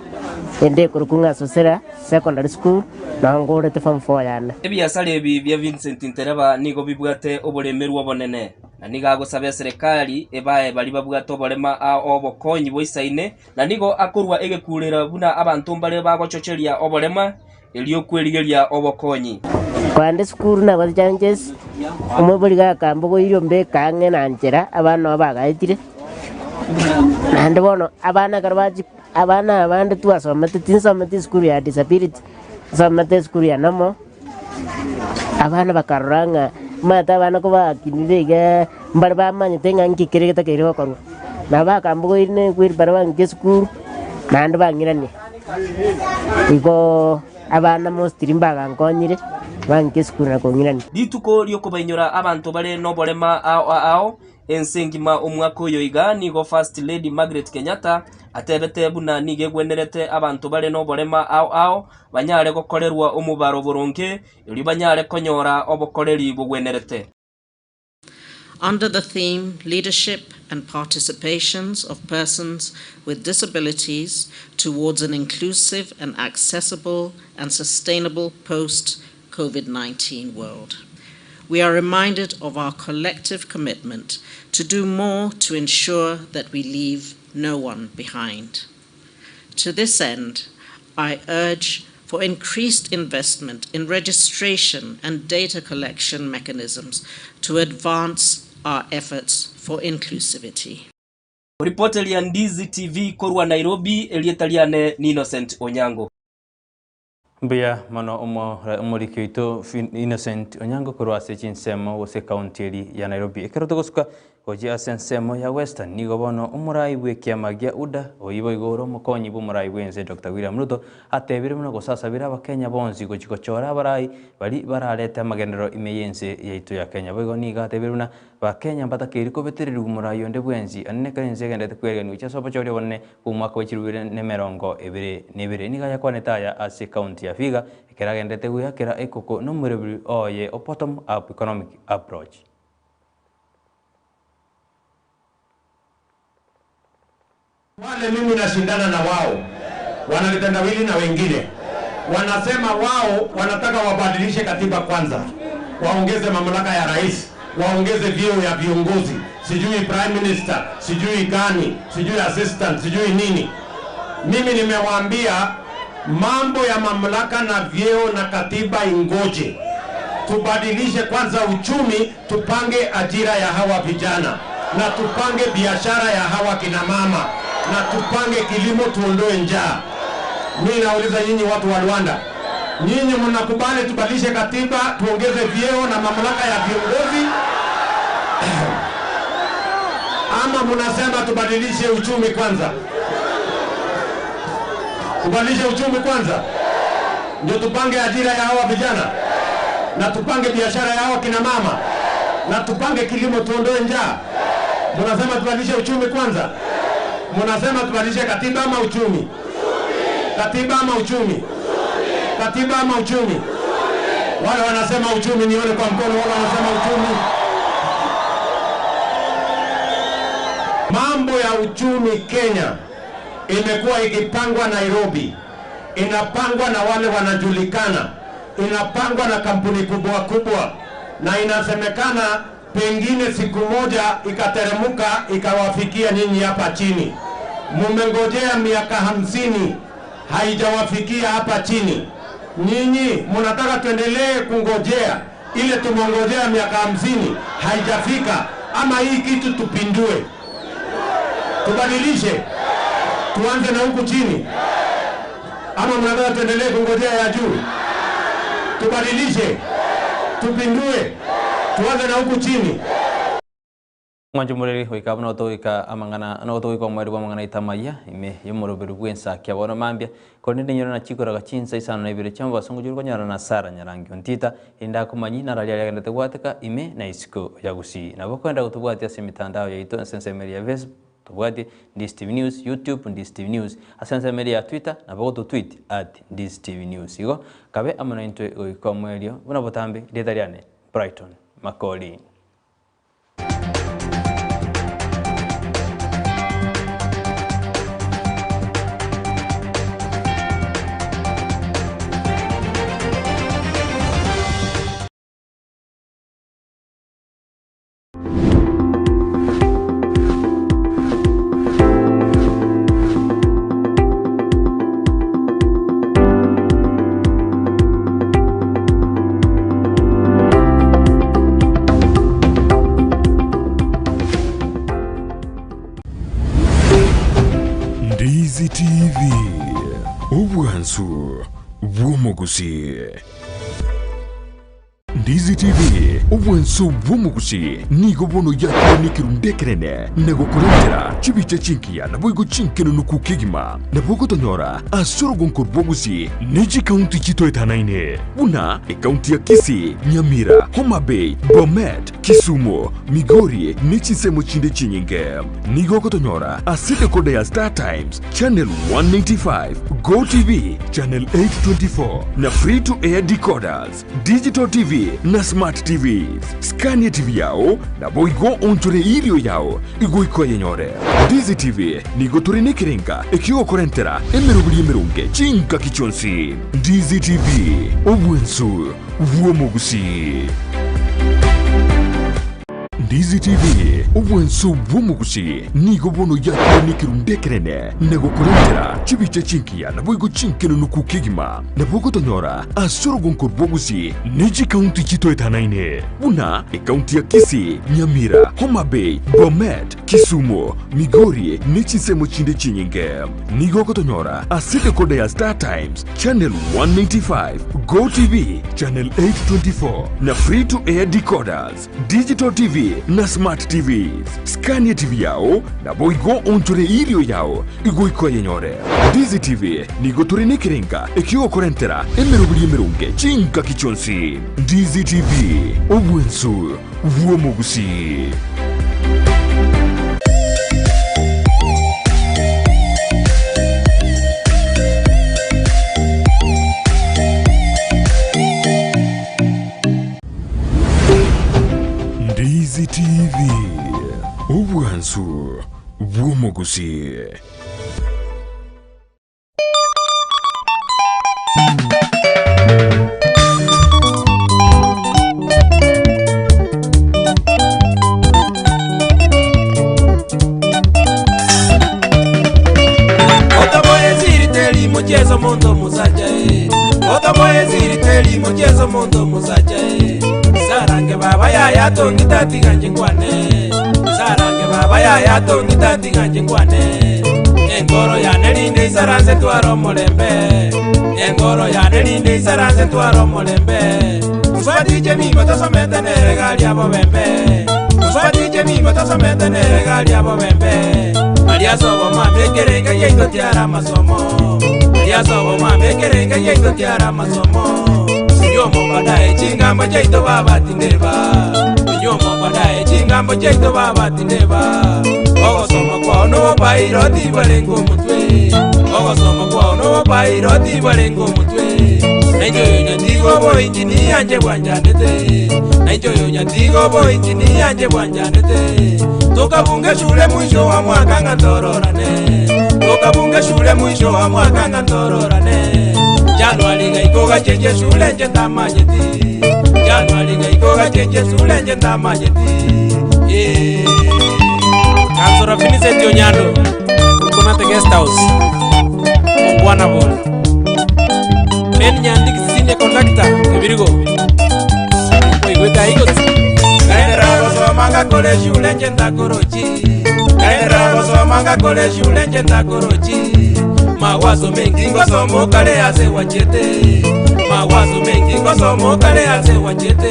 ende ekorokwa ng'a Sosera secondary school, nao nkorete form four yane. Ebiasara ebi bia Vincent Ntereba nigo bibwate oboremerwa obonene, na nigo agosaba eserekari ebae baria babwate oborema ao obokonyi boisaine, na nigo akorua egekurera buna abanto mbare bagochocheria oborema erio kwerigeria obokonyi. Kogenda esukuru nabwate challenges, omoibori gakambogoirie ombeke ang'e na nchera, abana nabo bagaetire, naende bono abana ekero bachia abana abande twasomete tinsometi esukuru ya disability, nsomete esukuru ya normal, abana bakarora ng'a omanyete abana kobakinire igaa, mbare bamanyete ng'a nki kere getakeire gokorwa. Nabo bakambogoirie na ewheelbarrow bang'ika esukuru, naende bang'irania. Igo abana mostly mbagankonyire, bang'ika esukuru na kong'irania. Rituko ri'okobainyora abanto bare noborema ao ao ense engima omwaka oyo iga nigo First Lady Margaret Kenyatta atebete buna nigo egwenerete abanto bare noborema ao ao banyare gokorerwa omobaro boronge erio banyare konyora obokoreri bogwenerete. Under the theme Leadership and Participations of Persons with Disabilities Towards an Inclusive and Accessible and Sustainable Post COVID 19 World. We are reminded of our collective commitment to do more to ensure that we leave no one behind. To this end, I urge for increased investment in registration and data collection mechanisms to advance our efforts for inclusivity. Oripoteria Ndizi TV korwa Nairobi, erieta riane n'Innocent Onyango. Mbuya mono omoriki oito Innocent Onyango korwa ase chinsemo gose ekaunti eri ya Nairobi. Ekero togosuka gochia ase ensemo ya Western nigo bono omorai bw'ekiama gia UDA oyio boigo ore omokonyi bw'omorai bw'ense Doctor William Ruto atebire buna gose asabire abakenya bonsi gochia gochora abarai baria bararete amagenderero ime y'ense yaito ya Kenya. Boigo nigo atebire buna Bakenya mbatakeiri kobetererigwa morai onde bwensi anene ekero ense egendererete kwereganigwa gochia ase obochori obonene bw'omwaka bwe chilifu ibere na emerongo ebere na ebere. Nigo ayakwanete aya ase ekaunti ya Vihiga ekero agendererete goeakera ekoko nomorobiri oye o Bottom Up Economic Approach. Wale mimi nashindana na wao. Wana vitendawili na wengine wanasema wao wanataka wabadilishe katiba kwanza, waongeze mamlaka ya rais, waongeze vyeo ya viongozi, sijui prime minister, sijui gani, sijui assistant, sijui nini. Mimi nimewaambia mambo ya mamlaka na vyeo na katiba ingoje, tubadilishe kwanza uchumi, tupange ajira ya hawa vijana na tupange biashara ya hawa kina mama na tupange kilimo, tuondoe njaa. Mimi nauliza nyinyi watu wa Rwanda, nyinyi mnakubali tubadilishe katiba, tuongeze vyeo na mamlaka ya viongozi ama mnasema tubadilishe uchumi kwanza? Tubadilishe uchumi kwanza ndio tupange ajira ya hawa vijana na tupange biashara ya hawa kina mama na tupange kilimo, tuondoe njaa. Mnasema tubadilishe uchumi kwanza? Mnasema tubadilishe katiba ama uchumi? Katiba ama uchumi? Katiba ama uchumi? Wale wanasema uchumi, nione kwa mkono. Wale wanasema uchumi. Mambo ya uchumi Kenya imekuwa ikipangwa Nairobi, inapangwa na wale wanajulikana, inapangwa na kampuni kubwa kubwa, na inasemekana pengine siku moja ikateremuka ikawafikia nyinyi hapa chini. Mumengojea miaka 50 haijawafikia hapa chini. Nyinyi mnataka tuendelee kungojea ile tumengojea miaka 50 haijafika, ama hii kitu tupindue, tubadilishe, tuanze na huku chini, ama mnataka tuendelee kungojea ya juu? Tubadilishe, tupindue, tuanze na huku chini. Mwancho moreri goika buna otogoika amang'ana na otogoika omweri bwa amang'ana aito amaya ime y'omoroberi bw'ensa kia bono mambia korende ninyore na chikoraga chinsa isano na ibere chia mobaso ngochire konyora na Sarah Nyarangi Ontita erinde akomanyi nararia aria agendete gwateka ime na isiko ya Gusii. Nabo okoenda gotobwatia ase emitandao yaito ase ensemo eria ya Facebook tobwatie Ndizi TV News, YouTube Ndizi TV News, ase ensemo eria ya Twitter nabo ogototweet at Ndizi TV News. Igo kabe amo naintwe goika omoerio buna botambe rieta riane Brighton Makori. Ndizi TV, obwansu bw'omogusii. Ndizi TV, obwansu bw'omogusii nigo bono yakire nekerundu ekenene na gokorentera chibicha chinkiya naboigo chinkenunuku kegima nabo ogotonyora ase orogonko rw'ogusii ne chikaunti chitoetanaine buna ekaunti ya Kisii, Nyamira, Homa Bay, Bomet, Kisumu, Migori ne chinsemo chinde chinyinge. Nigo ogotonyora ase decoder ya Star Times, Channel 195, Go TV, Channel 824 na Free to Air decoders, Digital TV na Smart TVs. Scania TV yao naboigo onchore irio yao igoika oyenyore. Ndizi TV nigo tore nekerenga ekiogokorentera emeroberi emeronge chingaki chionsi. Ndizi TV, obwensu bw'omogusii. Ndizi TV, obwanso bw'omogusii nigo bono yakire nekerundu ekenene na gokorentera chibicha chinkiya naboigo chinkenunuku kegima nabo ogotonyora ase orogonko rw'ogusii ne chikaunti chitoetanaine buna ekaunti ya Kisii, Nyamira, Homa Bay, Bomet, Kisumu, Migori ne chinsemo chinde chinyinge. Nigo ogotonyora ase decoder ya Star Times, Channel 195, Go TV, Channel 824 na Free to Air decoders, Digital TV na Smart TVs. Scania TV yao naboigo onchore irio yao igoika oyenyore. Ndizi TV nigo tore nekerenga ekiogokorentera emeroberi emeronge chingaki chionsi. Ndizi TV, obwensu bw'omogusii. Ndizi TV, obwansu bw'omogusii. Otomoyesiri muchezo monto musacha eh. Otomoyesiri muchezo monto musacha eh. Sarange baba yaya tongita tiganje kwane. Sarange baba yaya tongita tiganje kwane. Engoro yane rinde isaranse twara omulembe. Engoro yane rinde isaranse twara omulembe. Muswatije mimba tosomete neregali abo bembe. Muswatije mimba tosomete neregali abo bembe. Aliasobo mwami ekerenga yaito tiara masomo. Aliasobo mwami ekerenga yaito tiara masomo. Inyomo badae chingambo chaito babatindeba. Inyomo badae chingambo chaito babatindeba. Ogosoma kwao nobopairoti barenga omotwe. Ogosoma kwao nobopairoti barenga omotwe. Nainjo nyatigo bo injini yanje bwanjanete. Nainjo nyatigo bo injini yanje bwanjanete. Tukabunge shule mwisho wa mwaka ngatororane. Tukabunge shule mwisho wa mwaka ngatororane. Januari gaiko gachenje shule nje tamanyeti. Januari gaiko gachenje shule nje tamanyeti. Eh. Kansora Vincent Onyando Konate Guest House Mongwana Ball Ben Nyandiki Senior Conductor Ebirigo Oigwete Aigotsi Kaendera gosoma ngakore shule nje ndakorochi. Kaendera gosoma ngakore shule nje ndakorochi. Mawazo mengi ngosoma kale ase wachete. Mawazo mengi ngosoma kale ase wachete.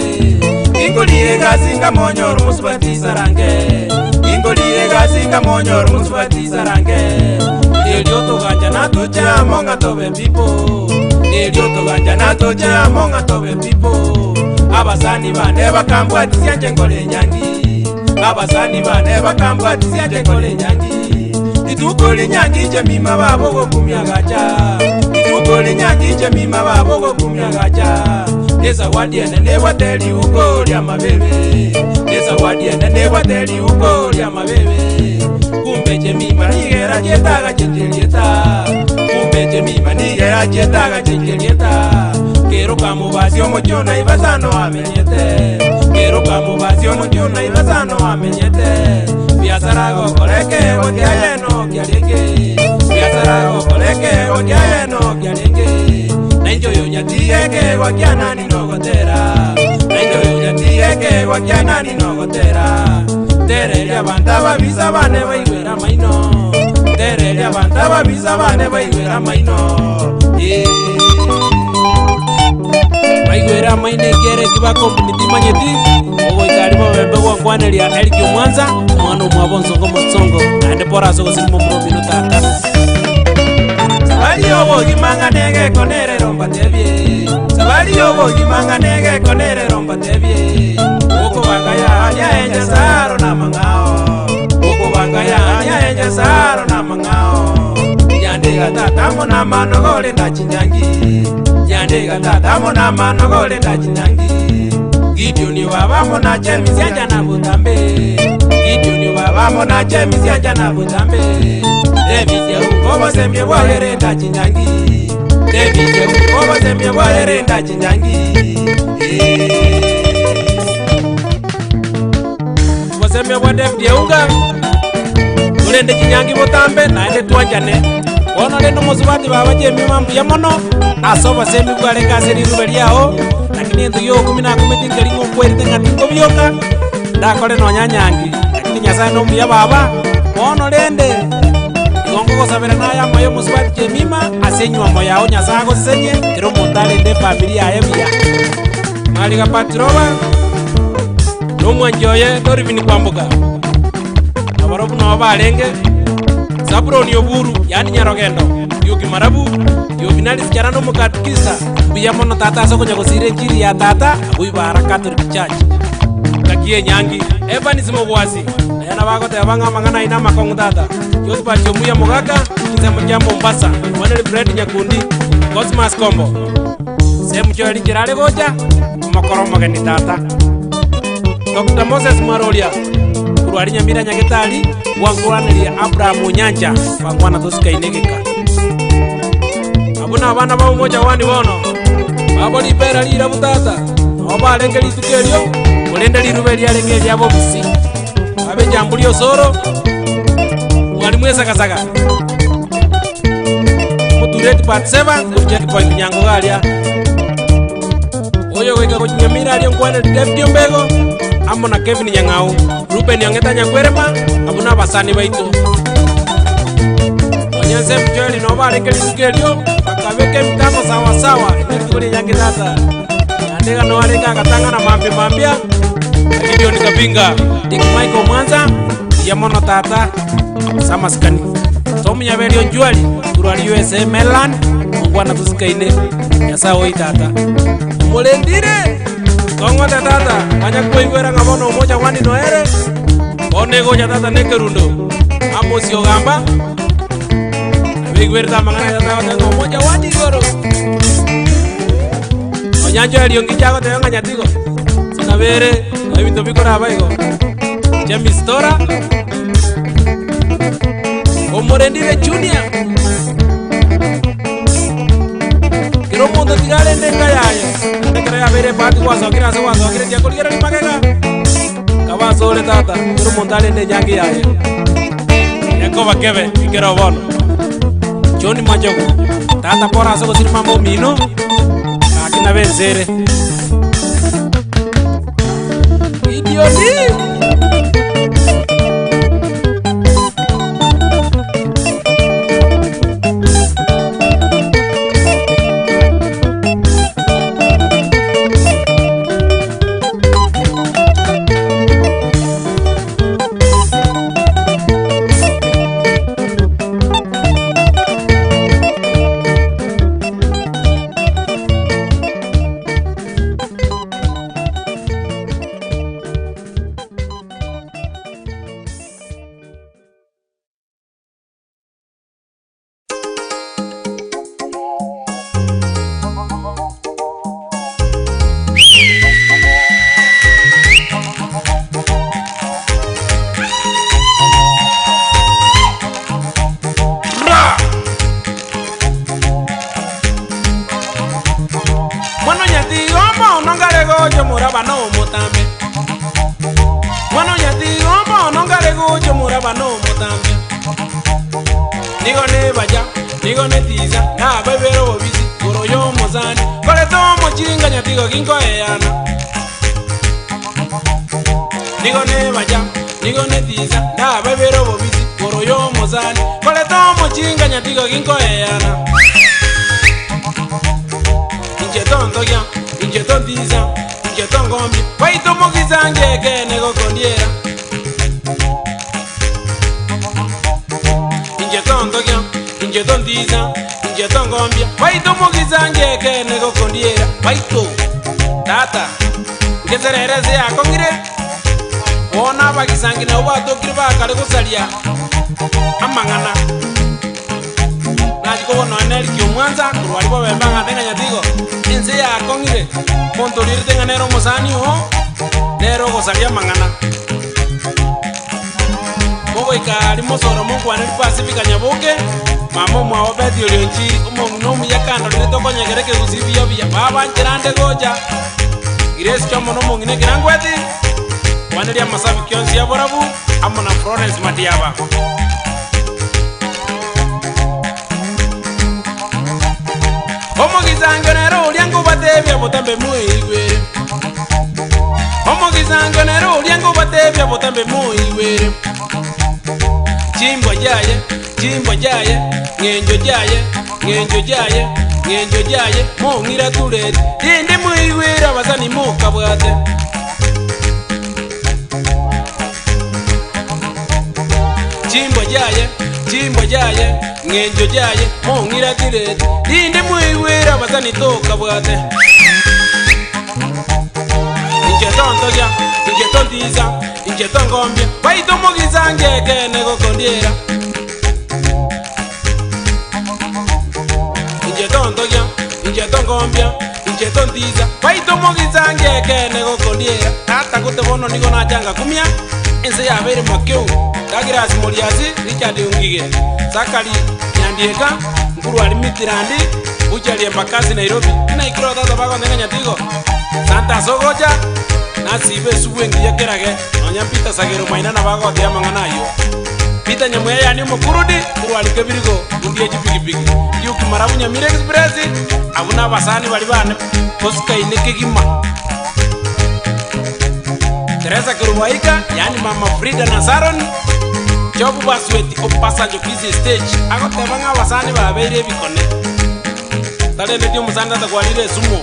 Ingoliye gasi ngamonyoro musubatiza range. Ingoliye gasi ngamonyoro musubatiza range. Elio toganja natocha monga tobe pipo. Elio toganja natocha monga tobe pipo. Abasani bane bakambwatisia nje nyangi. Abasani bane bakambwatisia nje nkole nyangi. Ituko linyangi nje mima babo gokumya gacha. Ituko linyangi nje mima babo gokumya gacha. Nezawadi enene wateri uko lya mabebe. Nezawadi enene wateri uko lya mabebe. Kumbe jemima nigera chetaga chenjelieta. Kumbe jemima nigera chetaga chenjelieta. Kero kamubasi omochona ibasano amenyete. Kero kamubasi omochona ibasano amenyete. Biasara gokoreke gotiaye no kiarenge. Biasara gokoreke gotiaye no kiarenge. Nainjo nyatieke gwakianani nogotera. Nainjo nyatieke gwakianani nogotera. Tereria abantu ababisa bane baigwera maino. Tereria abantu ababisa bane baigwera maino. Yeah. Baigwera maino ekiere eki bakompuni timanyeti ogoikari bobembe gwankwaneria Eric Omwanza omwana omwabo onsongo mosongo naende pora ase ogosirima omoromino tata. Sabari y'obogima ng'a negeko nerero mbatebie. Sabari y'obogima ng'a negeko nerero mbatebie. Okobanga yaanya enjesaro na mang'ao. Okobanga yaanya enjesaro na mang'ao. Nyandiga tata mona manogore ndachinyangi. Nyandiga tata mona manogore ndachinyangi. Gideon baba mona chemisianja na butambe. Gideon baba mona chemisianja na butambe. David yauko bosemye bwaherenda chinyangi. David yauko bosemye bwaherenda chinyangi. Bosemye bwa David Yaunga turende chinyangi botambe naende twanjane bono rende omosubati baba chemima mbuya mono ase obosemi bwarenge ase rirube riao lakini ento ya okumi nakumeti nkeri ng'okwerete ng'a tingobioka ndakore nonya nyangi lakini nyasaye nomuya baba bono rende igo nkogosabera naye amaye omosubati chemima ase enywamo yao nyasaye agosenye kero omonto arende efamiri yaye buya mariga patiroba nomwanchi oye Dorivini Kwamboka abarobu nabo barenge Zabuloni Oburu yani Nyarogendo Yuki Marabu Yovinali Sichana nomokatikisa buya mono tata ase okonya gosira enchiri ya tata abwo Ibara Catholic Church ngaki enyangi Evans Mogwasi naye nabagoteba ng'a amang'ana aino amakong'u tata Josephat Omuya Mogaka chinsemo chia Mombasa Mwaneri Fred Nyakundi Cosmas Kombo sehemu choeri nchera are gocha omokoro omogeni tata Dr. Moses Mwaroria korwa aria Nyamira Nyagetari gwankwaneria Abraham Onyancha bangwana tosikaine geka. Abwo nabana ba Umoja One bono. Babo ribera rirabu tata, nao barenge rituko erio, korende riruba eriarenge eria bobisi. Abe Jamburi Osoro, mwalimu esagasaga, omotureti Batseba, korwa checkpoint Nyangogo aria. Oyo goika gochia Nyamira aria nkwanere David Ombego, amo na Kevin Nyang'au, Ruben Ong'eta Nyakwerema, abwo nabasani baito. Nonya nse Joel nabo barenge rituko erio, bakabeka emitambo sawa sawa, ne rituko ri'enyangi tata. Naende iga noo arenge agatang'ana mambia mambia, na Gideon Kabinga, Dick Michael Omwanza, mbuya mono tata, ase amasikani. Tom Nyaberi Onchwari, korwa aria USA Maryland, mongwana tosikaine, Nyasae oi tata. Omorendire, tong'ote tata, manya koigwera ng'a bono omocha kwani noere, bono egocha tata na ekerundo, Amos ogamba, Nabaigwerete amang'ana aya tata agoteba ng'a omocha kwani igoro. Nonya Joel Ongicha agoteba ng'a nyatigo, sinabere na ebinto bikoraba igo. James Tora, omorendire Junior, kera omonto tiga arende enka yaye, naende ekero yabeire ebahati gwasokire ase gwasokire tiakorigereria magega, kaba asore tata, kera omonto arende enyangi yaye. Gekoba kebe ekero bono. John Machogu, tata bora ase ogosira mama omino, gaki nabe ense ere. Gideoni! Mwana onyatiga omono ngare gocha omoraba na omotambe. Mwana onyatiga omono ngare gocha omoraba na omotambe. Nigo nebacha, nigo netisa, nabaibera obobisi igoro y'omosani, koreta omochinga nyatigo ginkoeyana. Nigo nebacha, nigo netisa, nabaibera obobisi igoro y'omosani, koreta omochinga nyatigo ginkoeyana. Inche tontogia, inche tontisa, inche tongombia, baito omogisa ngekeene gokondiera. Inche tontogia, inche tontisa, inche tongombia, baito omogisa ngekeene gokondiera. Baito, tata, ngeserere ense yakong'ire, bono abagisangi nabo batokire bakare gosaria amang'ana. Nachia kobua nonya na Eric omwansa korwa aria bobembe ang'ate ng'a nyatigo, ense yakong'ire, omonto orirete ng'a nere omosani oo, nere ogosaria amang'ana. Mogoika aria mosoro monkwaneri Pasifika Nyaboke, mama omwabo Betty Orionchi, omong'ina omuya kandorire tokonyegera ekegusii buya buya, baba nchera nde gocha. Grace Chomo na omong'ina Ekerangweti, nkwaneria amasabiki onsi aborabu, amo na Florence Matiaba. Omogisangio nere oria nkobatebia botambe moigwere. Omogisangio nere oria nkobatebia botambe moigwere. Chimbwa chiaye, chimbwa chiaye, ng'encho chiaye, ng'encho chiaye, ng'encho chiaye, mong'ira tureti, rende moigwere abasani mokabwate. Chimbwa chiaye, chimbwa chiaye, ng'encho chiaye, mong'iratirete, rinde mwaigwere abasani tokabwate. Inche tontogia, inche tontisa, inche tongombia, baito omogisa ngekeene gokondiera. Inche tontogia, inche tongombia, inche tontisa, baito omogisa ngekeene gokondiera. Tata gote bono nigo nacha ngakumia, ense yabeire makeu, Douglas Moriasi, Richard Ongige, Zachary Nyandieka, Nkurwari Mitirandi, Buchari Embakasi Nairobi, Naki kiroo tata bagontebia Nyatigo, Santa ase ogocha, nasibe esubu engiya kerage, nonya Peter Sagero Maina nabo agotebia amang'ana ayio. Peter Nyamweya yaani omokurudi, korwa aria Kebirigo, bundi ye chipigipigi, Duke Marabu Nyamira Express, abwo nabasani baria bane bosikaine kegima. Teresa Kerubo Aika, yaani Mama Frida na Saron, Job Basweti Obasanjo Kisii Stage, agoteba ng'a abasani babeire ebikone. Tarendeti omosani tatagwarire esumo.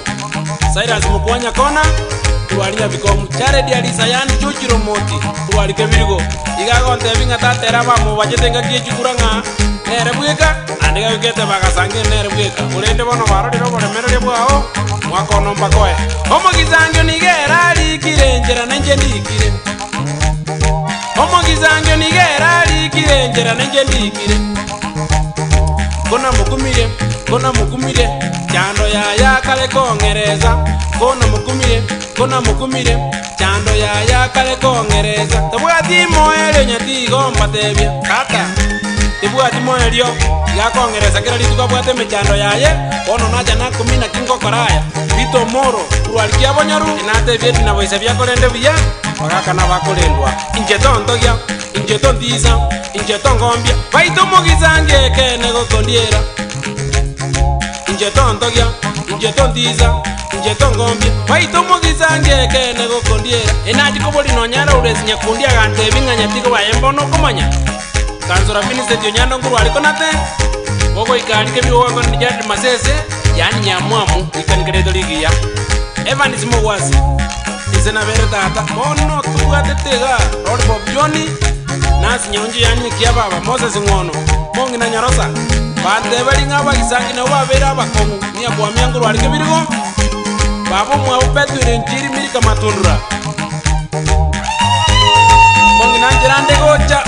Silas Mokua Nyakona, korwa aria Nyabikomu, Jared Arisa yaani George Romoti, korwa aria Kebirigo, iga agontebia ng'a tata ere abamobachete engaki ye chikura ng'a nere bweka, naende gagokete bagasanga nere bweka, korende bono barorire oboremereria bwao, mwaka ono mbakoe. Omogisangio nigo ere arikire enchera nainche ndikire. Omogisangio nigo ere arikire enchera nainche ndikire. Kona mokumirie, kona mokumirie, chando yaya kare kong'ereza. Kona mokumirie, kona mokumirie, chando yaya kare kong'ereza. Tebwati moerio nyatigo mbatebie, tata, tebwati moerio, iga akong'ereza kera rituko abwate emechando yaye, bono nacha nakumia naki ngokora aya. Peter Omoro, korwa aria Kiabonyoru, inatebie ebi naboisa biakorende buya, bagakana bakorendwa. Inche tontogia, inche tontisa, inche tongombia, baito omogisa ngekeene gokondiera. Inche tontogia, inche tontisa, inche tongombia, baito omogisa ngekeene gokondiera. Enachi kobori nonya Lawrence Nyakundi agantebia ng'a nyatigo baye mbono okomanya. Kansora Vincent Onyando nkorwa aria Konate, ogoika aria Kebirigo gwakwanire Jared Masese, yaani Nyamwamu, rikanike riaito rigiya. Evans Mogwasi, inse nabere tata, bono tobwatete igaa Lord Bob John, Nancy Nyonjo yaani Ekiababa, Moses Ng'ono, Mong'ina Nyorosa, banteberi ng'a abagisangi nabo babeire abakong'u, Niakwamia nkorwa aria Kebirigo, baba omwabo Bethuel Nchiri Milka Matundura. Mong'ina nchera nde gocha.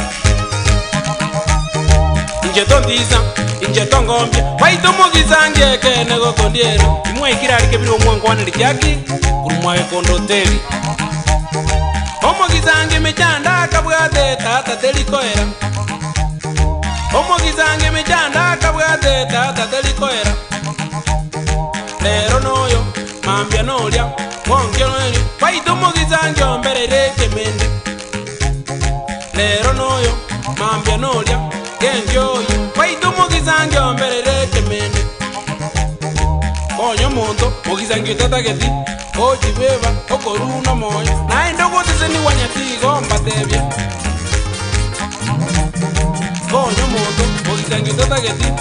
Inche tontisa, inche tongombia, baito omogisa ngekeene gokondiera. Timwaikire aria kebiri omwankwaneri Jackie korwa mwagekondo hoteli. Omogisa nge emechando akabwate tata teri koera. Omogisa nge emechando akabwate tata teri koera. Rero noyo, mambia noria, bonkio noria, baito omogisa nge ombereire ekemende. Rero noyo, mambia noria, genkio oyo, baito omogisa omberere ekemende. Konya omonto, mogisangio otatageti, ochibeba, okoruna omoyo, naende ogoteseniwa nyatigo mbatebie. Konya omonto, mogisangio otatageti.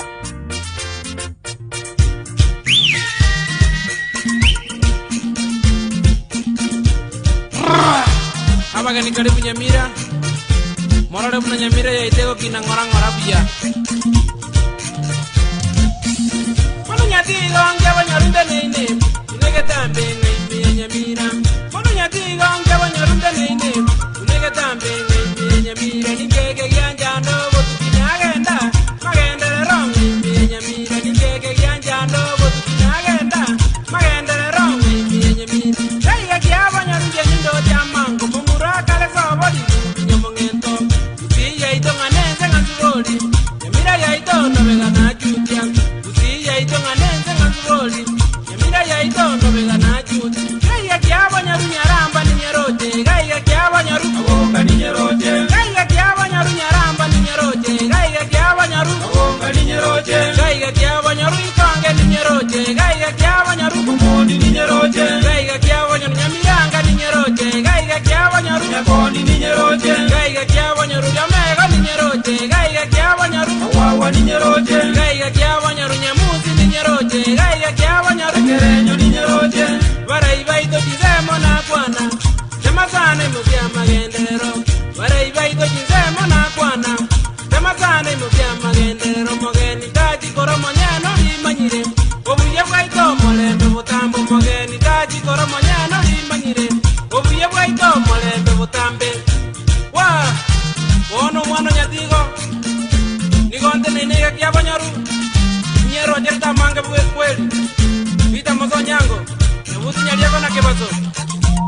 Abageni karibu Nyamira, morore buna Nyamira yaito egokina ng'ora ng'ora buya. Bono nyatigo nge abanyorunde neine, inegetambe ng'aime ya Nyamira. Bono nyatigo nge abanyorunde neine, inegetambe ng'aime ya Nyamira. Ningege gianjando botuki nagenda, magenderero ng'aime ya Nyamira. Ningege gianjando botuki nagenda, magenderero ng'aime ya Nyamira. Gaiga kiabanyorunde nyindo chiamango, momura kare sobori, nyamong'ento. Gusii yaito ng'anense ng'anzubori, Nyamira yaito nobega nachutia. Gusii yaito ng'anense ng'anzubori, Nyamira yaito nobega nachutia. Gaiga kiabanyoru nyaramba ninyeroche, gaiga kiabanyoru aboka ninyeroche. Gaiga kiabanyoru nyaramba ninyeroche, gaiga kiabanyoru aboka ninyeroche. Gaiga kiabanyoru ikonge ninyeroche, gaiga kiabanyoru omondi ninyeroche. Gaiga kiabanyoru nyamiranga ninyeroche, gaiga kiabanyoru nyakoni ninyeroche. Gaiga kiabanyoru jamego ninyeroche, gaiga kiabanyoru awawa ninyeroche. Gaiga kiabanyoru nyamusi ninyeroche, gaiga kiabanyoru kerenyo ninyeroche. Barai baito chisemo nakwana, temasana imokia magenderero. Barai baito chisemo nakwana, temasana imokia magenderero. Mogeni tachikora monyeno rimanyire, obuya bwaito omolembe botambe. Mogeni tachikora monyeno rimanyire, obuya bwaito omolembe botambe. Wa bono omwana onyatigo nigo nteneine iga kiabanyoru nyerocherete amange kweli Peter Mosonyango nyabuti nyarieko na kebaso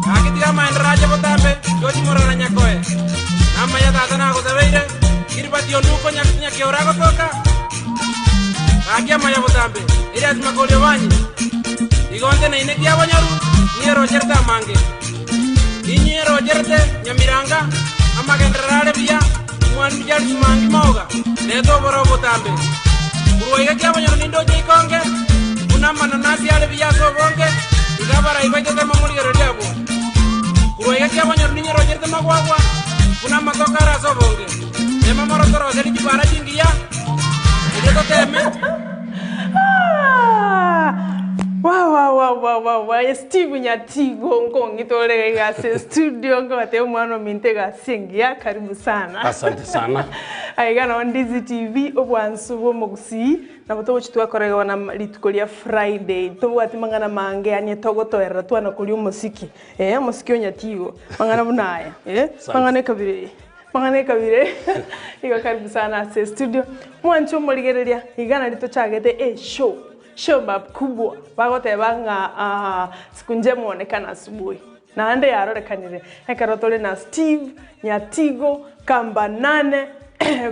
gaki tiga amaenderero ache botambe George Morara Nyakoe namanya tata nagosabeire Gilbert Onduko nyakeora agotoka Gaki amaya botambe, Elias Makori Obanyi, igo nteneine kiabonyoru, niyerocherete amange. Inye erocherete nyamiranga, amagenderero are buya, omwalimu Charles Mwangi Moga, reta oboroo botambe. Korwa iga kiabonyoru nindoche ikonge, buna amananasi are buya ase obonge, iga abarai baito tema morigererio abwo. Korwa iga kiabonyoru ninyerocherete magwagwa, buna amatoke are ase obonge. Tema morotoroserie chibara chingiya, erio toteme. Wa wa wa wa wa wa Steve Nyatigo nkong'ita ore iga ase studio nkobatebia omwana ominto egasi engiya karibu sana. Asante sana. Aiga noo Ndizi TV obwansu bwa omogusii nabo togochi twakora iga bono rituko ria Friday tobwati mang'ana mange yaani togotoerera twana koria omosiki eh omosiki o Nyatigo mang'ana buna aya eh mang'ana ekabira eye. Mang'ana ekabire igo karibu sana ase estudio mwanche omorigereria iga nari tochagete eshow show bab kubwa bagoteba ng'a ah siku njema onekana asubuhi naende yarorekanire ekero tore na Steve Nyatigo kamba nane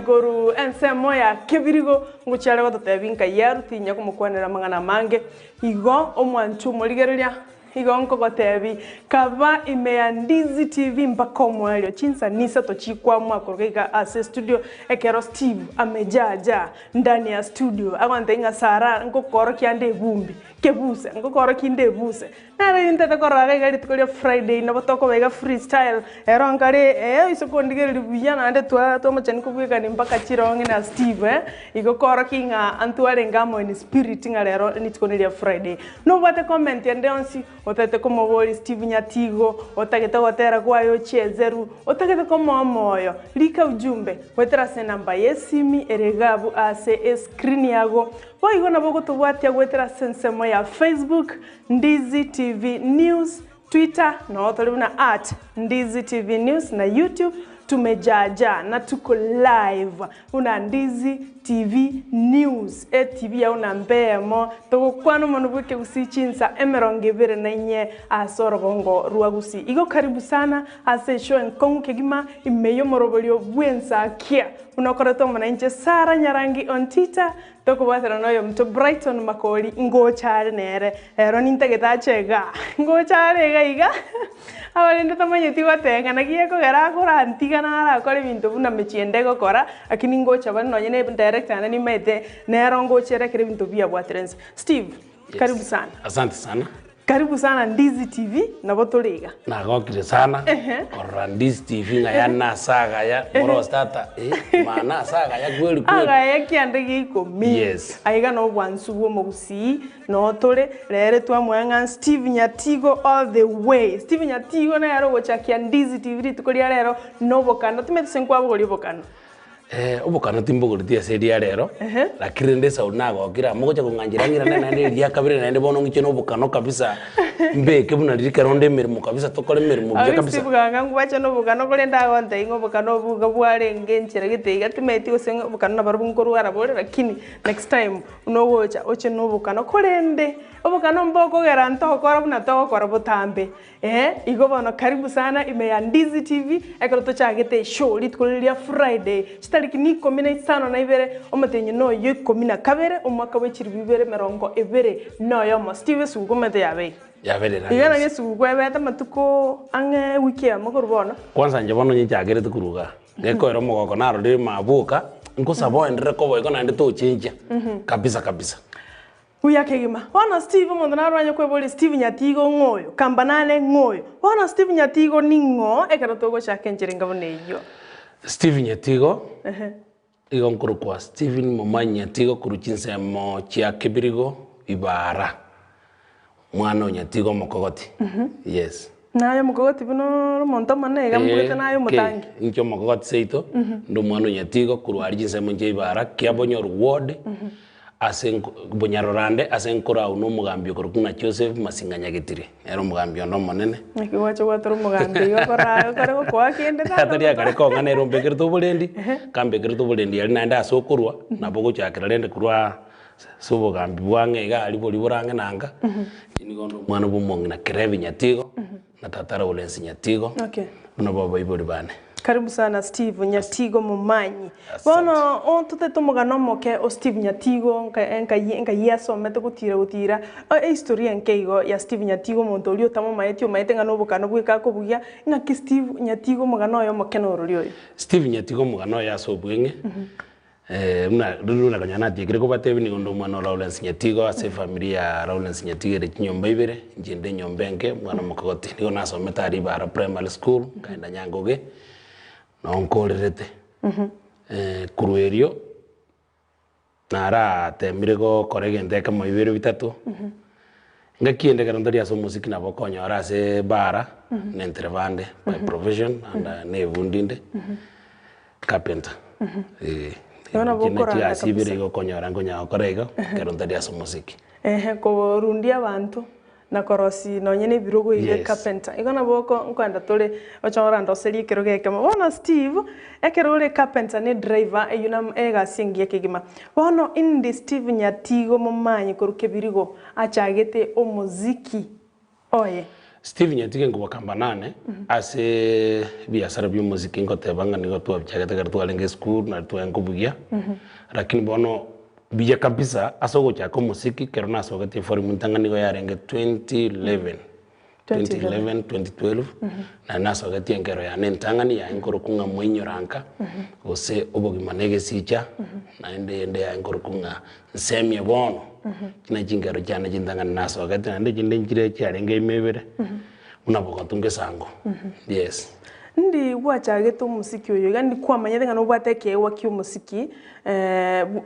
korwa ensemo ya kebirigo ngochia are gototebia nkai aru tinya komokwanera amang'ana amange igo omwanche omorigereria Igo nkogotebi, kaba ime ya Ndizi TV mpaka omoerio, chinsani isato chikwamua korwa iga ase estudio ekero Steve amejaja ndani ya studio agontebia ng'a Sarah ngokorokia ande ebumbi, kebuse, ngokorokia inde ebuse. Nere intete korora iga iga rituko ria Friday nabo tokoba iga freestyle, ero nkare eh oise kondigereria buya naende twa twamochani kobwekani mpaka chirong'i na Steve eh, igo korokia ng'a ntwarenge amo in spirit ng'a rero rituko neria Friday. Nobwate comment ende yonsi otagete komoboria Steve Nyatigo, otagete gotera kwaye ochiezeru, otagete komoa omoyo, rika ujumbe goetera ase enamba yesimi ere igabu ase escreen yago. Boigo nabo ogotobwatia goetera ase ensemo ya Facebook, Ndizi TV News, Twitter noo tore buna at Ndizi TV News na YouTube tumejaajaa na tuko live buna Ndizi TV News etv yao namba eyemo togokwana omonwe bw'ekegusii chinsa emerongo ebere na inye ase orogongo rwa Gusii. Igo karibu sana ase eshow enkong'u kegima ime y'omoroberio bw'ensakia buna okorete omonainche Sarah Nyarangi on Twitter Tokobwatana noyominto Brighton Makori ngocha are nere, ero nintagete ache igaa, ngocha are iga iga, abarende tamanyeti goteng'a naki gekogera akorantiga narakore ebinto buna mechie ende egokora, lakini ngocha bare nonye na edirector yane nimaete nero ngocha ere ekero ebinto biabwatire inse. Steve, karibu sana. Asante sana. Karibu sana Ndizi TV, nabo tore iga. Nagokire sana Ehe. korora Ndizi TV ng'a yani nase agaya morosi tata eh, maana ase agaya kweli kweli. Agaya kianda gia ikomi. Yes. Aiga nobwansu bwa omogusii noo tore rere twamoa ng'a Steve Nyatigo all the way. Steve Nyatigo nere ogochakia Ndizi TV rituko ria rero nobokano. Timanyeti gose nkwabogoria obokano. Eh, obokano timbogoreti ase eria rero, lakini rende Sauli nagokire amo gocha kong'anchera ng'irane naende eria kabere naende bono ng'iche na obokano kabisa, mbeke buna riria ekero onde emeremo kabisa tokore emeremo buya Aria kabisa. Steve ganga ngwache na obokano korende agontebia ng'a obokano obo iga bwarenge enchera gete iga timaeti gose ng'a obokano nabarobwo nkorwara bore lakini next time buna ogocha oche na obokano korende obokano mbokogera ntogokora buna togokora botambe. Ee, igo bono karibu sana ime ya Ndizi TV ekero tochagete eshow rituko riria ria Friday chitariki ni ikomi na isano na ibere omotenyi noyo ikomi na kabere omwaka bwe chilifu ibere emerongo ebere na oyomo. Steve esuguku omanyete yabeire. Yabeire Iga rani nari esuguku ebete amatuko ang'e ewiki eyemo korwa bono. Kwanza inche bono nyechakerete korwa igaa, gekoera omogoko narorire maboka, nkosaba oenderere koba igo naende tochenchia kabisa kabisa. Buya kegima. Bono Steve omonto narwanye kweboria Steve Nyatigo ng'o oyo? Kamba nane ng'o oyo? Bono Steve Nyatigo ning'o ekero togochaka enchera enga buna eyio? Steve Nyatigo, Ehe. Igo nkorokwa Stephen Momanyi Nyatigo korwa chinsemo chia Kibirigo, Ibara. Mwana o Nyatigo omokogoti. Yes. Naye omokogoti buna ore omonto omonene iga mbwete naye omotangi. Inche omokogoti seito, nde omwana o Nyatigo korwa aria chinsemo chia Ibara, Kiabonyoru ward, ase nko Bonyarorande ase nkorau na omogambi okorokwa ng'a Joseph Masinga Nyagetire, nere omogambi onde omonene. Naki gwacha gwatora omogambi iga okora okore gokoa kende tata Atari akare kong'a nere ombekerete oborendi, kambekerete oborendi aria naende ase okorwa, nabo ogochakera rende korwa Ase obogambi bwang'e iga aria boria borang'e na nka, inche nigo onde omwana bwa omong'ina Kerebi Nyatigo, na tata Lawrence Nyatigo, Okay. buna bo abaibori bane. Karibu sana Steve Nyatigo Momanyi. Bono ototete omogano omoke o Steve Nyatigo nka nkai nkai asomete gotira gotira ehistory enke igo ya Steve Nyatigo omonto oria otamomaeti omaete ng'a nobokano bweka akobugia ng'aki Steve Nyatigo omogano oye omoke norori oyo. Steve Nyatigo omogano oye ase obweng'e buna riria konya natiekire kobatebia nigo nde omwana o Lawrence Nyatigo ase efamiri ya Lawrence Nyatigo ere chinyomba ibere, inche nde enyomba enke omwana omokogoti. Nigo nasomete aria Ibara Primary School, nkaenda Nyangoge, noo nkorerete. Korwa erio, naratemire gokora egento ekemo bibere bitato, engaki ende ekero ntori ase omosiki nabo okonyora ase ebara, nentereba ande by profession and nebundi inde, carpenter eh. Igo nabo Echi nachio okoranda ase ibere kabisa. igo okonyora nkonyara gokora igo, ekero ntari ase omosiki. Ehe, korundia abanto na korosia nonye na ebirogo iga Yes. carpenter. Igo nabo oko nkoenda tore oche orandoserie ekerogo ekemo. Bono Steve, ekero ore carpenter ne driver eywo na egasi engiya kegima. Bono indi Steve Nyatigo momanye korwa kebirigo achagete omoziki oye? Steve Nyatigo nkobakamba nane ase ebiasara bia omoziki ngoteba ng'a nigo twabichagete ekero twarenge esukuru nari tware nkobugia, lakini bono Buya kabisa ase ogochaka omosiki kero nasogetie eforum ntang'ani nigo yarenge 2011 2011 2012 nari nasogetie enkero yane entang'ani yaye nkorokwa ng'a moinyoranka gose obogima na egesicha naende eyende yaye nkorokwa ng'a nsemie bono chine chinkero chiane chintang'ani nasogetie naende echinde nchire chiarenge ime ibere buna bogotu ngesango yes. Ndi gwachagete omosiki oyo iga, ndi kwamanyete ng'a nobwate ekeegwa kia omosiki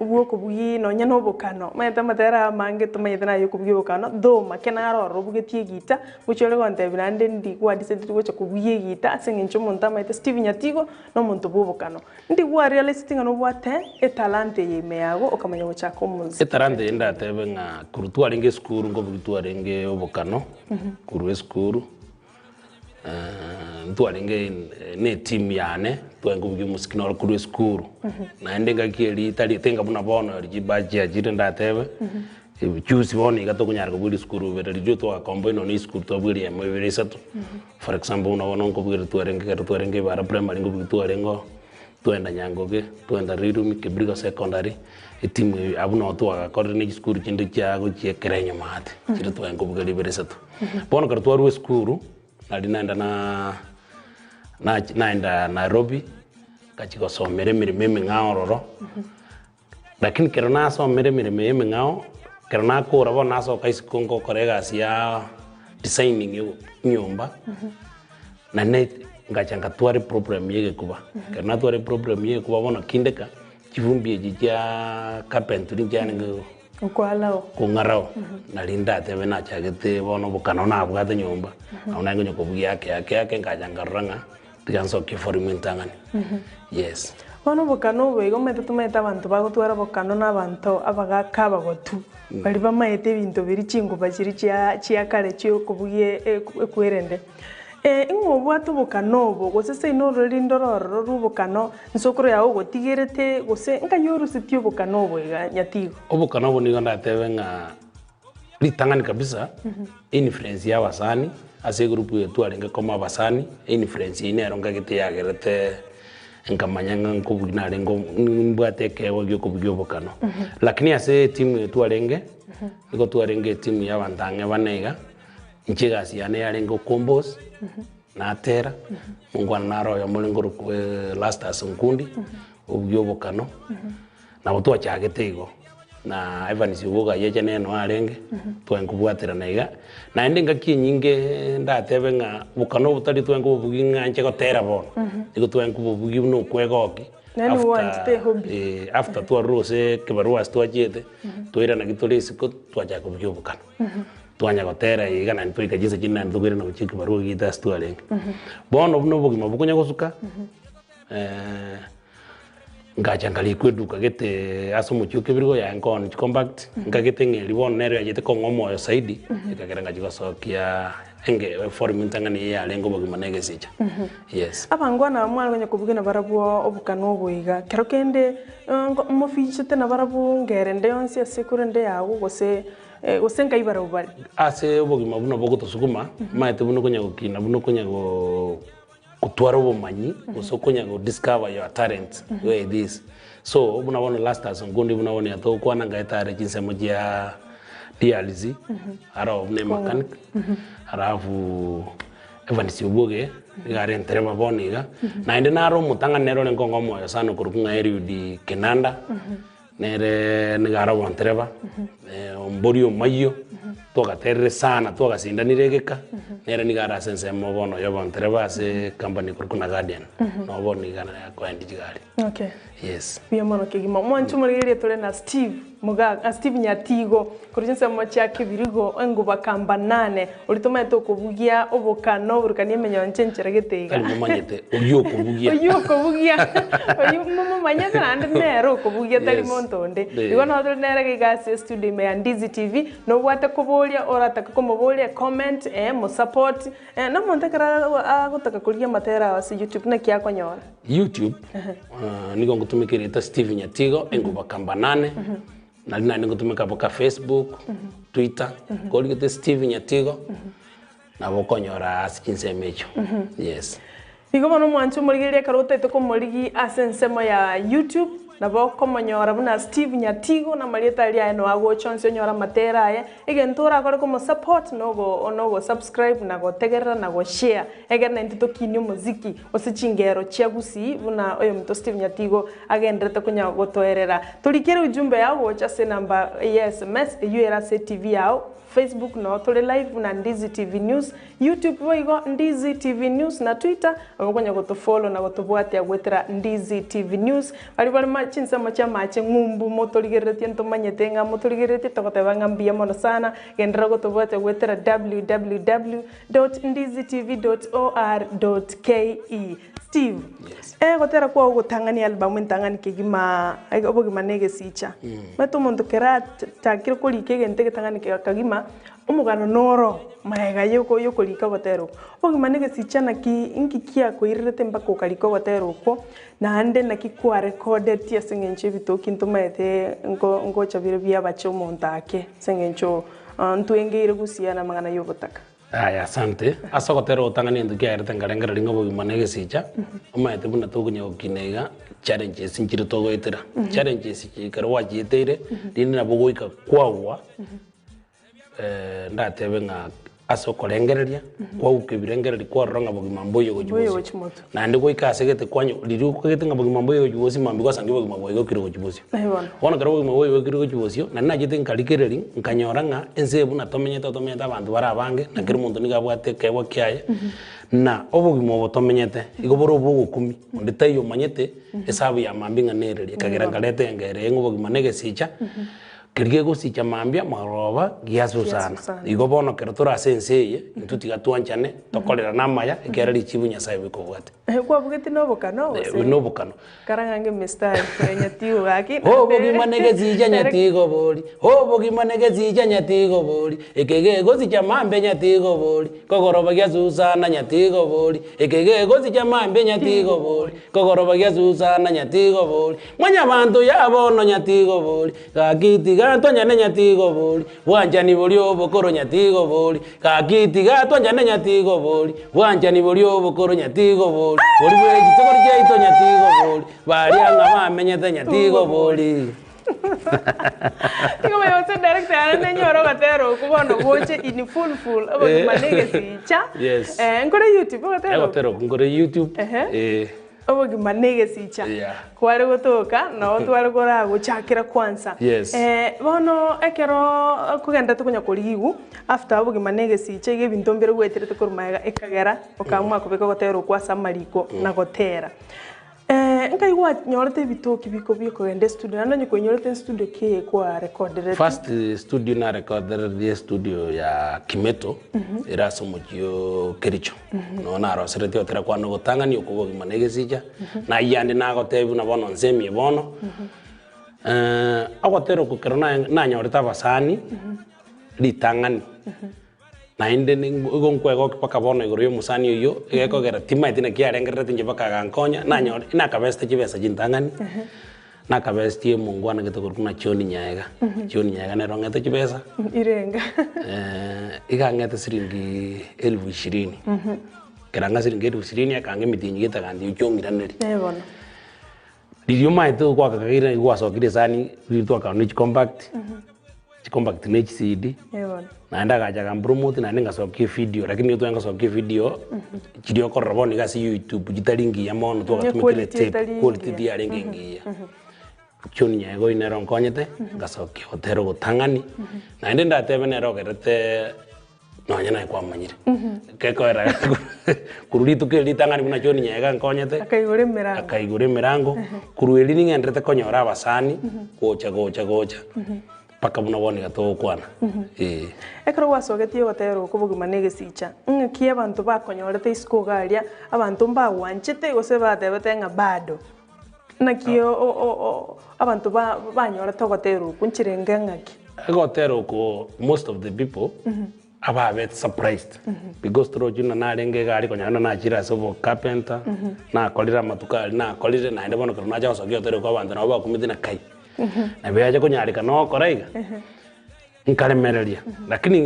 bw'okobugia nonya na obokano, omanyete amatera aya amange tomanyete naye okobugia obokano, though make naro ororo obugetie egita, ngochia ore gontebia naende ndi gwadecide gocha kobugia egita ase eng'encho omonto amaete Steve Nyatigo na omonto bwa obokano. Ndi gwarealiseti ng'a nobwate etalanta eye ime yago okamanya gochaka omosiki. Etalanta eye ndatebe ng'a korwa twarenge esukuru nkobugia twarenge obokano, korwa esukuru. Ntwarenge ne etimu yane, twarenge kobugia omosiki noro korwa esukuru, naende engaki eria tari tenga buna bono eri chibudget chiachire ndatebe, juzi bono iga tokonyara kobugia esukuru ibere riria twagakomboinwa nonye esukuru twabugia eyemo ibere isato, for example buna bono nkobugia twarenge ekero twarenge Ibara primary nkobugia twarenge oo, twaenda Nyangoge, twaenda Rirumi, Kibirigo secondary, etimu eywo abwo noo twagakorire na chisukuru chinde chia gochia ekero enyuma ate, chiria twarenge kobugia ribere isato. Bono ekero twarwa esukuru, nari naenda na nach naenda Nairobi, ngachia gosomera emeremo emeng'ao ororo, lakini ekero nasomire emeremo eye emeng'ao, ekero nakora bono nasoka isiko ngokora egasi ya designing ya nyomba, naende ngacha ngatwara eproblem ya egekuba, ekero natwara eproblem ya egekuba bono kindeka, chivumbi echi chia carpentry nchiarenge. Okoarao. Kong'arao, nari ndatebe nachagete bono obokano nabwate nyomba, nabo naye nkonya kobugia ake ake ake nkacha nkarora ng'a tiga nsokie eform entang'ani, yes. Bono obokano obo igo omanyete tomaete abanto bagotwara obokano na abanto abagaka abagotu, baria bamaete ebinto biria chinguba chiria chia chia kare chia okobugia ekwerende. Ing'o obwate obokano obo, gose seino ororeri ndore ororo rw'obokano, nsokoro yao ogotigerete, gose nkai orusetie obokano obo iga nyatigo? Obokano obo nigo ndatebe ng'a ritang'ani kabisa, influence ya abasani, ase egroup eye twarenge koma abasani, influence eyio nero nkagete yagerete nkamanya ng'a nkobugia narenge nimbwate ekeegwa gia okobugia obokano. Lakini ase etimu eye twarenge, nigo twarenge etimu ya abanto ang'e bane iga. Inche egasi yane yarenge gokompose, natera, omongwana naro oyomo orenge korokwa Erastus Nkundi, obugia obokano, nabo twachagete igo, na Evans Oboga ayeche nere noo arenge, twarenge kobwaterana iga, naende engaki enyinge ndatebe ng'a obokano obo tari twarenge kobobugia ng'a inche gotera bono, nigo twarenge kobobugia buna okwegokia, Yaani after gwanchete ehobby. after twarure gose ekebarua ase twachiete, twairanaki tore isiko, twachaka kobugia obokano. Twanya gotera iga naende twaika chinsa chinde naende tokoirana gochia ekebarua giaito ase twarenge. Bono buna obogima bokonya gosuka, ngacha nkarikwa eduka gete ase omochie o Kebirigo yaye nkooni chicompact, nkagete ng'a eria bono nero yachete kong'a omoyo zaidi, ekagera ngachia gosokia enge eform entang'ani eye yarenge obogima na egesicha, yes. Abangwana aba mware konya kobugia nabarabwo obokano obo iga, kero kende mofichete nabarabwo ngere ende yonsi ase korende yago gose Gose nkai barabwo bare. Ase obogima buna bogotosuguma, omanyete buna okonya gokina, buna okonya go. Gotwara obomanyi gose okonya go discover your talent where it is. So buna bono Lastus Nkundi buna bono yatogokwana ngaeta are chinsemo chia DRC aro buna emechanic alafu Evans Obuoge nigo are entereba bono iga naende naro omotang'ani nere ore nkongo omoyo sana okorokwa ng'a Eliud Kinanda. Nere nigo are omontereba, ombori omoyio, twagaterire sana, twagasindanire egeka, nere nigo are ase ensemo bono ya obontereba ase ecompany ekorokwa na Guardian, nabo bono nigo are akoendi chigari. Okay. Yes. Mbuya mono kegima. Omwancho omorigereria tore na Steve Muga, ah, Steve Nyatigo, korwa chinsemo chia Kebirigo, enguba kamba nane, oria tomaete okobugia obokano oborukanie emenyoncho enchera gete iga. Tari momanyete oyio okobugia. Oyio okobugia, oyio momomanyete naende nere okobugia tari Yes. monto onde. Eh. Igo nabo tore nere iga ase estudio ime ya Ndizi TV, nobwate koboria oratake komoboria ecomment, eh, mosupport, eh, na omonto ekero agotaka korigia amatera ao ase YouTube naki akonyora? YouTube, ah, nigo ngotumeka erieta Steve Nyatigo, enguba kamba nane. Nari naende ngotumeka boka Facebook, Twitter, korigete Steve Nyatigo, nabo okonyora ase chinsemo echio. Yes. Igo bono omwanche omorigereria ekero otaete komorigia ase ensemo ya YouTube, nabo okomonyora buna Steve Nyatigo na amarieta aria aye noo agocha onsi onyore amatera aye, egento orakore komosupport nogo nogo subscribe na gotegerera na goshare, egere naintwe tokinie omoziki gose chingero chia gusii buna oyominto Steve Nyatigo agenderete konya gotoerera. Torikere ujumbe yao gocha ase enamba ya sms eyio ere ase etv yao, Facebook noo tore live buna Ndizi TV News, YouTube boigo Ndizi TV News na Twitter nabo okonya gotofollow na gotobwatia goetera Ndizi TV News. Baria bare ma chinsemo chi'amache ng'umbu motorigereretie ntomanyete ng'a motorigereretie togoteba ng'a mbuya mono sana, genderera gotobwatia goetera www dot ndizitv dot or dot ke. Steve, eh gotera kwao ogotang'ani album entang'ani kegima obogima na egesicha. Omanyete omonto kera achakire korika egento egetang'ani kegima, omogano noro magega yoko yokorika ogotera okwo. Obogima na egesicha naki inki kiakoirerete mpaka okarika ogotera okwo, naende naki kwarekodetie ase eng'encho ebitoki ntomaete nko ngocha bire biabache omonto ake ase eng'encho ntwengeire gusii namang'ana ya obotaka. Aya, asante. Ase ogotera ogotang'ani egento kiagerete nkarengereria ng'a obogima na egesicha, omanyete buna tokonya gokina iga, challenges nchire togoetera. Challenges echi ekero gwachieteire, rinde nabo ogoika kwagwa, ndatebe ng'a ase okorengereria, kwauka ebirengererio kwarora ng'a bogima mboiyo gochia Mboiyo bosio. gochia motwe. Naende goika ase gete kwanyo riria okagete ng'a bogima mboiyo gochia bosio mambia gwasangia obogima bwaigokire gochia bosio. Eeh bono. Bono ekero obogima bwaigokire gochia bosio, naende nachete nkarigereria, nkanyora ng'a ense eye buna tomenyete tomenyete abanto bare abange, na kera omonto nigo abwate ekeegwa kiaye, na obogima obo tomenyete, igo bore obwogokumia, onde taiyo omanyete esabu ya mambia ng'a nereri, ekagera nkareta engero eye ng'a obogima na egesicha. Keria gegosicha mambia maroba giasusana. Igo bono kero tore ase ense eye, intwe tiga twanchane, tokorerane amaya, ekiagera richibu Nyasae bikobwate. Kwabugeti nobokano gose? Nobokano. Karang'ange emistari ya Nyatigo gaki. Obogima negesicha Nyatigo bori, obogima negesicha Nyatigo bori, eke gegosicha mambia Nyatigo bori, kogoroba giasusana Nyatigo bori, eke gegosicha mambia Nyatigo bori, kogoroba giasusana Nyatigo bori, Mwanyabanto ya bono Nyatigo bori, Gaki tiga twanchane nyatigo bori, bwanchani boria obokoro nyatigo bori, Gaki tiga twanchane nyatigo bori, bwanchani boria obokoro nyatigo bori, Bori bwe chitokori chiaito nyatigo bori, baria ng'a bamenyete nyatigo bori. Tiga manya gose director yane nenyore ogotera okwo bono goche in full full obogima na egesicha. Yes. Eh, nkore YouTube ogotera okwo? Ogotera okwo nkore YouTube. Ehe. Eh. Obogima negesicha Yeah. kware gotoka nao tware koragochakera kwansa. Yes. Eh, bono ekero okogenderete konya korigigwa after obogima na egesicha iga ebinto mbire gweterete korwa magega ekagera okaamua kobeka ogotera okwo ase amariko na gotera. Eh, nkai gwanyorete ebitoki biko biokogenda estudio naende onye kwainyorete estudio ki eye kwarekoderete? First studio narekoderetie estudio ya Kimeto ere ase omochie o Kericho. Nonya naroseretie gotera kwane ogotang'ani okwo obogima na egesicha, na ayio ande nagotebia buna bono nsemie bono, ogotera oko ekero na nanyorete abasani ritang'ani, naende nigo nkwegokia mpaka bono igoro ya omosani oyio, egekogera timaeti naki arengerereti inche mpaka agankonya, nanyore nakabesete chibesa chintang'ani. Nakabesitie omongwana gete korokwa ng'a John Nyaega. John Nyaega nere ong'ete chibesa. Irenga. Iga ang'ete siringi elfu ishirini. Keranga siringi elifu ishirini akanga emitinyi gete agantigia ochia ong'iranerie. Eh bono. Riria omaete gwakagaire gwasokire esani riria twakaba ne chicompact, chicompact ne chiCD, Eh bono. naende agacha akampromote naende ngasokia evideo lakini nigo tware gosokia evideo chiria okorora bono iga ase youtube chitari ngiya mono twagatumekire Quality tape, etari quality ngiya. tiyarenge engiya. John Nyaegoi nere onkonyete, ngasokia gotera ogotang'ani, naende ndatebe nere ogerete nonya naye kwamanyire. Gekoera korwa rituko eri ritang'ani buna John Nyaega ankonyete, Akaigora emirango. akaigora emirango, korwa erio ning'enderete konyora abasani, gocha gocha gocha, mpaka buna bono iga togokwana, eh. Ekero gwasogetie ogotera okwo bogima na egesicha, ng'aki abanto bakonyorete isiko iga aria, abanto mbagwanchete gose batebete ng'a bado. Naki abanto banyorete ogotera okwo nchirenge ng'aki? Ogotera oko most of the people ababete surprised because torochi buna narenge iga aria konyora buna nachire ase obo carpenter nakorire amatuko aria nakorire naende bono ekero nacha gosokia ogotera okwo abanto nabo bakumete na kai nabo yacha konyarekana ogokora iga. Nkaremereria, lakini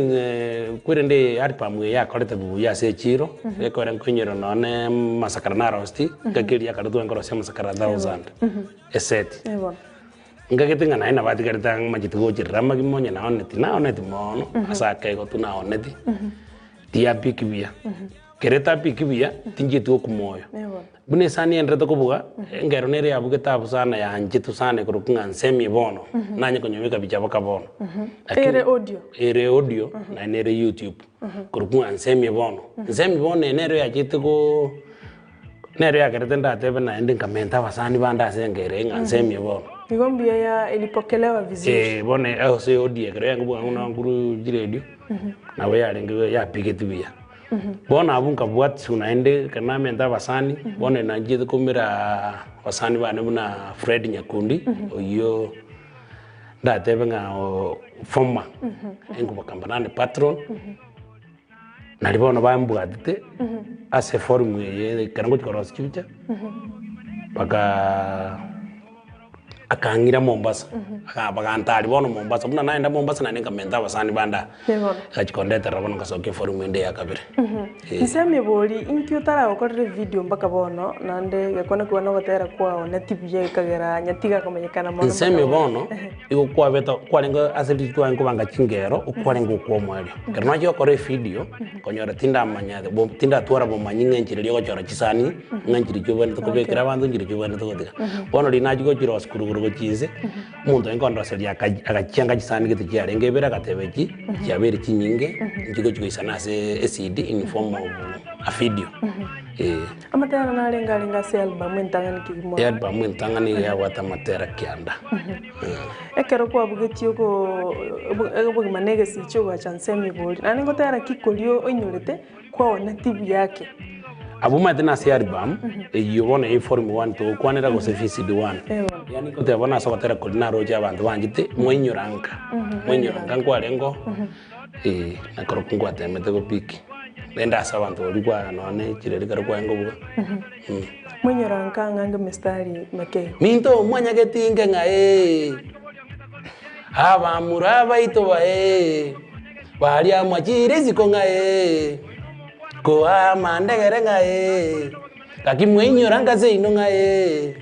kwerende album eye yakorete buya ase echiro, ekore nkoinyora nonya na amasakara naroseti, engaki eria yakare tware korosia amasakara thousand eseti. Nkagete ng'a naye nabo atigarete ang'e macheti gocherera amagima onye naoneti, naoneti mono, ase akaigo tu naoneti, tiapiki buya. Kere etapiki buya, tinchieti gokuma oyo. Buna esani enderete kobuga, engero nere yabugete abwo sana yanchetwe sana ekorokwa ng'a nsemie bono, nanye konyobeka bicha baka bono. Lakini Ere audio? Ere audio, naende nere YouTube, korokwa ng'a nsemie bono. Nsemie bono eye nero yachete go nero yagerete ndatebe naende nkamenta abasani bande ase engero eye ng'a nsemie bono. Igo mbuya ya ilipokelewa vizuri. Eh, bono ase audio ekero yankobuga ng'a nguru chiredio, nabo yarenge yapigeti buya. Bono abwo nkabwatiswa naende ekero namente abasani, bono nanchiete koumera abasani bane buna Fred Nyakundi, oyio ndatebe ng'a former enkuba kambarani patron, naria bono bambwatete ase eforum eye ekero ngochia korosia chibicha, bakaa. Akang'ira Mombasa, bagantaria bono Mombasa, buna naenda Mombasa naende nkamenta abasani bande aa, egachia kondetera bono ngasokia eforum ende ya kabere. Eh. Nsemi bori, inki otaragokorera evideo mpaka bono, naende gekwana kigwa nogotera kwao neti buya gekagera nyatiga komanyekana mono mpaka Nsemi bono. bono, igo kwabete kwarenge ase riria twarenge kobanga chingero, okwarenge okwa omoerio. Ekero nachia gokora evideo, konyora tindamanya tindatwara bomanyi ng'a enchera eria ogochora chisani. Ng'a nchiria chiobwenerete kobekera abanto, nchiria chiobwenerete gotiga. Bono riria nachia gochirosia korwa igoro gochia inse, omonto oye nkondoseria aka- agachianga chisani gete chiarenge ibere agateba echi, chiabeire chinyinge, nchigochi goisana ase ecd in form of a video, eh. Amatera narenge arenge ase album entang'ani kegima? Ealbum entang'ani iga yabwate amatera kianda. Ekero kwabugetie ogo obogima na egesicha ogacha nsemi bori, naende ngotera ki koria oinyorete Kwaoneti buya ake. Abwo omanyete nase album eyio bono ya volume one togokwanera gose VCD one. Yaani ngoteba bono ase ogotera koria naroche abanto banchete mwainyora nka, mwainyora nka nkwarenge oo eh, nakorokwo ngwatemete gopick. Rende ase abanto baria kwa nonye chireri ekero kwarenge kobuga. Mwainyora nka ng'ange mistari meke igo. Minto mwanyageti inke ng'a ee, abamura baito bae. Baria mwachire isiko ng'a ee, koa amandegere ng'a ee, gaki mwainyora nka seino ng'a ee.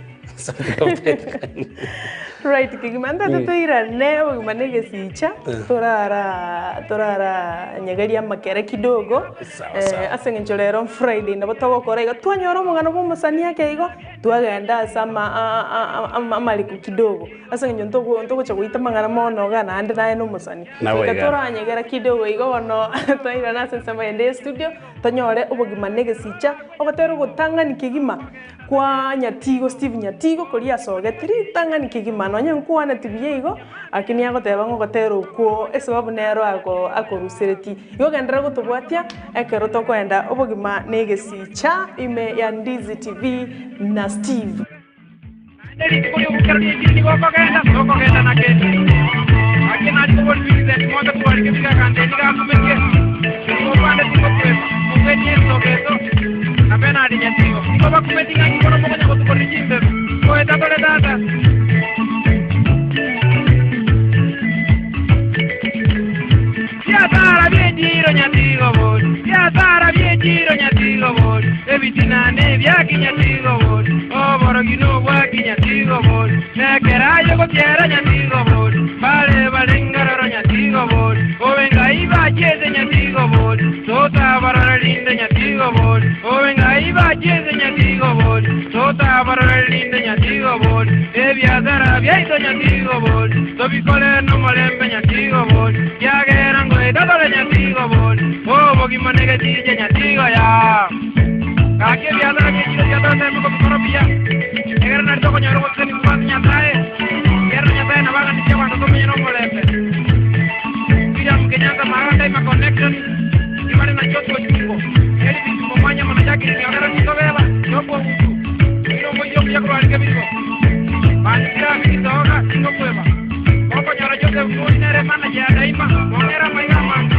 Right kegima ntete toirane obogima na egesicha torara torara nyegeria amakere kidogo Sawa, sawa. ase eng'encho rero Friday nabo togokora iga twanyora omogano bwa omosani ake igo twagenda ase ama amariko kidogo. Ase eng'encho ntogo ntogocha goita amang'ana mono iga naende naye nomosani. Nabo Goika iga. toranyegera kidogo igo bono twairane ase ensemo eyende ye studio, tonyore obogima na egesicha, ogotera ogotang'ani kegima kwa Nyatigo Steve Nyatigo koria asogeti ritang'ani kegima nonye nkwaneti buya igo, lakini agoteba ng'a ogotera okwo esababu nero ago akoruseretie. Igo genderera gotobwatia ekero tokoenda obogima na egesicha ime ya Ndizi TV na Steve. Naende rituko ri'obokero ri'enchiri nigo okogenda, tokogenda na kende. Gaki nachia kobori Vincent Mote kwarenge biga agante nigo akumetie, nigo obande tingokweba, omogwenie ensogeto na Bernard Nyatigo. Nigo bakumetie ng'aki bono mokonya gotukorera chimbebe. Goeta tore tata. Biasara bi'enchiro Nyatigo bori, biasara bi'enchiro Nyatigo bori. Ebitinane byakinya tigobori, oborogi n'obwakinya tigobori, nekerayo gotiera nyatigobori, bare barengaroro nyatigobori, obengai bacheze nyatigobori, totabarora rinde nyatigobori, obengai bacheze nyatigobori, totabarora rinde nyatigobori, ebiasara byaito nyatigobori, tobikore n'omulembe nyatigobori, byagera ngoetatore nyatigobori, obogima negetije nyatigo ya. Gaki ebiasara biechire biatotembe kobikora buya, egere nari tokonyora ogoseseni kubwate Nyasaye, kera Nyasaye nabaganitie abanto tomenye n'omulembe. William Kenyatta Magandaima connection, ibare na Joshua Chungo, eri bitumo mwanya mana Jacqueline Ogera Chitobeba, Joshua Utu, ino moyo buya kurwarike birigo. Bandikira bitoga tingokweba. Mokonyora Joseph Moi nere manager ya Daima, mongera maiga manga.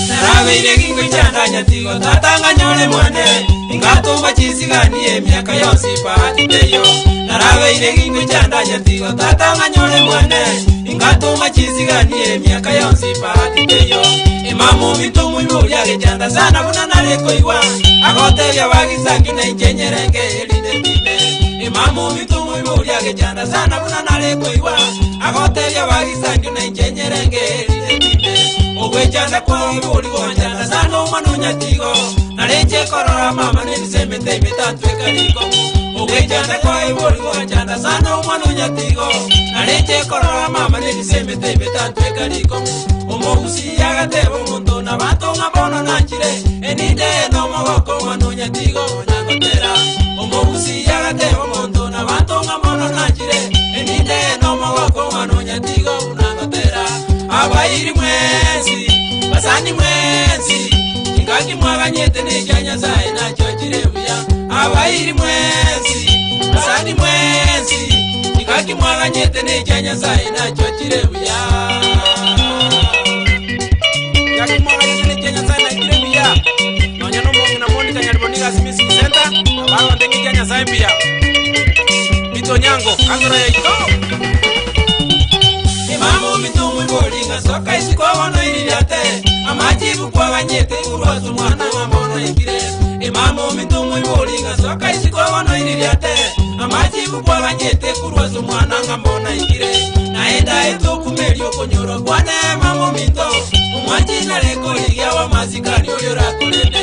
Narabeire gingo chandanya tigo tatanganyore mwane ingatumba chisiganie emiaka yonsi paatiteyo narabeire gingo chandanya tigo tatanganyore mwane ingatumba chisiganie emiaka yonsi paatiteyo emamu mitumu iburia gechanda sana buna narekoigwa agotebia bagisangi na inchenyerenke erinde time emamu mitumu iburia gechanda sana buna narekoigwa agotebia bagisangi na inchenyerenke erinde time ogwechanda kwaiburi gwanchanda sana omwana onyatigo narenche korora mama nebisemete imetatweka rikomu ogwechanda kwaiburi gwanchanda sana omwana onyatigo narenche korora mama nebisemete imetatweka rikomu omogusi agateba omonto nabanto ng'abono nanchire eninde nomogoko omwana onyatigo nagotera omogusi agateba omonto nabanto ng'abono nanchire eninde nomogoko omwana onyatigo nagotera abairi mwensi basani mwensi ingaki mwaganyete nekya Nyasaye nakyo kire buya abairi mwensi basani mwensi ingaki mwaganyete nekya Nyasaye nakyo kire buya Ingaki mwaganyete nekya Nyasaye nakyo kire buya nonya nomongi na Monica Nyariboniga Smith Center abagonde ng'ekya Nyasaye mbuya Bitonyango kansoro yaito Imamu mitumu ibolinga soka isiko bono iriryate amajibu kwaganyete urwazo mwana wa ikire Imamu mitumu ibolinga soka isiko bono iriryate amajibu kwaganyete kurwazo mwana ngambona ikire naenda etokumerio konyoro kwane mamo minto omwachi nareko rigia wa mazikani orio rakorende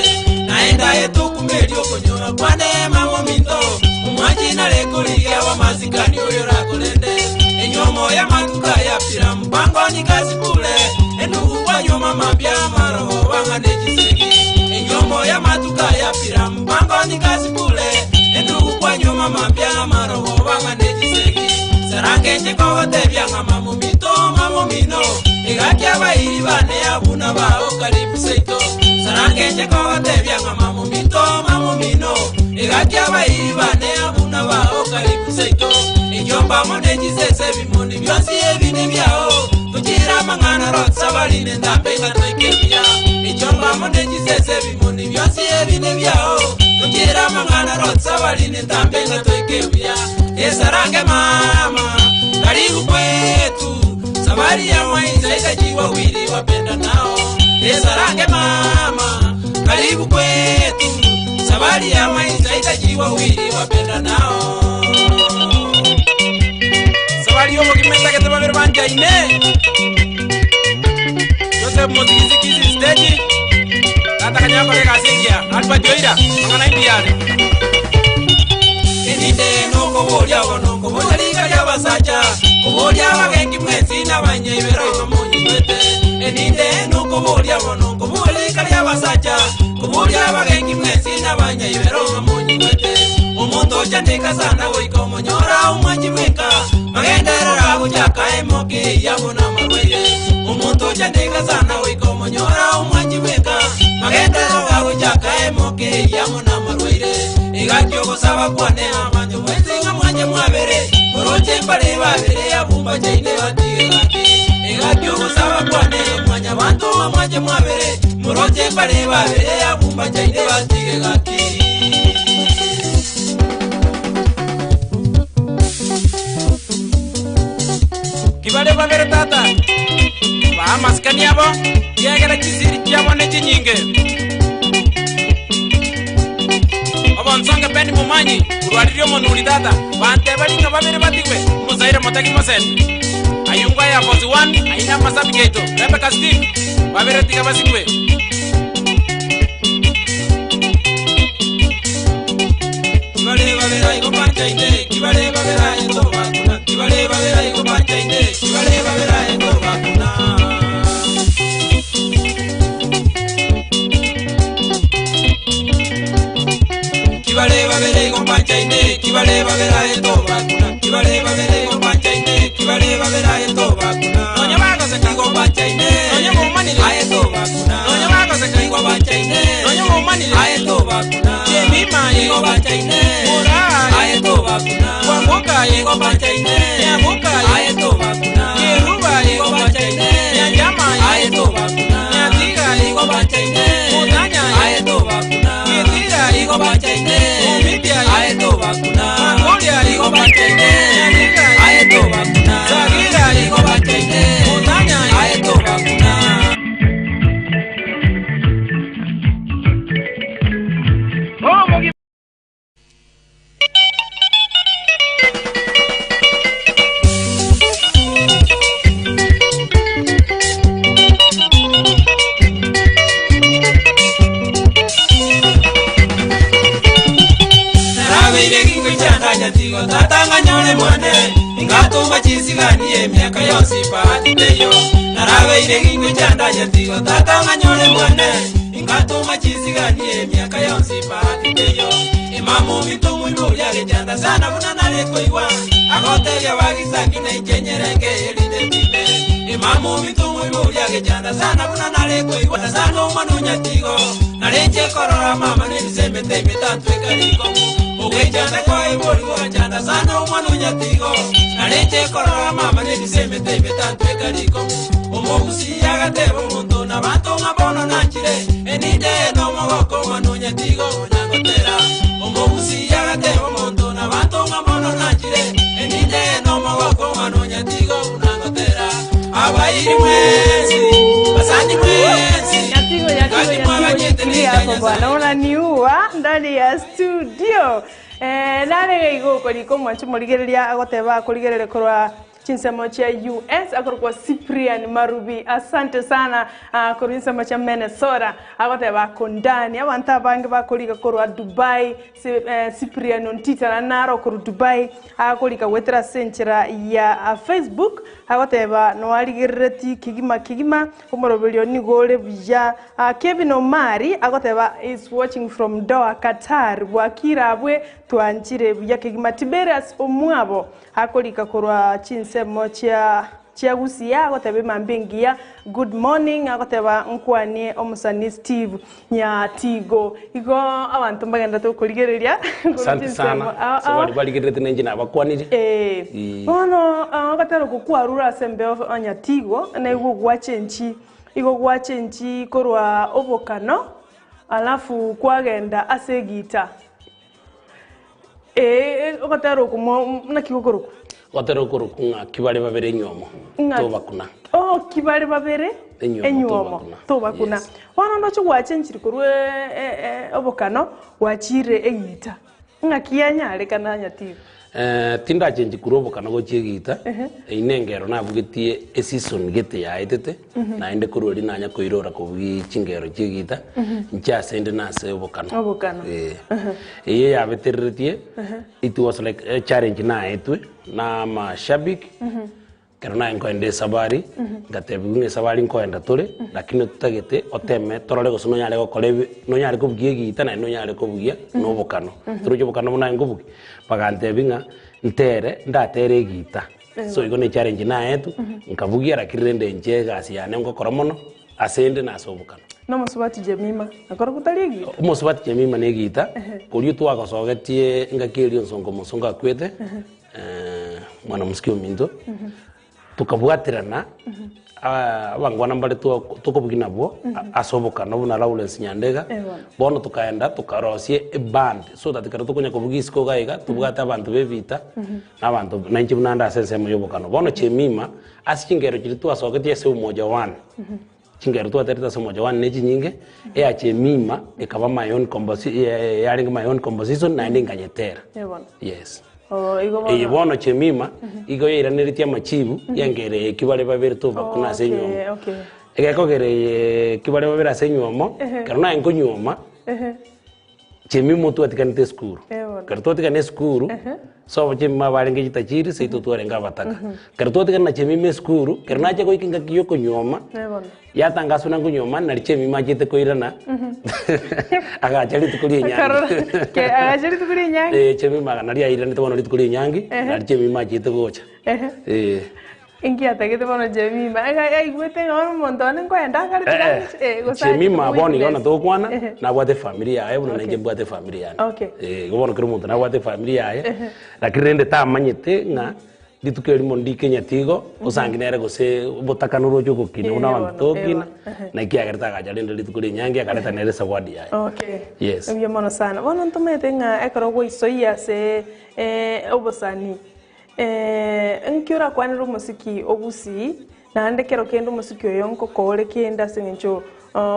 naenda etokumerio konyoro kwane mamo minto omwachi nareko rigia wa mazikani orio rakorende enyomo ya matuka ya pira mpango nikasibule endugu kwa nyuma mapya maroho wanga nechisegi enyomo ya matuka ya pira mpango nikasibule endugu kwa nyuma mapya maroho wanga nechisegi sarangenje kogotebya ng'a mamumito mamumino igakia bairi bane abuna bao karibu seito sarangenje kogotebya ng'a mamumito mamumino igakia bairi bane abuna bao karibu seito enyomba monechisese bimoni byosi ebine byao tuchira mang'ana rotsa baline ndambe ngatoike buya enyomba monechisese bimoni byosi ebine byao tuchira mang'ana rotsa baline ndambe ngatoike buya esarange mama karibu kwetu safari ya maisha itajiwa wili wapenda nao esarange mama karibu kwetu safari ya maisha itajiwa wili wapenda nao Safari yomo kimetagete babere banjaine Joseph Mosigisi Kisi stage Tata kanya kore gasengia Alba Joira mangana imbiare Eninde nokobolya bono kobolya liga lyabasacha kobolya abagengi mwensi n'abanyaibero imamunyi twete eninde nokobolya bono kobolya liga lyabasacha kobolya abagengi mwensi n'abanyaibero imamunyi twete omonto ochandika sana goika omonyora omwanchi bweka magenderera gochaka emoke yabona marwaire omonto ochandika sana goika omonyora omwanchi bweka magenderera gochaka emoke yabona marwaire igaki ogosaba kwane abanto mwensi ng'a mwanje mwabere oroche mbare babere abumba chaine batige gaki igaki ogosaba kwane mwanya banto ng'a mwanje mwabere moroche Bache mbare babere abumba chaine batige gaki. Kibare babere tata baamasikani abo kiagera chisiri chiabo ne chinyinge obonsonge beni mumanyi urwaririe omonuri tata bante baringa babere batigwe omosaire motagi mosete ayungwa ya force one aina masabi geito Rebecca Steve babere tiga basigwe Kibare babera igo panchaine kibare babera eto bakuna kibare babera igo panchaine kibare babera eto bakuna Kibare babere igo panchaine kibare babera eto bakuna kibare babere igo panchaine kibare babera eto bakuna Nonya bagoseka igo panchaine nonya mumanire aeto bakuna nonya bagoseka igo panchaine nonya mumanire aeto bakuna Jemima igo panchaine Mura aeto bakuna Kwamboka igo panchaine Nyaboka aeto bakuna Keruba igo panchaine Nyanjama aeto bakuna Nyatiga igo panchaine Mutanya aeto bakuna Kitira igo panchaine Mumitia aeto bakuna Makoria igo panchaine Nyatiga aeto bakuna Sagira igo panchaine Mutanya aeto bakuna Narabeire gingoichandanyatigo tatanganyore mwane ingatuma chisiganie emiaka yonsi paatiteyo narabeire gingoichandanyatigo tatanganyore mwane ingatuma chisiganie emiaka yonsi paatiteyo emamu mitumwibulyagechanda sana buna narekoigwa agotebia bagisaki naichenyerenge erinde time emamu mitumwibulyagechanda sana buna narekoigwa sana omwana onyatigo narenche korora mama nebisemete emitatu ekarikomu ogwechanda kwaibori gwachanda sana omwana onyatigo narenche korora mama nebisemete emitatu ekarikomu omogusi agateba omonto nabanto ng'abono nanchire eninde nomogoko omwana onyatigo onyangotera omogusi agateba omonto nabanto ng'abono nanchire eninde nomogoko omwana onyatigo unangotera abairi mwensi basani mwensi Nyatigo, nyatigo, nyatigo, shikilia hapo bwana, unaniua ndani ya studio. Eh, narega igoko liko mwancho murigereria agoteba kurigereria korwa chinsemo chia US akorokwa Cyprian Marubi asante sana uh, korwa chinsemo chia Minnesota agoteba kondani abantu abange bakoriga korwa Dubai si, eh, Cyprian Ontita na naro korwa Dubai akorika gwetera senchera ya uh, Facebook agoteba noarigerereti kigima kigima omoroberio nigo ore buya uh, Kevin Omari agoteba is watching from Doha Qatar bwakira abwe twanchire buya kigima Tiberius Omwabo akorika korwa chinsemo chia chiagusia agoteba emambe engiya good morning agoteba nkwanie omusani Steve Nyatigo igo abanto mbagenda tokorigereria Asante sana. So bari barigererete nenje nabakwanire. Eh, Ii. bono agatero gokwarura ase embeo onyatigo na igo gwachenchi igo gwachenchi korwa obokano alafu kwagenda ase egita eh ogatero okumo naki gokoroku Gotero koroku ng'a kibare babere enyomo. Ng'a- Tobakuna. oh kibare babere Enywomo, enywomo tobakuna bono ndoche gwachenchiri korwa obokano gwachire egita ng'aki yanyarekana nyatigo Eh, tindachenchi korwa obokano gochia egita Ehe. eine engero nabugetie eseason gete yaetete naende korwa eri nanya koirora kobugia chingero chia egita nchiase inde nase obokano obokano Eh. Eye yabetereretie it was like a challenge naetwe na amashabiki kero naye nkoenda esabari ngatebiwa ng'a esabari nkoenda tore lakini ototagete oteme torore gose nonyare gokora ebi nonyare kobugia egita naende nonyare kobugia na obokano toroche obokano buna naye nkobugia bagantebi ng'a ntere ndatere egita so igo na echallenge naetwe nkabugia lakini rende inche egasi yane ngokora mono ase ende na ase obokano nomosubati Jemima akoro gotari egita omosubati Jemima na egita Ehe. koria twagosogetie engaki eria onsongo omosongo akwete mwana mosike ominto Tokabwaterana, abangwana mbare tokobugia nabwo ase obokano buna Lawrence Nyandega, bono tokaenda tokarosia eband so that ekero tokonya kobugia isiko iga iga tobwate abanto ba ebita na abanto na inche buna nde ase ensemo ya obokano. Bono Chemima ase chingero chiria twasoketie ase Umoja One, chingero twaterete ase Umoja One ne chinyinge, eya Chemima ekaba my own composi yarenge my own composition naende nkanyetera, yes. Oh, igo bono. Eye bono Chemima igo yairaneretie amachibu y'engero eye ki bare babere tobakuna ase Okay, enywomo. okay. Egekogera eye ki bare babere ase enywomo, ekero naye nkonyuoma, Chemima otwatiganete esukuru. Eh, bono. Ekero twatigana esukuru, sobo Chemima abarenge chitachiri, seito twarenge abataka. Ekero twatigana na Chemima esukuru, ekero nacha goika engaki ya okonyuoma, Eh, bono. Yatangaswa na nkonyuoma nari chemima achete koirana agacha rituko Akarora ri'enyangi. ke agacha rituko ri'enyangi. Eh, chemima aga nari airanete bono rituko ri'enyangi Ehe. nari chemima achete gocha. Ehe. Eh. Inki atagete bono Jemima? Ega aigwete ng'a bono omonto one nkoenda akare Eh, eh. tiga eh, gose achete Chemima bono iga kowitness. buna togokwana Ehe. nabwate efamiri yaye buna Okay. nainche mbwate efamiri yane. Okay. Eh, igo bono kera omonto nabwate efamiri yaye Ehe. lakini rende tamanyete ng'a Rituko erimo ndike nyatigo, osangi nere gose obotakani oroche ogokina buna abanto togokina, na ekiagera tagacha rende rituko ri'enyangi akareta nere esawadi yaye. Okay. Yes. Mbuya mono sana. Bono ntomanyete ng'a ekero gwaisoyia ase obosani, nki orakwanere omosiki o Gusii, naende kero kende omosiki oyo nkokoore kende ase eng'encho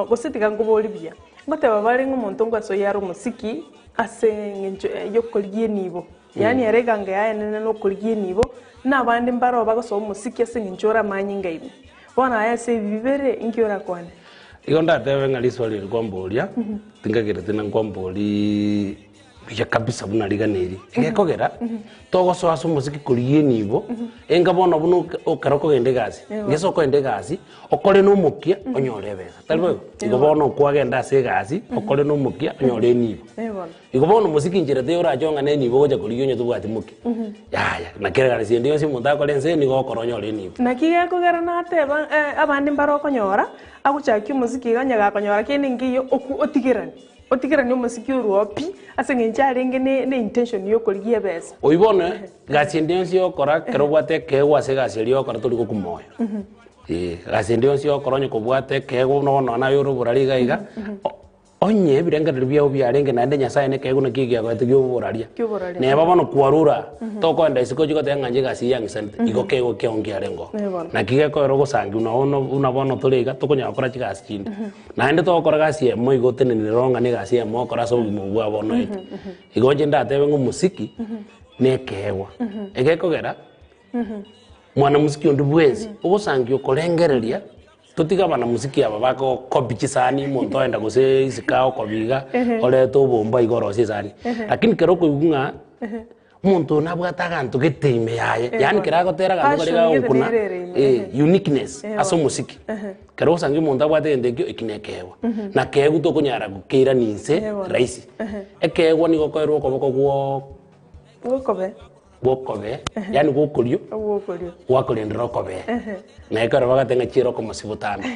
gose tiga nkoborie buya. Ngoteba bare ng'a omonto ngwasoyia are omosiki ase eng'encho yokorigia enibo. Yaani ere eganga yaye enene nokorigia enibo, na abande mbaroo bagosoa omosiki ase engencho ore amanyinga ime. Bono aye ase ebi bibere, inki orakwane? Igo ndatebe ng'a riswali eri kwamboria, tinkagereti na nkwamboriiii buya kabisa buna rigana eri. Egekogera, togosoa ase omosiki korigia enibo, enga bono buna oke ekero okogenda egasi, gese okogenda egasi, okore na omokia onyore ebesa, tari boigo? Igo bono okwagenda ase egasi, okore na omokia onyore enibo. Igo bono omosike inchera teiyo orache ong'ane enibo ogocha korigia onye tobwati moki. Yaya, naki ere gasi ende yonsi omonto akore ense eye nigo ogokora onyore enibo. Naki gekogera nateba abande mbare okonyora, agochakia omosike iga onye gakonyora kende nkeiyo oku otigerane, otigerane omosike orwo oo pi, ase eng'encho arenge ne ne intention ya okorigia ebesa. Oyio bono, gasi ende yonsi ogokora ekero obwate ekeegwa ase egasi eria ogokora tori gokwa moyo. Eeh, gasi ende yonsi ogokora onye kobwate ekeegwa buna bono naye ore oborari iga iga, Onye ebirengererio biao biarenge naende Nyasae nekeegwa naki egiagoete gi'oboraria, Ki'oboraria. neba bono kwarure aa, tokoenda isiko ochie goteba ng'a inche egasi eye yang'isanete, igo keegwa kiao nkiarenge oo. Eh, bono. Naki gekoera ogosangi buna bono buna bono tore iga, tokonyara gokora chigasi chinde. Naende togokora gasi eyemo igo otenenere ororo ng'a na egasi eyemo ogokora ase obogima obwo bwa bono ete. Igo inche ndatebe ng'a omosiki, na ekeegwa. Egekogera, mwanamosiki onde bwensi, ogosangia okorengereria. Totige abanamosiki aba bagokopi chisani, omonto oenda gose isiko agokobi iga, orete obomba iga orosie esani. Lakini kero okoigwa ng'a omonto oyo nabwate aganto gete ime yaye, yaani kero agotera aganto kare Passion gete gagokuna, nere ere ime. eh, uniqueness ase omosiki. Kero ogosangia omonto abwate egento ekio, ekio nekeegwa. Na keegwa tokonyara gokeirania inse rahisi. Ekeegwa nigo okoerwa okoboko gwo Gokobe. Gwokobe, yaani gwokorio, Gwokorio. gwakorendera okobee. Ehe. Na ekero bagateba ng'a chiira okomosia botambe.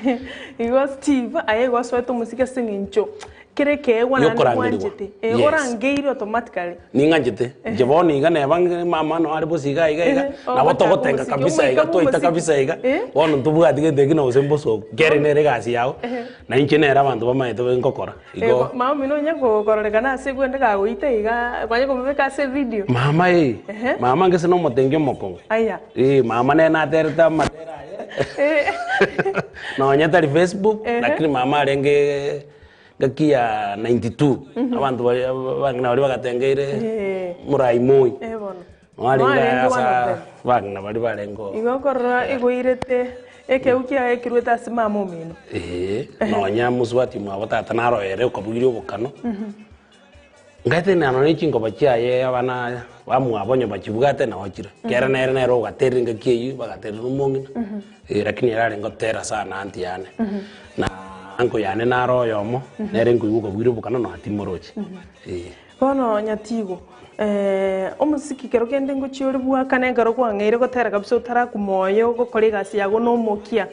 Igo Steve, aye igo osoete omosike ase eng'encho kere ekeegwa naende Yokorangerigwa. bwanchete. Eh, Yes. orangeire automatically. Ning'anchete, inche bono iga neba ng'a mama noo are bosa iga iga iga, Ehe, nabo ogochaka togotenga omosiki, kabisa omoika iga, twaita bw'omosiki. kabisa iga, Eh. bono ntobwati gento ekio na gose mbosoku, kere nere egasi yago, Ehe. na inche nere abanto bamaete ngokora. Igo. Mama omino onye kororekana ase egwende kagoita iga, kwanye komobeka ase evideo. Mama ee, Ehe. mama ngese nomotengi omokong'u. Aya. Ee, mama nere naterete amatera aye. Nonye tari Facebook, Ehe. lakini mama arenge ngaki ya 92. Abanto baria abang'ina baria bagatengeire Eh. Murai Moi. Eh bono. Noarenge Noarenge one of asa them. abang'ina baria barenge oo. Igo okorora igoirete ekeu kiaye ekiruete ase mama omino. Ee, nonya mosubati omwabo tata naro ere okabugirie obokano. Ngaete nano ne chinkoba chiaye abana bamwabo onye bachibwate nao chire. Kere nere nere ogaterire engaki eyio, bagaterera omong'ina, lakini ere arenge gotera sana aunty yane. Na uncle yane naro oyomo, nere nkoigwa okabugirie obokano nonya timoroche. Ee. Bono nyatigo, omosiki kero kende ngochia ore bwakane ekero kwang'eire gotera kabisa otarakwa moyo ogokora egasi yago na omokia.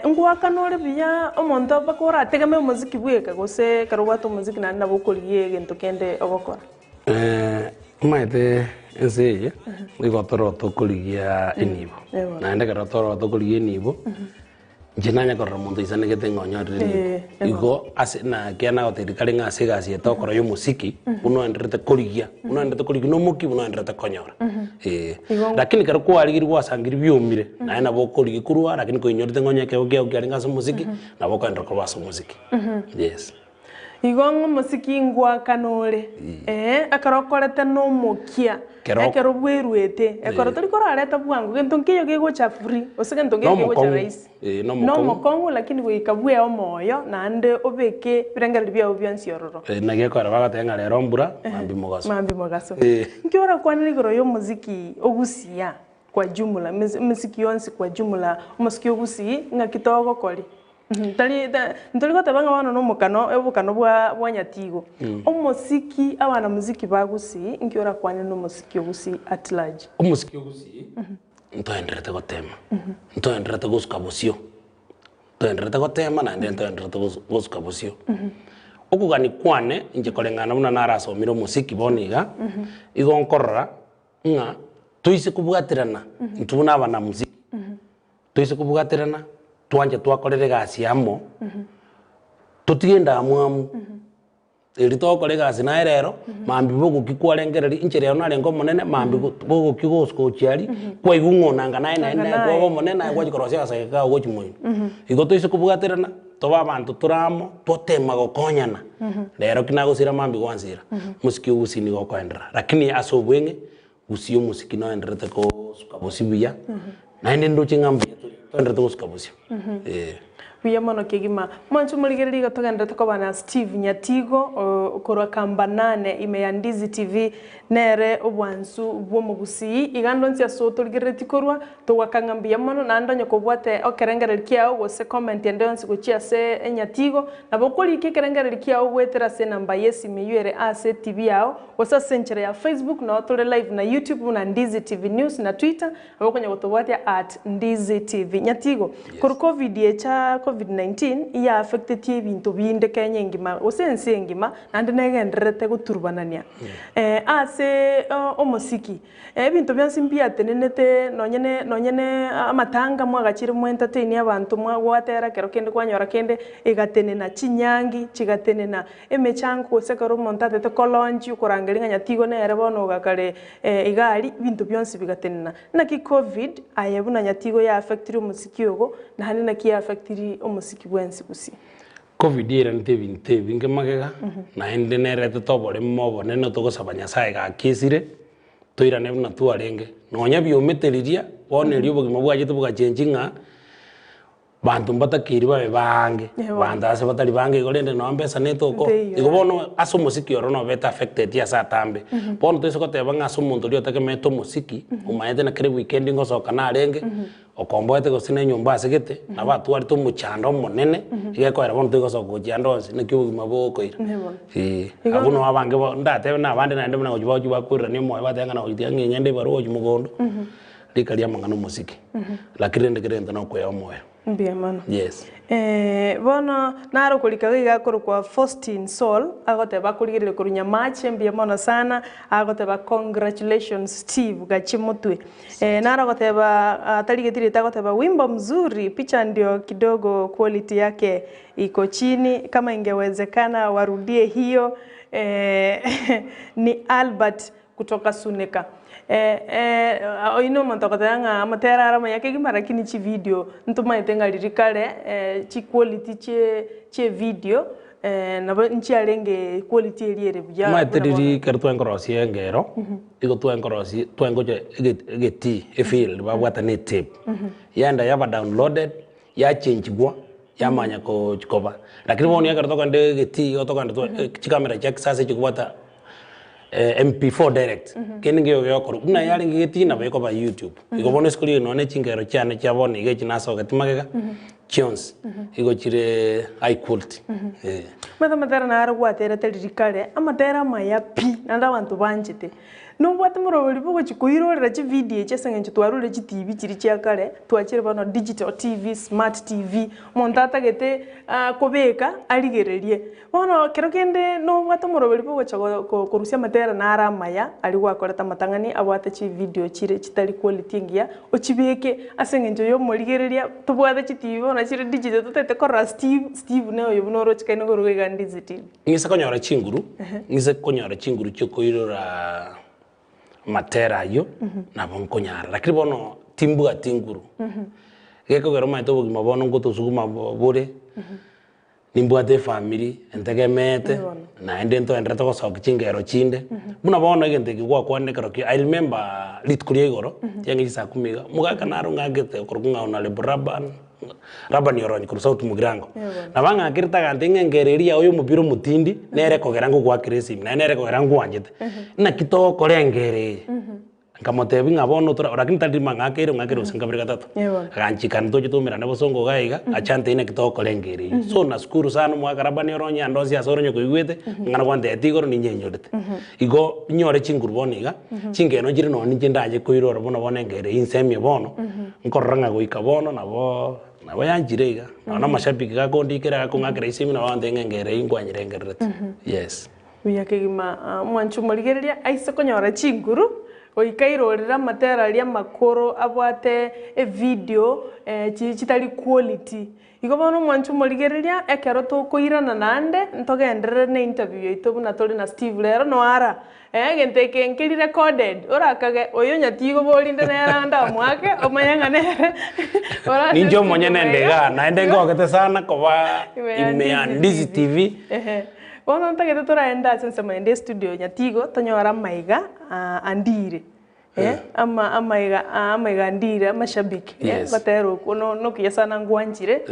Ngoakana ore buya omonto mpaka orategemee omosiki bweka gose ekero obwate omosiki naende nabo okorigia egento kende ogokora? Omanyete ense eye nigo toro tokorigia enibo, naende ekero toro tokorigia enibo, inche nanye korora omonto oisanegete ng'a onyorire enibo. Igo ase na ekiagera nagotebirie kare ng'a ase egasi eye togokora ya omosiki, buna oendererete korigia, buna oendererete korigia na omokia buna oendererete konyora eh. Lakini ekero kwarigirie gwasangirie biomire, naye nabo okorigia korwa lakini koinyorete ng'a onye ekeegwa kiago kiarenge ase omosiki, nabo okoenderera korwa ase omosiki, yes. Igo ng'a omosiki ngoakana ore, ee, ekero okorete nomokia, Kero ekero bweruete, ekero Eh. tori korareta bwango, gento nkeiyo kegocha free, gose gento nkeiyo kegocha Nomokong'u, rahisi. eh, nomokong'u. Nomokong'u lakini goika bwee omoyo naende obeke ebirengererio biago bionsi ororo. Eh, naki ekero bagoteba ng'a rero mbura, mambia mogaso. Mambia mogaso. Eh. Nki orakwanere igoro ya omosiki ogusia kwa jumla, emesiki yonsi kwa jumla, omosiki ogusii ng'aki togokoria? Tari ntori goteba ng'a bono nomokano obokano bwa bwa nyatigo. Omosiki abana muziki ba gusii nki orakwane na omosiki o gusii at large? Omosiki o gusii ntoendererete gotema, ntoendererete gosuka bosio, ntoendererete gotema naende ntoendererete gosuka bosio. Okogania kwane inche koreng'ana buna narasomire omosiki bono iga, igo nkorora ng'a toise kobwaterana intwe buna abana muziki. Toise kobwaterana, twanche twakorera egasi amo, totige endamwamu, erio togokora egasi naye rero, mambia bogokia kwarengereria, inche rero narenge omonene, mambia go bogokia gosuka gochia aria, kwaigwa ng'a onanga naye naende naye kwaba omonene naye gwachia korosia agasege kago gochia moino. Igo toise kobwaterana, tobe abanto tore amo, totema gokonyana, rero ki nagosira mambia gwansira, mosike ogusii nigo okoenderera. Lakini ase obweng'e, Gusii omosiki noenderete kosuka bosio buya, naende ndoche ng'a mbuya tore, toenderete gosuka bosio, eh. Buya mono kegima. Mwanche omorigereria iga togenderete koba na Steve Nyatigo oo korwa Kambanane ime ya Ndizi TV nere obwansu bw'omogusii iga ndonsi ase otorigereretie korwa togwaka ng'a mbuya mono naende onye kobwate okerengererio kiao gose comment ende yonsi gochia ase Nyatigo nabo okorika ekerengererio kiao goetera ase enamba y'esimi eywo ere ase etibi yao Gose ase enchera ya Facebook nao tore live na YouTube buna Ndizi TV News na Twitter nabo okonya gotobwatia at Ndizi TV. Nyatigo, korwa covid echa covid 19 iya affectetie ebinto binde Kenya engima gose ense engima naende negendererete goturubanania. Ase omosiki Ebinto bionsi mbiatenenete, nonye ne nonye ne amatanga mwagachire mwentertain abanto mwa gwatera ekero kende kwanyora kende egatenena, chinyangi chigatenena, emechango gose ekero omonto atete kolaunch okorangeria ng'a nyatigo nere bono ogakare iga aria, ebinto bionsi bigatenena. Naki covid aye buna nyatigo ya affectiri omosiki ogo, naende naki ya affectiri omosiki bwensi gusii? Covid eranete ebinto ebinge magega, naende neretete oborimo obonene togosaba Nyasaye gaki esire, toirane buna twarenge. Nonya biomete riria, bono erio obogima bwachete bogachenchi ng'a, banto mbatakeiri babe baange, banto ase batari bange igo rende nonya mbesa netoko. Igo bono ase omosiki oro nobete affected ase atambe. Bono toise koteba ng'a ase omonto oria otegemeete omosiki, omanyete na kera ewikendi ngosoka narenge. Okomboete gose nenyomba ase gete, nabo atwarete omochando omonene, egekoera bono toigosoka gochia ande onsi, naki obogima bogokoira. Eeh, abwo nabo abange bo ndatebe na abande naende buna gochia bagochia bakoirania omoyo bateba ng'a nagochia tiga ng'eng'ende ebarua gochia mogondo, rika ria amang'ana omosike. Lakini rende kera egento nokoea omoyo. Mbuya mono. Yes. Bono naro okorika iga akorokwa Faustin Saul agoteba akorigereria korwa Nyamache mbuya mono sana agoteba congratulations Steve gachie motwe. Naro agoteba atarigeti rita agoteba wimbo mzuri picha ndio kidogo quality yake iko chini kama ingewezekana warudie hiyo ni Albert Kutoka Suneka. Oyio nomonto ogoteba ng'a amatera are amaya kegima lakini chividio ntomaete ng'a riria kare chiquality chie chievidio nabo nchiarenge quality eria ere buya Omanyete buna bono. riria ekero twankorosia engero, igo twankorosia twangocha egetii efield babwata na etape, yaenda yaba downloaded, yachenchigwa, yamanya kochi koba. Lakini bono ekero tokogenda egetii igo tokogenda twa chikamera chia kisasa chikobwata MP4 direct, kende nkeiyo gegokorwa, buna yarenge egetii nabo ekoba youtube. Igo bono isiko riria nonye chingero chiane chia bono iga echi nasogeti magega, Chionsi igo chire high quality. Eh. Omanyete amatera naro gwaterete riria kare, amatera amaya pi, naende abanto banchete. Nobwate morobori bogochia koirorera chividio echi ase eng'encho twarure chitibi chiria chia kare, twachire bono digital TV, smart TV, omonto atagete kobeka arigererie. Bono kero kende nobwate omoroberi bogocha korusia amatera naro amaya aria gwakorete amatang'ani abwate chividio chire chitari quality engiya, ochibeke ase eng'encho ya omorigereria tobwate chitibi bono chire digital totagete korora Steve, Steve ne oyo buna oroche kaino korwa iga Ndizi TV. Ng'ise konyora chinguru, ng'ise konyora chinguru chiokoirora amatera ayio, nabo nkonyara. Lakini bono timbwati nguru, gekogera omanyete obogima bono ngotosuguma bore. Nimbwate efamiri entegemeete, naende ntoenderete gosokia chingero chinde. Buna bono egento eke gwakwanire ekero ki I remember rituko ria igoro, chiang'e chisaa kumi iga, omogaka naro ng'akete okorokwa ng'a Honourable Laban, Laban Oronyi korwa South Mugirango. Nabo ang'akerete agantebia ng'a engero eria yao ya omopira omotindi, nere ekogera ngogoakera esimi, naende nere ekogera ngwanchete. Naki togokora engero eye? Nkamotebia ng'a bono tora lakini tari rimo ang'akeire, ong'akeire gose nkabere gatato. Aganchika ntoche toumerane bosongo iga iga, ache antebie naki togokora engero eyio. So nashukuru sana omogaka Labani ore onye ande onsi ase ore onye koigwete, amang'ana gwantebetie igoro ninyenyorete. Igo nyore chinguru bono iga, chingeno nchire nonye ninche ndache koirora buna bono engero eyio nsemie bono, nkorora ng'a goika bono nabo nabo yanchire iga. Nonya na amashabiki gakondikera gakong'akera esimi nabo bagotebia ng'a engero eyio nkwanyerengererete, yes. Buya kegima omwanchi omorigereria aise konyora chinguru, goika airorere amatera aria amakoro abwate evidio chiria chitari quality. Igo bono omwanchi omorigereria ekero tokoirana naende ntogenderere ne interview yaito buna tore na Steve rero noara egento eke nkeri recorded orakage oyo nyatigo borinde nere ande amoake omanye ng'a nere orase Ninche omonyene nde igaa, naende ngogete sana koba ime ya Ndizi TV. Bono ntagete toraende ase ensemo ende estudio nyatigo tonyore amaiga andire ama amaiga amaiga andire amashabiki gotera okwo no nokuya sana ngwanchire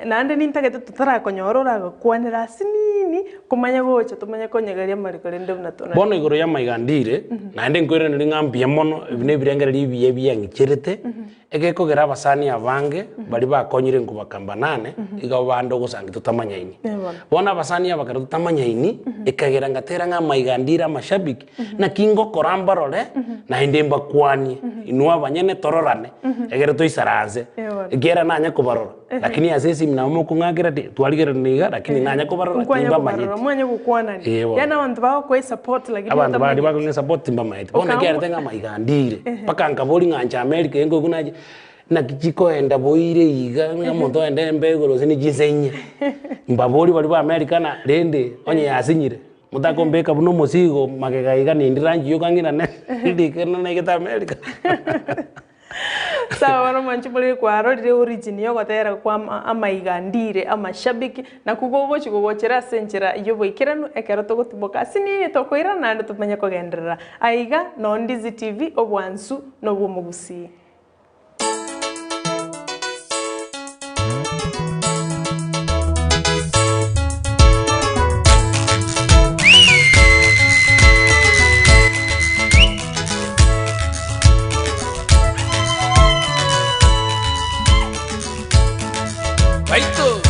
naende nintagete totarakonyora oragokwanera asinini komanya gocha tomanye konyegeria amariko rende buna tona. Bono igoro y'amaiga andire, naende nkoiraneria ng'a mbuya mono, ebi nebirengererio ebiya ebiang'icherete, Egekogera abasani abange baria bakonyire nkobakamba nane, iga bande ogosangi totamanyaini. Bono abasani aba ekero totamanyaini, ekagera ngatera ng'a amaiga ndire amashabiki, naki ngokora mbarore, naende mbakwanie, inwe abanyene tororane, egere toisaranse, ekiagera nanye kobarora, lakini ase esimi nabo mokong'akera ti twarigererania iga, lakini nanye kobarora Nkwanya timbamanyeti. kobarora, mwanye gokwanani. Ee bono. Yaani abanto bagokoa esupport lakini Abanto baria otamanyeti. bakong'a esupport timbamaeti. Bono Okaamua- ekiarete ng'a amaiga andire, mpaka nkaboria ng'a nche America eye nkoigwa nache, naki chikoenda boire iga, ng'a omonto oende embe igoro gose ne chinsa inye. Mbaborie baria ba America ng'a rende onye yasinyire, motakombeka buna omosigo magega iga nindi rangi yoka ng'irane ndike naigete America. Sawa bono mwanche more kwarorire origin yogotera kwa amaiga ndire amashabiki nakwo gogochi gogochera ase enchera yoboikeranu ekero togotuboka ase niye tokoirana naende tomanye kogenderera aiga noo Ndizi TV obwansu nobwomogusii. Baito.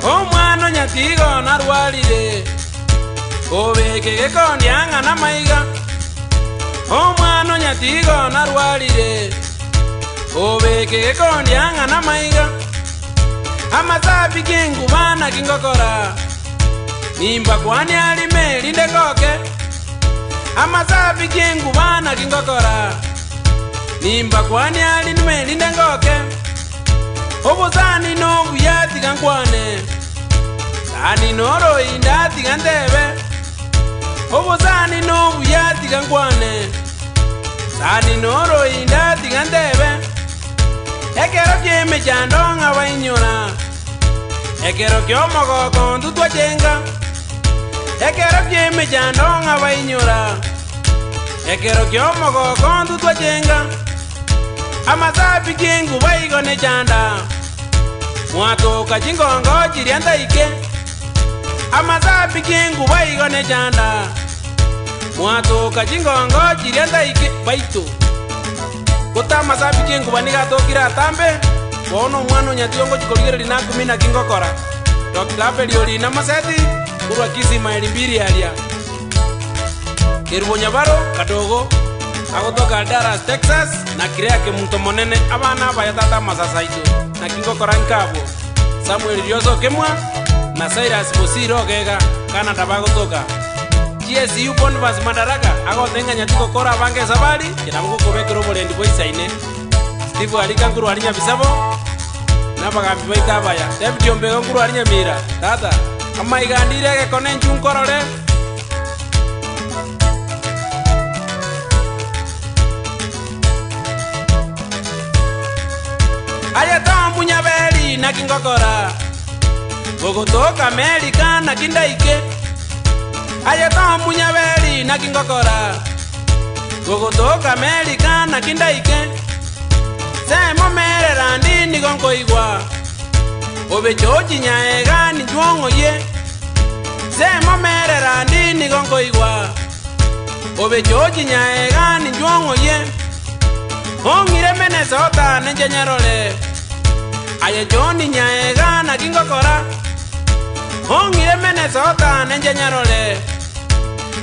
Omwana onyatigo narwarire, obeke gekondi ang'a namaiga. Omwana onyatigo narwarire, obeke gekondi ang'a namaiga. Amasabi k'enguba naki ngokora, nimbakwanie arime erinde ngoke. Amasabi k'enguba naki ngokora, nimbakwanie arime erinde ngoke. Obosani nobuya tiga nkwane, sani noroinda tiga ntebe. Obosani nobuya tiga nkwane, sani noroinda tiga ntebe. Ekero ki'emechando ng'abainyora, ekero ki'omogoko ntitwachenga. Ekero ki'emechando ng'abainyora, ekero ki'omogoko ntitwachenga. Amasabi ki'enguba igo nechanda, mwatoka chingongo chiria ntaike. Amasabi ki'enguba igo nechanda, Mwatoka chingongo chiria ntaike baito. Gotamasabi chinkuba nigo atokire atambe, bono omwana o Nyatigo ngochia korigereria nakumia naki ngokora. Doctor Abeli orina Maseti korwa Kisii maili mbili aria. Kerubo Nyabaro kadogo agotoka Dallas Texas na Claire Kemunto monene abana abaya tata amasase aito naki ngokora nkabwo. Samuel Rioso Okemwa na Cyrus Bosire Ogega Canada bagotoka. GSU Boniface Madaraka agotenga ng'a Nyatigo kore abange esabari inche nabo ngokobekera oborendi boisaine. Steve Arika nkorwa aria Nyabisabo na abagambi baito abaya. David Ombego nkorwa aria Nyamira. Tata, amaiga andire egekone inchu nkorore. Aye Tomu Nyaberi, naki ngokora? Gogotoka Amerika, naki ndaike? Aye Tomu Nyaberi, naki ngokora? Gogotoka Amerika, naki ndaike? Semo merera ndi nigo nkoigwa, Obe George Nyaega ninchwo ng'oyie. Semo merera ndi nigo nkoigwa, Obe George Nyaega ninchwo ng'oyie. Ong'ire Minnesota ninche nyerore, Aye John Nyaega naki ngokora? Ong'ire Minnesota ninche nyerore,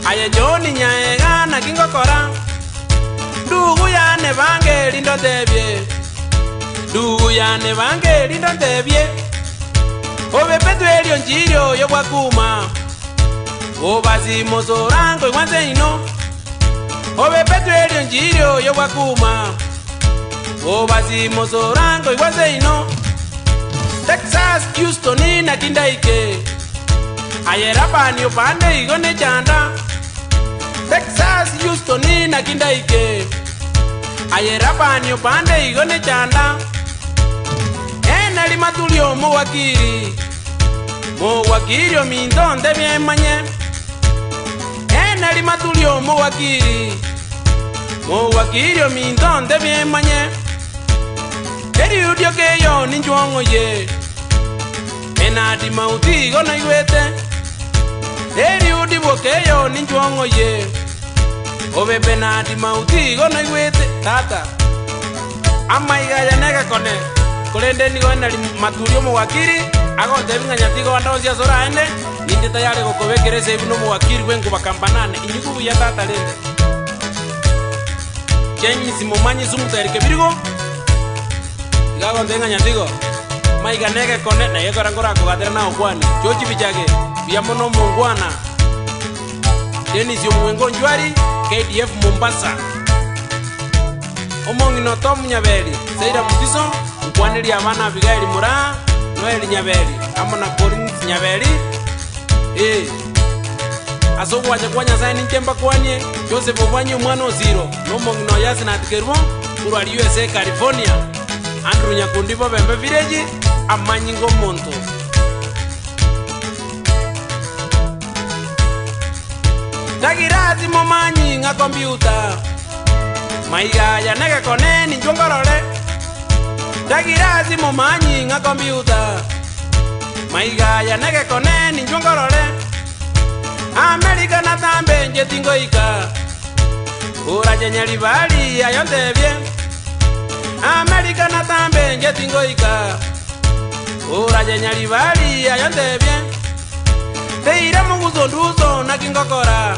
Aye John Nyaega naki ngokora? Ndugu yane bange rindo ntebie, Ndugu yane bange rindo ntebie, Obe Petro erio nchiri oyo bwakuma, Obasi mosora nkoigwa nse ino, Obe Petro erio nchiri oyo bwakuma, Obasi mosora nkoigwa nse ino, Texas, Houston naki ndaike, Aye Labani opande igo nechanda, Texas, Houston naki ndaike, Aye Labani opande igo nechanda, Enari maturi omowakiri, mowakiri ominto ntebie manye, Enari maturi omowakiri, mowakiri ominto ntebie manye, Eriudio keyo ninchwo ng'oye, Enadi mauti igo naigwete, Eriudi bokeyo ninchwo ng'oye, Obe Benadi mauti igo naigwete, Tata amaiga aya negekone, korende nigo enari maturi omowakiri, agontebia ng'a Nyatigo ande onsi ase oraende, ninde tayari gokobekera esegi buna omowakiri bw'enkuba kambanane, inyigwe buya tata rende. James Momanyi Sumuta Kebirigo, iga agontebia ng'a Nyatigo, maiga negekone, na egekora nkorakogatera nagokwanie. George Bichage, buya mono omongwana. Dennis Omwenga Onchwari, KDF Mombasa. Omong'ina Tom Nyaberi, Saira Mutiso, nkwanerie abana Abigaeli Moraa, Noel Nyaberi, amo na Collins Nyaberi, ee, ase ogwancha kwa Nyasae ninche mbakwanie, Joseph Obwanyi omwana o Siro, na omong'ina oye Asenati Kerubo, korwa aria USA California, Andrew Nyakundi Bobembe Village, amanyinga omonto. Tagirasi momanyi ng'a computer, maiga aya negekone ninchwo nkorore. Tagirasi momanyi ng'a computer, maiga aya negekone ninchwo nkorore. Amerika natambe inche tingoika, orache Nyaribari ayo ntebie. Amerika natambe inche tingoika, orache Nyaribari ayo ntebie. Teire moguso nduso naki ngokora,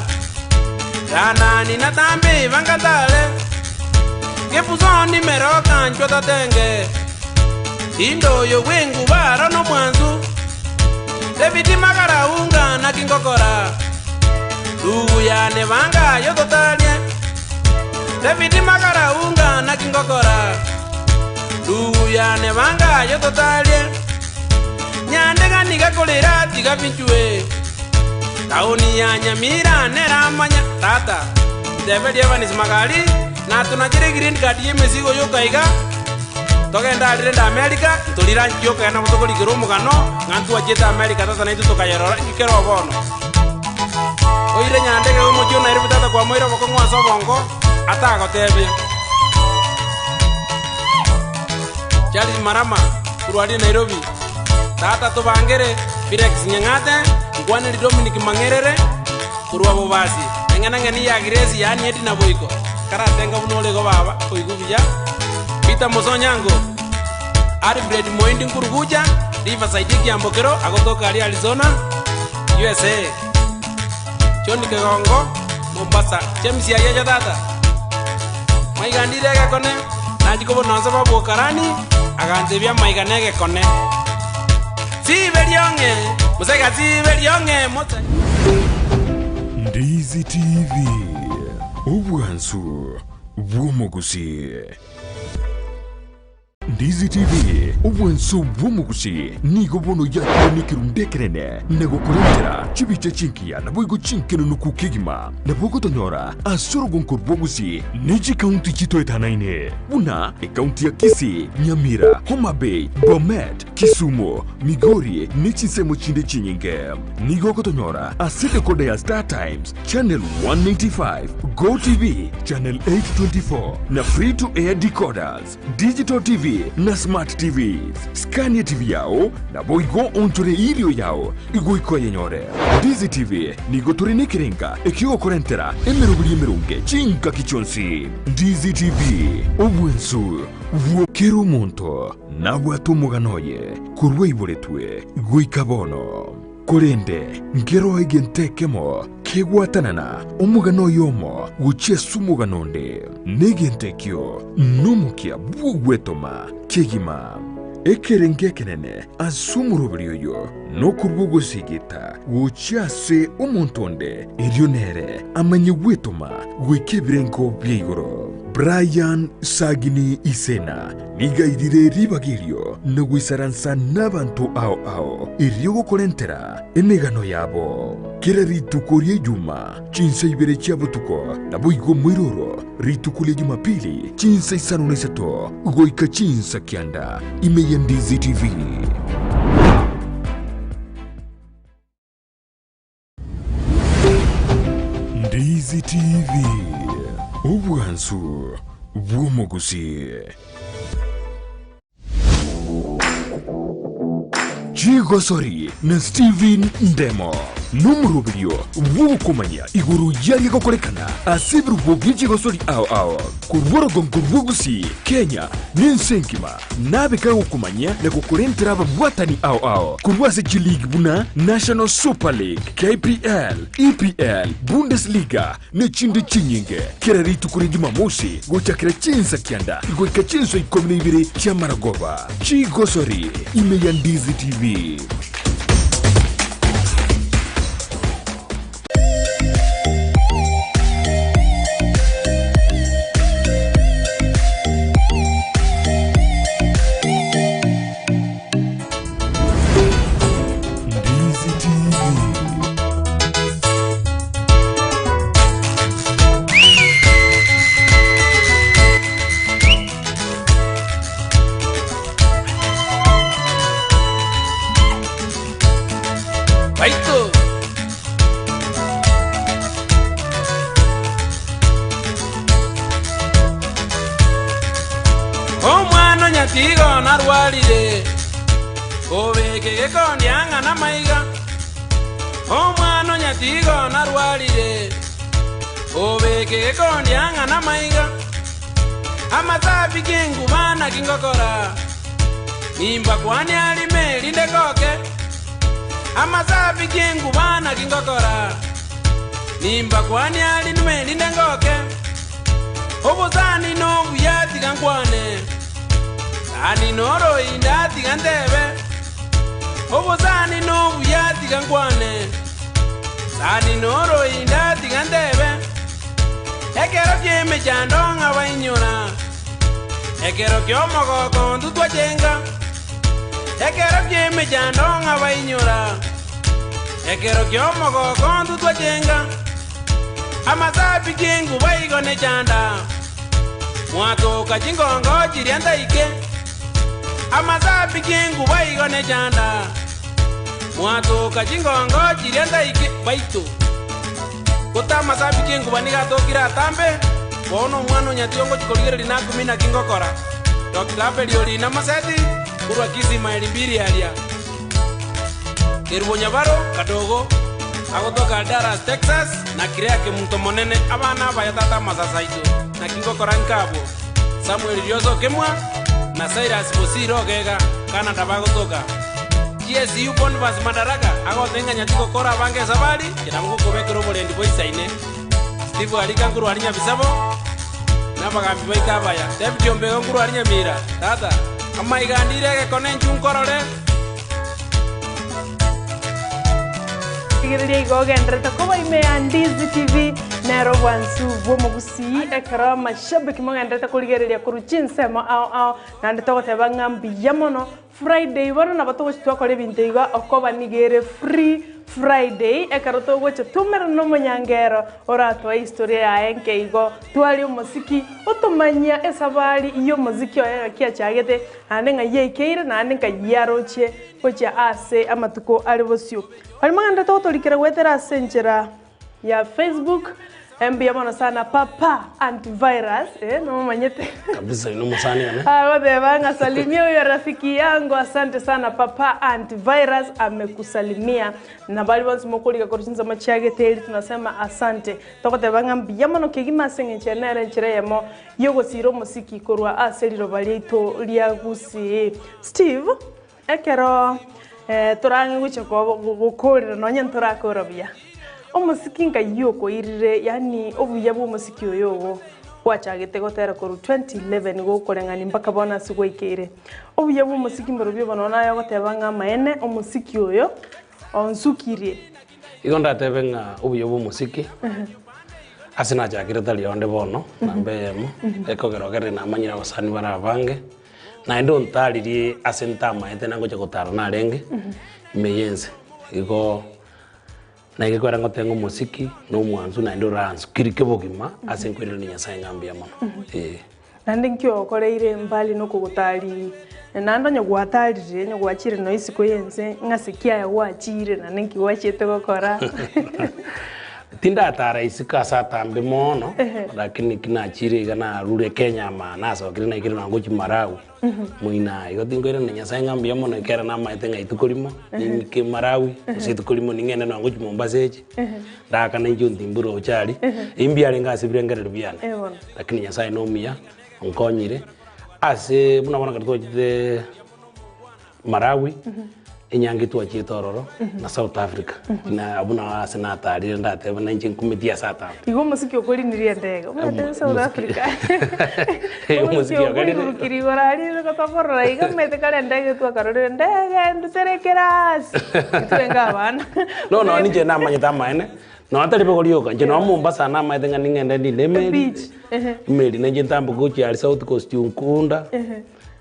Ranani natambe bangatale, Gepuso nimeroka nchwo tatenge, Indoyo bwengu baro no mwanzu, David Magara unga naki ngokora, Ndugu yane banga yo totalie, David Magara unga naki ngokora, Ndugu yane banga yo totalie, Nyandega niga kolera tiga binchwe, Taoni ya Nyamira neramanya tata, David Evans Magali na tunajire green card ye mesigo yokaiga, Togenda arire nda America, ntorira nchioka na gotokorikera omogano, ng'a ntwachete America tata naintwe tokayerora nkikera obono. Oire nyandege omochie o Nairobi tata kwamoire obokong'u ase obongo, atagotebia. Charles Marama, korwa aria Nairobi, tata tobangere, Felix Nyang'ate, nkwaneri Dominic Mang'erere, korwa Bobasi. Eng'enang'eni ya Grace yaani Edna Boiko, karatenga buna ore igo baba, oigwe buya. Peter Mosonyango, Alfred Moindi Nkurugucha, Riverside Kiambokero, agotoka aria Arizona, USA. John Kegongo, Mombasa. James Ayecha tata. Maiga ndire egekone, nachia kobuna onse babwokarani, agantebia amaiga negekone. Sibe riong'e, mosega sibe riong'e, mose. Ndizi TV, obwansu bw'omogusii. Ndizi TV, obwansu bw'omogusii, nigo bono yakire nekerundu ekenene na gokorentera chibicha chingiya naboigo chinkenunuku kegima. Nabo ogotonyora ase orogonko rw'ogusii ne chikaunti chitoetanaine buna ekaunti ya Kisii, Nyamira, Homa Bay, Bomet, Kisumu, Migori ne chinsemo chinde chinyinge. Nigo ogotonyora ase decoder ya Star Times, Channel 185, Go TV, Channel 824 na Free to Air decoders, Digital TV na Smart TVs. Scan TV yao naboigo onchore irio yao igoika oyenyore. Ndizi TV nigo tore nekerenga ekiogokorentera emeroberi emeronge chingaki chionsi. Ndizi TV, obwensu bwo kera omonto. Nabwate omogano oye korwa aiboretwe goika bono. Korende nkeroo egento ekemo kegwatanana omogano oyomo gochia ase omogano onde, na egento ekio nomokia bw'ogwetoma kegima. Ekerengo ekenene ase omoroberi oyo nokorua ogosigita gochia ase omonto onde, erio nere amanye gwetoma goika ebirengo bia igoro. Brian Sagini Isena Nigo airire ribaga erio na goisaransa nabanto ao ao, erio gokorentera emegano yabo. Kera rituko ri'Ejuma, chinsa ibere chia botuko, naboigo moiroro rituko ria Jumapili, chinsa isano na isato goika chinsa kianda, ime ya Ndizi TV. Ndizi TV, obwansu bw'omogusii. Chigosori na Steven Ndemo nomoroberio bw'ogokomanya igoro y'aria gokorekana ase ebirubo bie chigosori ao ao korwa orogongo rw'Ogusii, Kenya, na ense engima. Nabe kagokomanyia na gokorentera ababwatani ao ao korwa ase chiligi buna National Super League, KPL, EPL, Bundesliga na echinde chinyinge. Kera rituko ria Jumamosi gochakera chinsa kianda goika chinsa ikomi na ibere chi'amaragoba. Chigosori ime ya Ndizi TV. Ndizi TV. Baito. Omwana onyatigo narwarire, obeke gekondi ang'a namaiga. Omwana onyatigo narwarire, obeke gekondi ang'a namaiga. Amasabi kinguba naki ngokora, nimbakwanie arime erinde koke. Amasabi kinguba naki ngokora, nimbakwanie arime erinde ngoke. Obosani nobuya tiga nkwane, sani noroinda tiga ntebe. Obosani nobuya tiga nkwane, sani noroinda tiga ntebe. Ekero ki'emechando ng'abainyora, ekero ki'omogoko ntutwachenga. Ekero ki'emechando ng'abainyora, ekero ki'omogoko ntutwachenga. Amasabi kinguba igo nechanda, mwatoka chingongo chiria ntaike. Amasabi kinguba igo nechanda, mwatoka chingongo chiria ntaike. Baito gota amasabi kinguba niga atokire atambe, bono omwana onyatio ngochi korigereria nakumi naki ngokora. Dr. Abel Orina Maseti, korwa Kisii maili mbili aria. Kerubo Nyabaro, Kadogo. Agotoka Dallas, Texas, na Claire Kemunto Monene, abana abaya tata amasase aito, naki ngokora nkabwo. Samuel Rioso Okemwa na Cyrus Bosire Ogega, Canada bagotoka. GSU Boniface Madaraka agoteba ng'a nyati gokora abange esabari, kera ngokobekera oborendi boisaine. Steve Arika nkorwa aria Nyabisabo, na abagambi baito abaya. David Ombego nkorwa aria Nyamira, tata, amaiga andire egekone inchu nkorore. Rigereria igo ogenderete koba ime ya Ndizi TV nero obwansu bw'omogusii ekero amashabiki mogenderete korigereria korwa chinsemo ao ao naende togoteba ng'a mbuya mono Friday bono nabo togochi twakora ebinto iga okoba nigo ere free Friday ekero togocha twaumerana na omonyangero oratoe historia yaye nke igo twaria omosiki otomanyia esabari y'omosiki oye ng'aki achagete naende ng'ai yaikeire naende nkai yarochie gochia ase amatuko are bosio. Baria mogenderete gotorikera goetera ase enchera ya Facebook, mbuya mono sana papa antivirus eh nomomanyete. Kabisa ino omosani one. Agoteba ng'a salimia huyo rafiki yangu asante sana papa antivirus amekusalimia na baria bonsi mokoriga korwa chinsemo chia Geteri tunasema asante togoteba ng'a mbuya mono kegima ase eng'encho eye nere enchera eyemo yogosira omosiki korwa ase riroba riaito ria Gusii. Steve Ekero torang'e gochia gokorera nonye ntorakora buya, omosiki nkai okoirire yaani obuya bwa omosiki oyo ogo gwachagete gotera korwa 2011 gokoreng'ania mpaka bono ase gwaikeire. Obuya bwa omosiki mborobio bono naye ogoteba ng'a amaene omosiki oyo onsukirie. Igo ndatebe ng'a obuya bwa omosiki ase nachakire tari onde bono namba eyemo, ekogera ogere namanyire abasani bare abange. Naende ontaririe ase ntamaete nagocha gotara narenge ime y'ense. Igo naige kwera ngoteba ng'a omosiki na omwansu naende oransukiri kebogima ase nkoiraneria Nyasaye ng'a mbuya mono, eh. Naende nki okoreire mbali nokogotari, naende onye gwatarire, onye gwachire nonya isiko y'ense, ng'ase ki aya gwachire naende nki gwachiete gokora? Tindatara isiko ase atambe mono, lakini ki nachire iga narure Kenya ama nasokire naikire nonye gochia Malawi, moino aa. Igo tinkoirana Nyasaye ng'a mbuya mono ekiagera namaete ng'a rituko rimo ning'ike Malawi, gose rituko rimo ning'ende nonye gochia Mombasa echi, ndakane inche ontimbure oche aria, ebi mbiarenge ase ebirengererio biane. Lakini Nyasaye na omuya, onkonyire, ase buna bono ekero twachete Malawi, enyangi twachiete ororo, na South Africa, na abwo nao ase natarire ndatebe na inche nkumetie ase atambe. Igo omosiki okorinirie endege, omanyete South Africa. Omosiki Omosiki okorire. okoirurukirie igoro aria gotoborora iga omanyete kare endege twakarorire endege ndutere ekerasi, intwe abana. No nonye inche namanyete amaene, nonye tari bogori rioka, inche nonye Mombasa namanyete ng'a ning'ende ndinde emeri, Ebeach, ehe. emeri nainche ntamboke gochia aria South Coast Ukunda.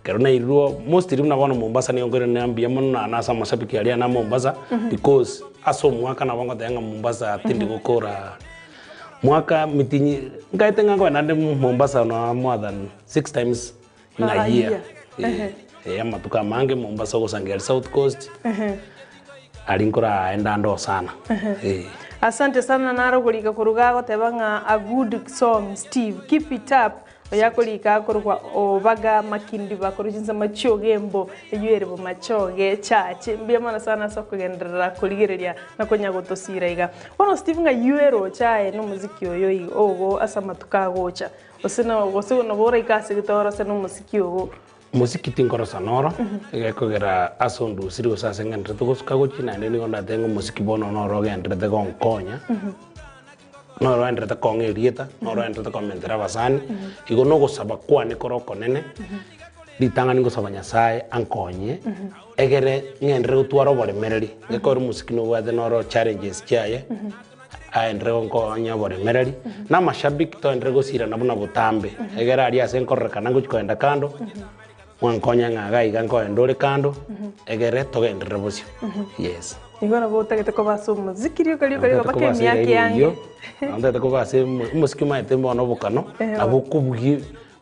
Ekero nairirwe mostly buna bono Mombasa nigo nkoiranera mbuya mono na ase amashabiki aria na Mombasa because ase omwaka nabo ngoteba ng'a Mombasa tindi gokora mwaka mitinyi nkaete ng'a nkoenda nde Mombasa no more than six times in a year eh amatuko amange Mombasa ogosangereria aria South Coast aria nkoraenda ande sana eh. Asante sana naro korika korwa gagoteba ng'a a good song Steve keep it up Oyakorika akorokwa Obaga Makindi bakorwa chinsemo chi'ogembo eyio ere bomachoge Church. Mbuya mono sana ase okogenderera korigereria na konya gotosira iga. Bono Steve ng'ai oeroche aye nomoziki oyo iga ogo ase amatuko agocha? Gose no gose nabo oraike ase gete orose nomosiki ogo? Mosiki tinkorosa noro, egekogera ase ondusire gose ase ng'enderete gosuka gochia naende nigo ndatebe ng'a omosiki bono noro ogenderete gonkonya. Noro oenderete kong'a erieta, noro oenderete komentera abasani, igo nogosaba kwane kore okonene, ritang'ani ngosaba Nyasaye ankonye, egere ng'enderere gotwara oboremereri, gekogera omosiki nobwate noro challenges chiaye, aenderere gonkonya oboremereri, na amashabiki toenderere gosirana buna botambe, egere aria ase nkororekana ngochi kogenda kando, Mwankonya ng'a iga iga nkoenda ore kando, egere togenderere bosio. Yes. Igo nabo otagete koba ase omoziki rioka rioka rioka Ntagete mpaka koba ase emiaka eraini eange. eyio, nabo ntagete koba ase omo- omosiki omanyete bono obokano, Ehe. nabo okobugia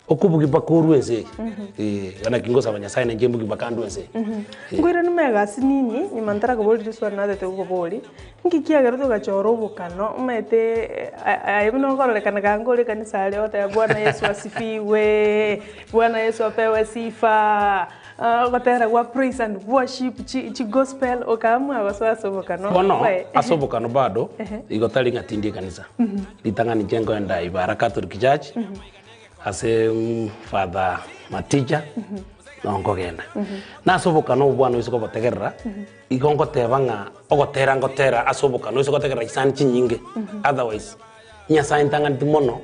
okobugia mpaka orwe ense eye. Eh, igo naki ngosaba Nyasaye nainche mbugie mpaka ndwe ense eye. Nkoiranie megasi nini, nyuma ntarakoboria riswali natete gokoboria, Nki kiagerete ogachora obokano? Omanyete aye buna okororekana kanga ore ekanisa aria ogoteba Bwana Yesu asifiwe, Bwana Yesu apewe sifa. Ogotera gwa praise and worship, chi chi gospel, okaamua gosoa ase obokano Bono bwaye. ase obokano bado Ehe. igo tari ng'a tindi ekanisa. Ritang'ani inche nkoenda Ibara Catholic Church ase Father Matija noo nkogenda. Na ase obokano obo bwane oise kobotegerera, igo ngoteba ng'a ogotera ngotera ase obokano oise gotegerera chisani chinyinge otherwise Nyasae ntang'aneti mono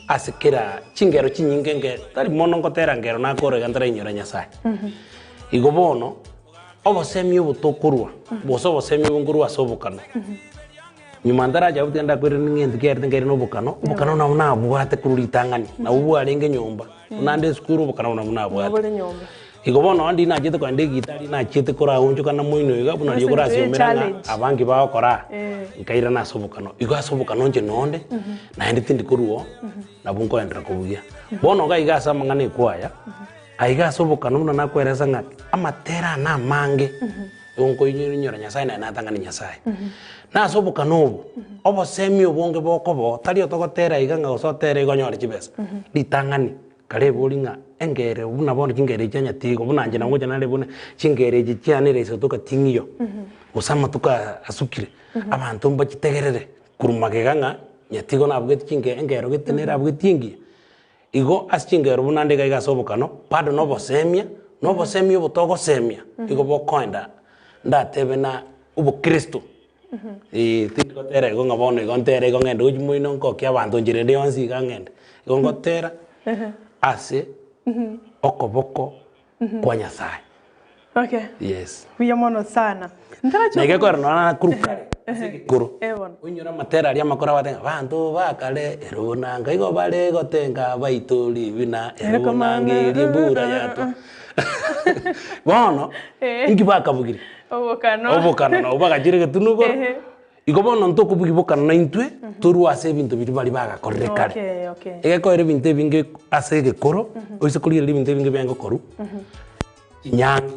ase kera chingero chinyinge nge tari mono ngotera ngero nakora iga ntarainyora Nyasae. Igo bono, obosemi obo tokorwa, gose obosemi obo nkorwa ase obokano, nyuma ntaracha abwo tiga ndakwerire ng'ento kiarete nkairana obokano, obokano nabwo nabwate korwa ritang'ani, nabwo bwarenge nyomba, buna ande esukuru obokano nabwo nabwate. Nabore nyomba. Igo bono onde nachete kogenda egitari, nachiete koraonchoka moino iga, buna riria okorasiomera ng'a abange bagokora aa, nkairana ase obokano. Igo ase obokano inche nonde, naende tindi korwa oo, nabwo nkoenderera kobugia. Bono iga iga ase amang'ana ekwaya, aiga ase obokano buna nakweresa ng'a amatera ane amange, igo nkoinyora Nyasaye naye natang'ani Nyasaye. Na ase obokano obo, obosemi obonge bokoba oo, tari otogotera iga ng'a gose otere iga onyore chibesa, ritang'ani. Karebori ng'a engero buna bono chingero echi chia Nyatigo, buna inche nabo ngocha nare buna chingero echi chiane raiso toka ting'iyo, gose amatuko aya asukire, abanto mbachitegerere korwa magega ng'a Nyatigo nabugeti chinge engero gete nere abugeti engiya. Igo ase chingero buna ande iga iga ase obokano, bado na obosemia, na obosemia obo togosemia, igo bokoenda ndatebe na obokristo. Eeh tindi gotera igo ng'a bono igo ntere igo ng'ende gochia moino nkokia abanto nchera ende yonsi iga ng'ende. Igo ngotera ase okoboko kwa Nyasaye. Okay. Yes. Buya mono sana. Ntarachi Na egekora nonya nakuru kare ase egekoro, Eh bono. oinyore amatera aria amakoro abate ng'a abanto ba kare ero nanga igo bare gotenga baito ribina ero nanga eria embura yatwa. Bono, inki bakabugire? Obokano. Obokano nabo bagachire egetunu igoro. Ehe. Igo bono ntokobugia bokano naintwe, torwe ase ebinto biria baria bagakorire kare. Okay, okay. Egekoera ebinto ebinge ase egekoro, oise korigereria ebinto ebinge biange gokorwa, chinyangi,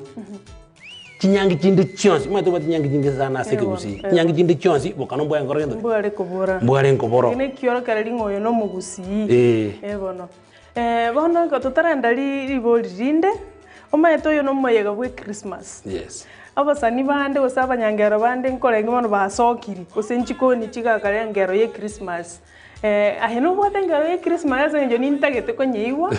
chinyangi chinde chionsi, omanyete obwate chinyangi chinge sana ase ekegusii, chinyangi chinde chionsi, bokano mbwarenge gokora gento ki? Mbware kobora. Mbwarenge kobora. Eki nekiorokererio ng'a oyo nomogusii. Eh. Eh bono. Bono igo totarenda ribori rinde, omanyete oyo nomoyega bwe Christmas. Yes. Abasani bande gose abanyangero bande nkorenge bono basokire, gose nchikoni chigakare engero ye Christmas. Aye nobwate engero ye Christmas ase eng'encho nintagete konyeigwa,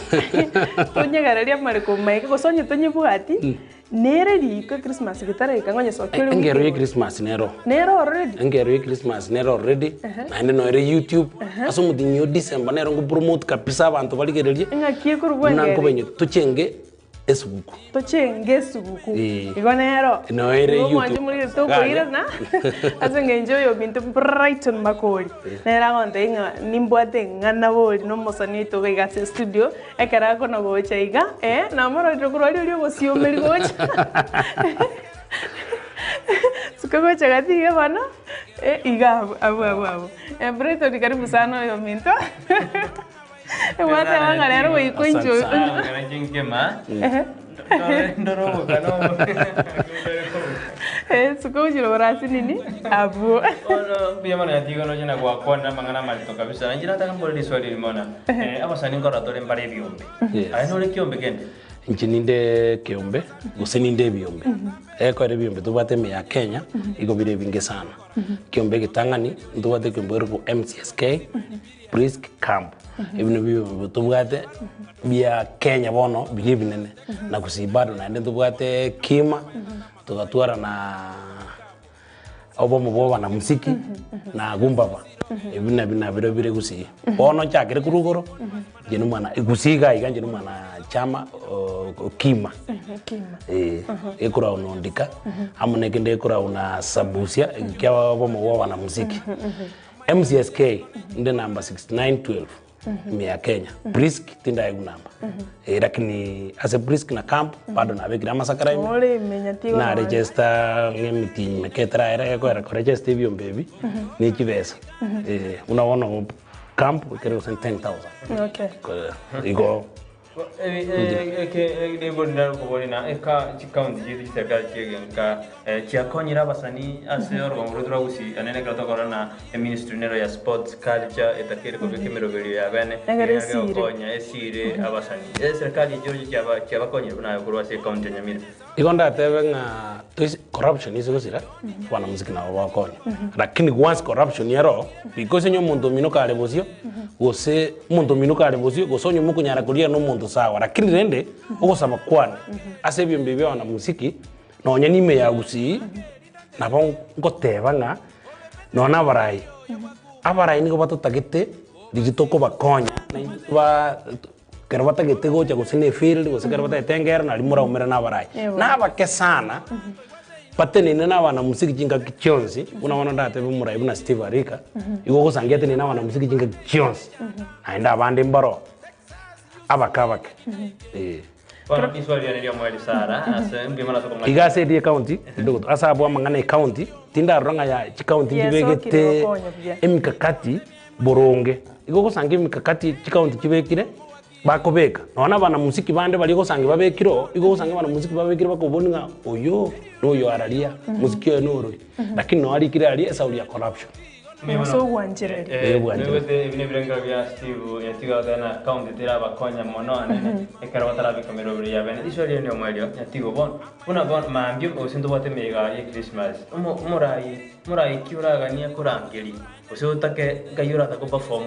tonyegererie amareko maike gose onye tonyebwati, Nere riko Ekrismasi getaraika ng'a onyesokia ore Engero wiki ye Christmas nero. Nere already. Engero ye Christmas nere already, naende noere YouTube, ase omotinyi o December nero ngopromote kabisa abanto barigererie, Eng'aki ekorwa buna engero nkobainyoria tochenge esuguku. Tochenge esuguku. Eh. Igo nero. Noere Igo mwanche YouTube. morigete tokoirana ase eng'encho oyo ominto Brighton Makori nere agontebia ng'a nimbwate eng'ana bori na omosani oito iga iga ase estudio. Ekero akona gocha iga, ee, namororire korwa aria oria ogosiomeria gocha. Suka gocha gati iga bono, eh, iga abwo, abwo abwo abwo. Eh, Brighton karibu sana oyominto. Gwateba ng'a rero goika inche Asante sana. Ehe. Eh, suka gochia rogoro ase nini, abwo. Bono mbuya mono Nyatigo noche na gwakwanera amang'ana amarito kabisa. Nainche nataka mbore riswali erimo na abasani nkorora tore mbare ebiombe. Yes. Aye nore kiombe kende? Inche ninde ekeombe gose ninde ebiombe. Egekorera ebiombe tobwate ime ya Kenya, igo bire ebinge sana. Ekiombe egetang'ani, ntobwate ekiombe kerokwa MCSK, Brisk Camp. Ebi nabio ebiombe tobwate bia Kenya bono biria ebinene. Na gusii bado naende ntobwate Kima, togatwara na obomo bwa abanamuziki na gumbaba. Ebi nabio nabirobio bire gusii. Bono nchakere korwa igoro, inche na omwana gusii iga iga inche na omwana chama okima. Eh, ekorau na ondika, amo na ekende ekorau na sabusia, kia obomo bwa abanamuziki. MCSK inde number 6912 ime ya Kenya. Brisk tindaegwa number. Eh, lakini ase Brisk na camp bado nabekire amasakara ime. Ore ime nyatigo Na nore. register ng'emiti ime ketaraera gekoera koregister ebiombe ebi ne chibesa. Eh, buna bono camp ekere gose 10000. Okay. Igo. Na eka chikaunti chiaito chiserikali chiegenka chiakonyire abasanii ase orogongo rwaito rwa Gusii anene ekero tokorora na eministry nero ya sports culture etakeire kobeka emeroberio ya bene Egere egere esire. gokonya esire abasanii. Eserikali echio chiaba chiabakonyire buna aye korwa ase ekaunti ya Nyamira. Igo ndatebe ng'a toise corruption ase gosira, abanamuziki nabo bagokonya. Lakini once corruption ero, because onye omonto omino kare bosio, gose omonto omino kare bosio, gose onye mokonyara koria na omonto sawa. Lakini rende, ogosaba kwane, ase ebiombe ebi bia abanamuziki, nonye na ime ya gusii, nabo ngoteba ng'a, nonye na abarai, abarai nigo batotagete riria tokobakonya, naintwe toba. Ekero batagete gocha gose na efield gose ekero batagete engero naria moraumere na abarai. Eeh. Na abake sana, batenene na abanamusiki chingaki chionsi, buna bono ndatebe omorai buna Steve Arika, igo ogosangia atenene na abanamusiki chingaki chionsi, naende abande mbaro abake abake, eh. Bono riswali riane ri'omoerio Sara, ase mbuya mono ase okong'acha. Iga ase eria ecounty, rinde gotu ase abwo amang'ana ecounty, tindarora ng'a ya chicounty Yesokire nchibegete gokonya buya. emikakati boronge. Igo ogosanga emikakati chikaunti chibekire, bakobeka, nonya na abanamusiki bande baria ogosanga babekire oo, igo ogosanga abanamusiki babekire bakoboni ng'a oyo, na oyo araria, mosiki oyo norori. Lakini noo arikire aria esauri ya corruption. Gose ogwanchereria. Eh, ogwanchereria. Noigwete ebi nebirengerero bia Steve Nyatigo agoteba ng'a county terabakonya mono anene ekero batarabeka emeroberi ya bene. Riswali riane omoerio Nyatigo bono, buna bono mambia gose ntobwate emeyega ya Christmas, omo omorai omorai ki oraganie korangeria? Gose otake nkai orata ko perform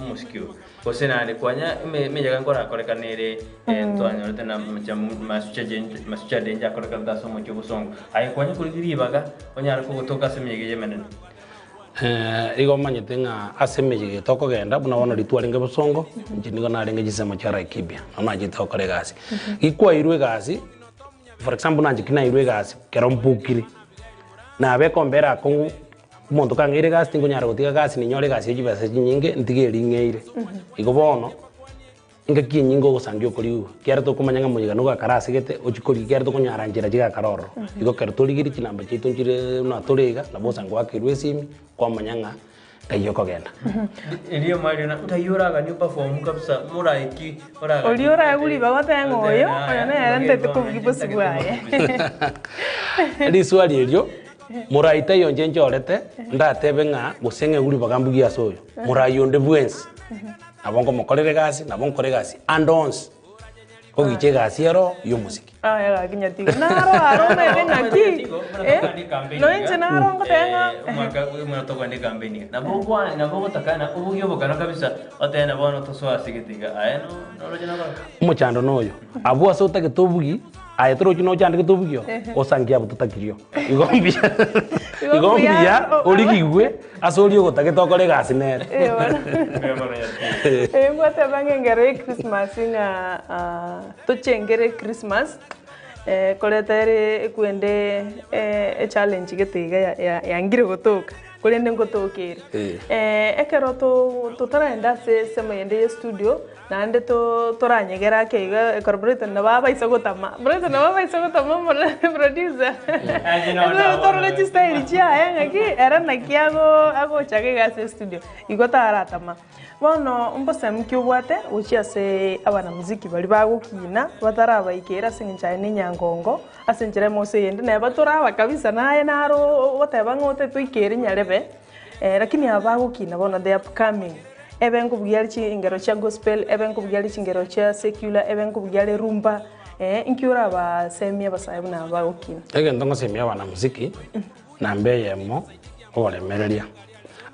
omosiki oyo, gose naende kwanya eme emeyega nkorakorekana ere ntwanyorete na masucha danger akorekanete ase omochie o bosongo. Aye kwanya korigia ribaga onyare kogotoka ase emeyega eye emenene. Igo omanyete ng'a ase emeyega eye tokogenda, buna bono riria twarenge bosongo, inche nigo narenge chinsemo chia Laikipia, nabo nachete gokora egasi. Gikwairwe egasi, for example buna inche ki nairwe egasi, ekero mbukire, nabeka ombere akong'u. Omonto kang'eire egasi tinkonyara gotiga gasi ninyore egasi ye chibesa chinyinge ntige eria ing'eire. Igo bono, engaki enyinge ogosangia okorigwa, ekiagera tokomanya ng'a moyega nigo akarasegete ochie korigia ekiagera tokonyara nchera chigakara ororo. Igo ekero torigirie chinamba chiaito nchire buna tore iga, nabo osange goakerwa esimi, kwamanya ng'a nkai okogenda. Erio Mario na nkai oraganie operform kabisa moraiki oraganie Oria oraegwe ribaga otebe ng'a oyo, oyo nere ntete kobugia bosio bwaye. Riswali erio. Morai taiyo inche nchorete, ndatebe ng'a gose ng'egwe ribaga mbugie ase oyo. Morai onde bwensi, nabo nkomokorera egasi, nabo nkore egasi ande onsi, kogicha egasi ero y'omosiki. Aya gaki nyatigo naro aro omanyete ng'aki eh, nonya inche naro ngoteba ng'a Omwaka omwana tokogenda ecampaign iga nabo okwane nabo ogotakana obugie obokano kabisa otebe na bono tosoe ase egete iga aye no noroche nokora. Omochando noyo, abwo ase otagete obugie, aye torochi nochandegete obugie oo, osangie abwo totakirio. Igo mbuya igo mbuya origigwe ase oria ogotagete okore egasi nere. Eh, ngwateba ng'a engero ya Christmas ng'a ah, tochengere Christmas, koreta ere ekwende echallenge gete iga ya- ya- yangire gotoka, korende ngotoka ere. Ekero to- totaragenda ase ensemo eyende ya estudio, Naende toranyegere ake igo ekero Brighton nabo abaisa gotama, Brighton nabo abaisa gotama producer torore chistyle chiaye ng'aki ere naki agocha iga ase estudio, igo taratama. Bono mbosemi ki obwate gochia ase abanamuziki baria bagokina batarabaikera ase eng'encho aye na enyangongo, ase enchera eyemo gose eyende neba toraba kabisa naye naro ogoteba ng'a otete oikere nyarebe, lakini aba bagokina bono they are upcoming. Ebe nkobugia are chingero chia gospel, ebe nkobugia are chingero chia secular, ebe nkobugia are rumba, eh, inki orabasemie abasae buna aba bagokina? Egento ngosemia abanamuziki, namba eyemo, oboremereria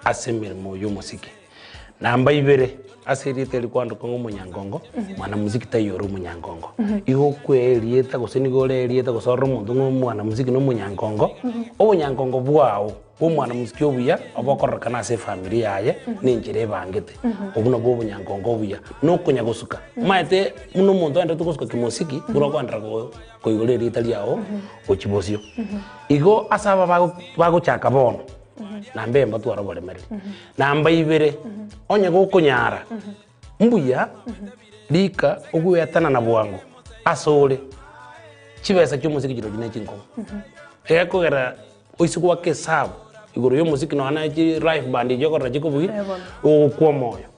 ase emeremo ya omosiki. Namba ibere, ase erieta eri kwandoka ng'a omonyangongo, mwanamuziki taiyo ore omonyangongo. Igo okwee erieta gose nigo ore erieta gose orore omonto ng'a omwanamuziki na omonyangongo, obonyangongo bwao. Bw'omwana omosike obuya obokororekana ase efamiri yaye nenchera ebangete. Obwo nabwo obonyankongo obuya. Nokonya gosuka. Omanyete buna omonto aenderete gosuka kimosiki, buna okoenderera koigora erieta riago gochia bosio. Igo ase aba bagochaka bono, namba eyemo batware oboremereri. Namba ibere, onye gokonyara, mbuya rika ogweatanana bwango asore, chibesa chi'omosiki chirochio ne chinkong'u. Egekogera Oise goaka esabu igoro y'omosiki nonya ne chi live band echi okorora chikobugia, ogokwa omoyo.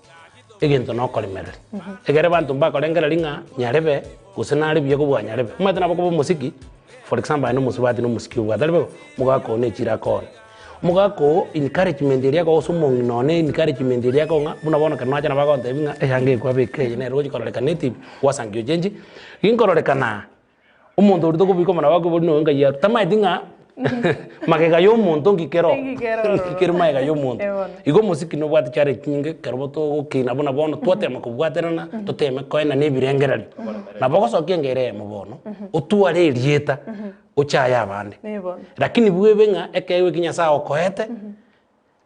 Egento nokoremereria. Ekere abanto mbakorengereria ng'a nyarebe gose nare buya kobua nyarebe. Omanyete nabo okoba omosiki, for example aye na omosubati na omosiki obwate tari bo? Omogaka oo na echiro akoona. Omogaka oo encouragement eria akoa gose omong'ina one encouragement eria akoa ng'a buna bono ekero nacha nabo agontebia ng'a eyanga eye kwabeka eye nere ogochi kororekana etibi, gwasangi ochenchi, ginkororekana aa. Omonto oria tokobika omona gwakoboria noyo ngai arwe, tamaeti ng'a magega ya omonto nki kero nki kere magega ya omonto. Igo omosiki nobwate challenge chinyinge ekero bo togokina buna bono twatema kobwaterana toteme koenana ebirengererio. Nabo ogosokia engero eyemo bono, otware erieta ochaye abande. Lakini bwebe ng'a ekeegwa eki Nyasaye okoete.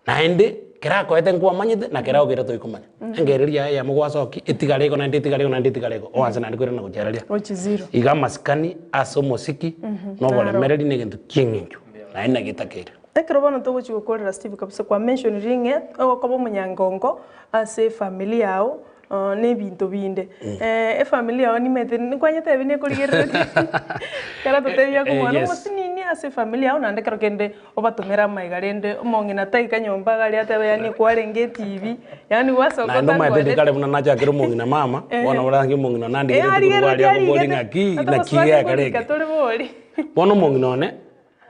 Naende kerakoete nkwamanyete, na keragokeire toikomanya. Engero eria yaye eyemo gwasokia, etigare igo naende etigare igo naende etigare igo, oanse naende koirana gochia riria. Gochia zero. Iga amasikani ase omosiki, na oboremereri na egento ki'eng'encho, naende naki etakeire. Ekero bono togochia gokorera Steve kabisa kwa mention ring'e ogokoba omonyangongo ase efamiri yao na ebinto binde. Efamiri yao nimanyete nkwanyetebia nekorigereretie ekero totebia omwana omosinini ase efamiri yao naende ekero kende Obatomere amaiga rende omong'ina taika nyomba iga aria atebe yaani kwarenge etibi yaani gwasoka Naende omanyete otakwaneti. ndikare buna nachakire omong'ina mama, bono borange omong'ina one Eh, andigereti korwa arigeretie aria akobori arigete ng'aki ata naki gosubati gekare korika eke. tore bori. Bono omong'ina one,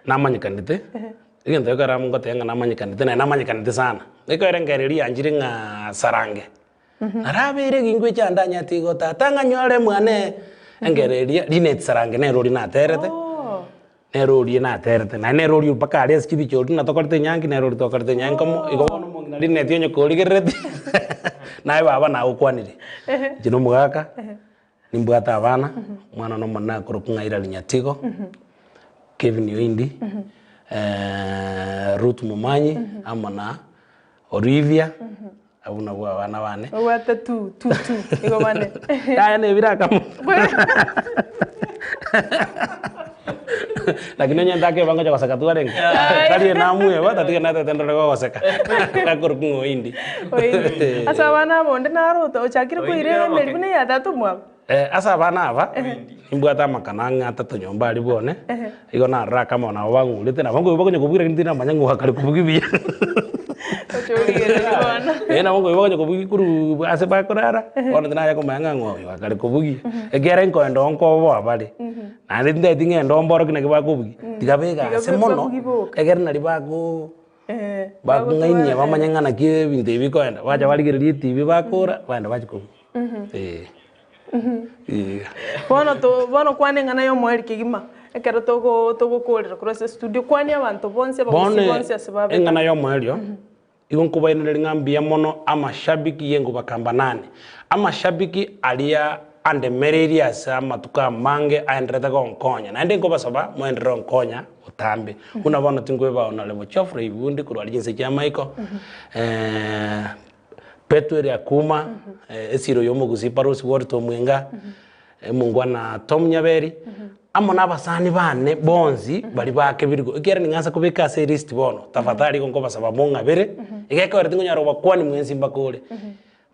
namanyekanete, egento ekero ngoteba ng'a namanyekanete naende namanyekanete sana, ekero engereria yanchire ng'aa sarange, narabeire egingo echiandanyeti igo tata ng'anyore mwane, engero eria Linet Sarange nere oria naterete. Nere oria naterete, naende nere oria mpaka aria ase chibicha oria natokorete enyangi, nere oria twakorete enyangi komo, igo bono omong'ina rineti onye korigereretie, naye baba nagokwanire. Inche na omogaka, nimbwate abana, omwana one omonene akorokwa ng'a Hilary Nyatigo, Kevin Oindi, Ruth Momanyi, amo na Olivia, abwo nabwo abana bane. Obwate tu tu tu igo bane. Yaya nebire akamo. Lakini onye ntakeba ngocha goseka twarenge. Tari enamweba tatiga natete ndore gogoseka. Gakorokwa ng'a oindi. Oindi. Ase abana aba onde naro ochakire koira emeri buna eya tata omwabo. Ase abana aba, nimbwate amakana ang'e atato nyomba aria bwane, igo narora akamo nabo bang'urete, nabo nkoigwa bakonya kobugia lakini tindamanya ng'a oakare kobugia buya. Ee nabo nkoigwa bakonya kobugia korwa ase bakorara, bono tinacha komanya ng'a ng'o oyo akare kobugia, ekiagera nkoenda oo nkoboa bare, naende tintageti ng'ende oo mborokie naki bakobugia, tiga begase mono, egere nari bakoo bakong'ainia bamanye ng'a naki ebinto ebi bikoenda, bacha barigereria etibi bakora, baenda bachia kobugia. Eh. Iga. Bono to bono kwana eng'ana ya omoerio kegima, ekero togo togokorera korwa ase estudio, kwania abanto bonsi Bono abagusii bonsi ase babete. eng'ana ya omoerio, igo nkobairaneria ng'a mbuya mono amashabiki y'engubakamba nane, amashabiki aria andemereirie ase amatuko amange aenderete gonkonya, naende nkobasaba moenderere gonkonya botambe. Buna bono tinkoeba Honourable Geoffrey Bundi korwa aria chinse chia Maiko, Petueli akuma, esiro y'omogusii Parusi Walter Omwenga, omongwana Tom Nyaberi, amo nabasani bane bonsi baria bakebirwe, ekiagera ning'ansa kobeka ase elist bono, tafadhali igo nkobasaba mong'abere, egekogera tingonyara kobakwani mwensi mpaka ore,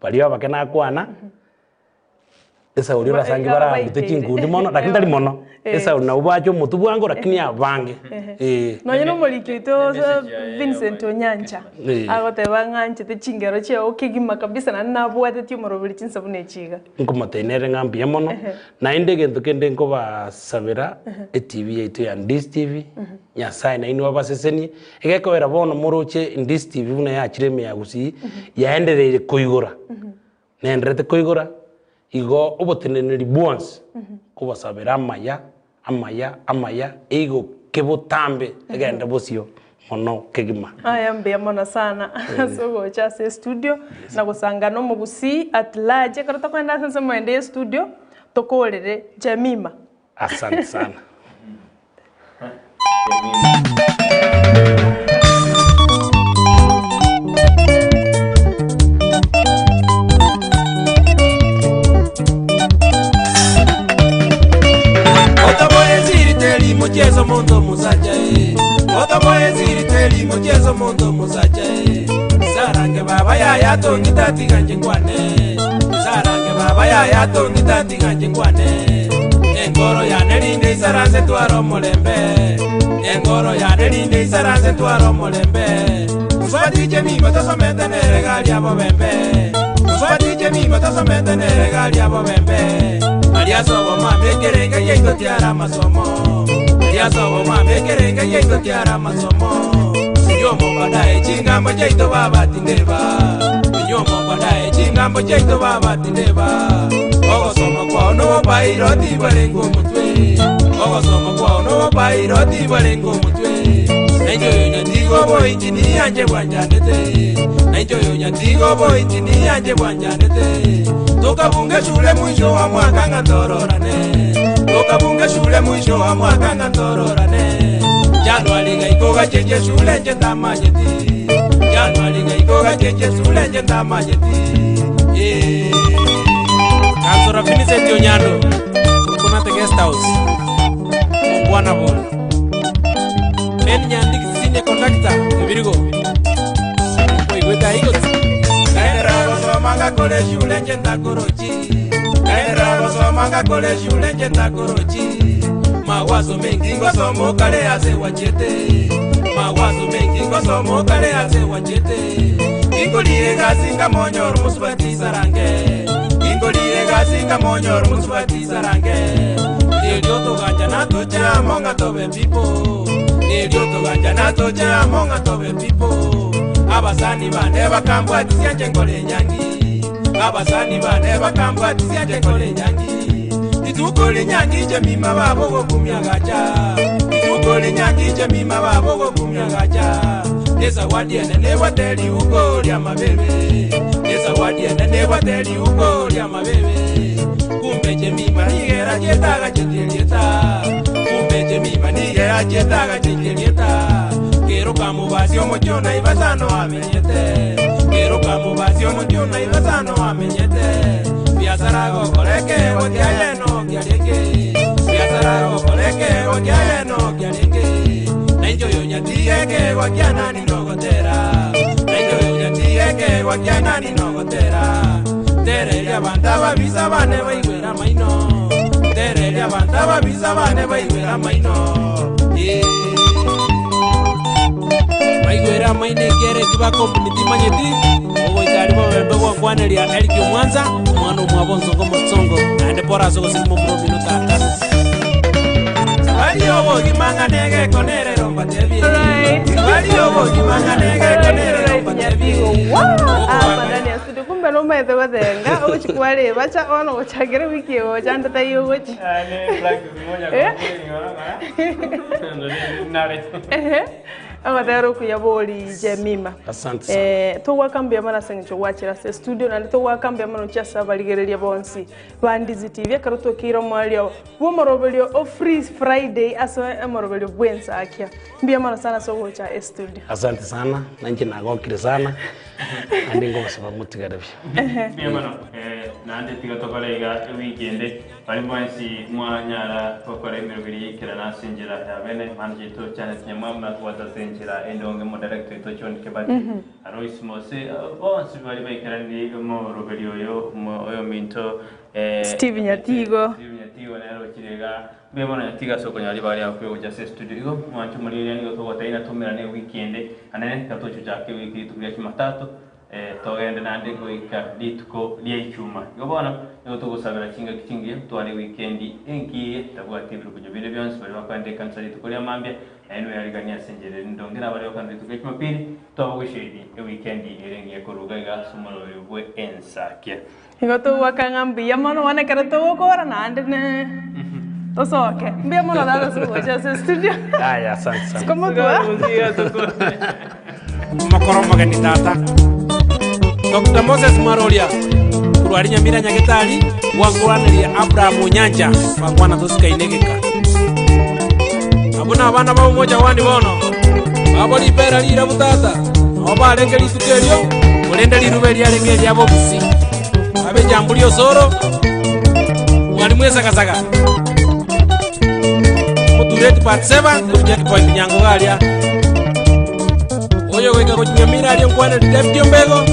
baria abake nakwana. Esauri orasangi barambete chinkundi mono, lakini tari mono. Esauri nabo bache omotwe bwango lakini abange. Eh. Nonye na omoriki oito Vincent Onyancha Eh. agoteba ng'a anchete chingero chiao kegima kabisa naende nabwatetie omoroberi chinsa buna echi iga. Nkomotebi nere ng'a mbuya mono, naende egento kende nkobasabera, etv yaito ya Ndisi TV, Nyasaye nainwe abasesenie, egekogera bono moroche Ndisi TV buna yachire ime ya Gusii, yaendereire koigora. Nenderete koigora igo oboteneneri bwonsi kobasabera amaya, amaya, amaya, eigo kebotambe egende bosio mono kegima. Aya mbuya mono sana ase ogocha ase estudio na gosanga na omogusii at large. Ekero tokoenda ase ensemo ende ye estudio tokorere Jemimah. Asante sana. Otoboe teri muchezo monto musacha eh. Otoboe siri teri muchezo monto musacha eh. Sarange baba yaya tongita tiganje ngwane. Sarange baba yaya tongita tiga inche nkwane. Enkoro yane rinde isaranse tware omorembe, Enkoro yane rinde isaranse tware omorembe. Mosubati chemimo tosomete nere gari ya bobembe. Mosubati. Jemima tasomete nere gari abobembe Aria sobo mame ekerenge giaito tiara amasomo Aria sobo mame ekerenge giaito tiara amasomo Inyomo badae chingambo chiaito baba tindeba Inyomo badae chingambo chiaito baba tindeba Ogosoma kwao nobopairoti bwarenge omotwe Ogosoma kwao nobopairoti bwarenge omotwe Nainche oyo nyatiga oboinchi niyanche bwanchandete Nainche oyo nyatiga oboinchi niyanche bwanchandete Tokabunga eshule mwisho wa mwaka ng'a tororane Tokabunga eshule mwisho wa mwaka ng'a tororane January gaika ogachenchia eshule inche ntamanyeti January gaika ogachenchia eshule inche ntamanyeti eh. Councillor Vincent Onyando, Korkonate Guest House, Mongwana bori. Ben Nyandiki Senior Conductor, Ebirigo. Oigwete aigoti. Naenderera gosoma ngakora eshule inche ntakorochi Naenderera gosoma ngakora eshule inche ntakorochi Mawazo mengi ngosoma okare ase wachete Mawazo mengi ngosoma okare ase wachete Inkorire egasi nkamonyora omosubati isarange Inkorire egasi nkamonyora omosubati isarange Erio toganchana toche amo ng'a tobe people Erio toganchana toche amo ng'a tobe people Abasani bane bakambwatisia inche nkore enyangi Abasani bane bakambwatisia inche nkore enyangi Rituko rinyangi inche mima babo gokumia gacha Rituko rinyangi inche mima babo gokumia gacha Nezawadi ene nebwate riuko ri'amabebe Nezawadi ene nebwate riuko ri'amabebe Kumbe Jemima nigera chietaga chetie rieta Kumbe Jemima nigera chietaga chetie rieta Kero kamubasi omochio naibasano amenyete Kero kamubasi omochio naibasano amenyete Biasara gokoreke gotiaye no kiarenge Biasara gokoreke gotiaye no kiarenge Nainche oyo nyatieke gwakianani nogotera Nainche oyo nyatieke gwakianani nogotera Tereria abanto ababisa bane baigwera amaino Tereria abanto ababisa bane baigwera amaino Yeah. Baigwere amaino ekiere eki bakompuni timanyeti, ogoika aria bobembe gwankwaneria Eric Omwanza, omwana omwabo Onsongo Omosongo, naende pore ase ogosirima omura omino tata. Safari y'obogima ng'a negeko nerero mbatebie Safari y'obogima ng'a negeko nerero mbatebie Apa ndani ya studio kumbe nomaete gothenga ogochi kwareba cha bono gochakera ewiki eye gocha ande taiyo ogochi Eh? Ehe, ogotera okuya bori Jemima. Asante sana. Eh, togoaka mbuya mono ase eng'encho gwachire ase estudio naende togoaka mbuya mono gochia ase abarigereria bonsi ba Ndizi TV ekero twakeire omoerio bw'omoroberio o Free Friday ase omoroberio bw'ensakia. Mbuya mono sana ase ogocha estudio. Asante sana, nainche nagokire sana, naende nkobasaba motigare buya. Mbuya mono eh, naende tiga tokore iga ewiki ende baria mwensi mwanyara gokora emeroberi yaikerana ase enchera ya bene manager oito Janet Nyamwamu natobwate ase enchera endonge omodirector oito John Kibaki Alois Mose bonsi baria baikeraniri omoroberi oyo oyominto eh, Steve Nyatigo. Steve Nyatigo nere ochire iga Mbuya mono Nyatigo ase okonyora ribaga riao kwe gocha ase estudio igo mwanche omorigereria nigo togotebia ng'a toumerane ewiki ende anene ekero togochi gochaka ewiki rituko ria jumatatu eh, togende naende goika rituko ria ichuma igo bono nigo togosabera chingaki chingiya tware ewikendi engiya tabwati ebirokunyo binde bionsi baria bakoenda ekanisa rituko ria mambia nainwe yariganie ase enchera ere ndonge na baria bakoenda rituko ria jumapili twabagoiseiri ewikendi ere engiya korwa iga iga ase omoroberi bwe ensakia. Igo togoaka ng'a mbuya mono bono ekero togokora naende ne tosoke. Mbuya mono tata ase ogocha ase estudio. Aya, asante sana. Sikomotwa. Omokoro omogeni tata Dr. Moses Mwaroria korwa aria Nyamira Nyagetari gwankwaneria Abraham Onyancha bakwana tosikaine egeka. Abwo nabana ba omocha one bono babo ribera rirabu tata nao barenge rituko erio korende riruba eriarenge eriabo obisi abe ejamburi osoro mwalimu esagasaga omotureti Batseba korwa checkpoint nyangogo aria Oyo goika gochia Nyamira aria nkwaneri David Ombego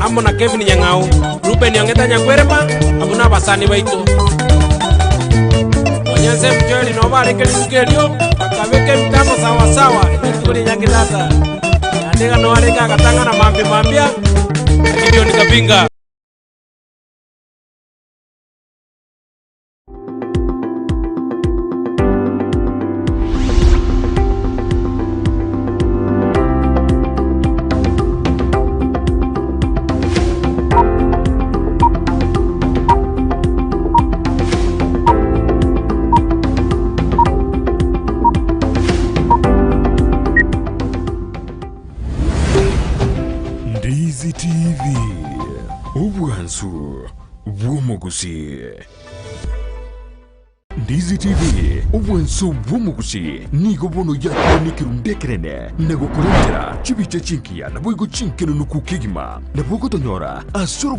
amo na Kevin Nyang'au, Ruben Ong'eta Nyakwerema, abwo nabasani baito. Nonya Nsemi Joel nabo barenge rituko erio, bakabeka ebitambo sawa sawa rituko ria nyangi tata. Naende iga noo arenge agatang'ana mambia mambia na Gideon Kabinga. Ndizi TV, obwansu bw'omogusi. Ndizi TV, obwansu bw'omogusi nigo bono yakire nekerundu ekerene na gokorentera chibicha chinkiya naboigo chinkenunuku kegima nabo ogotonyora ase.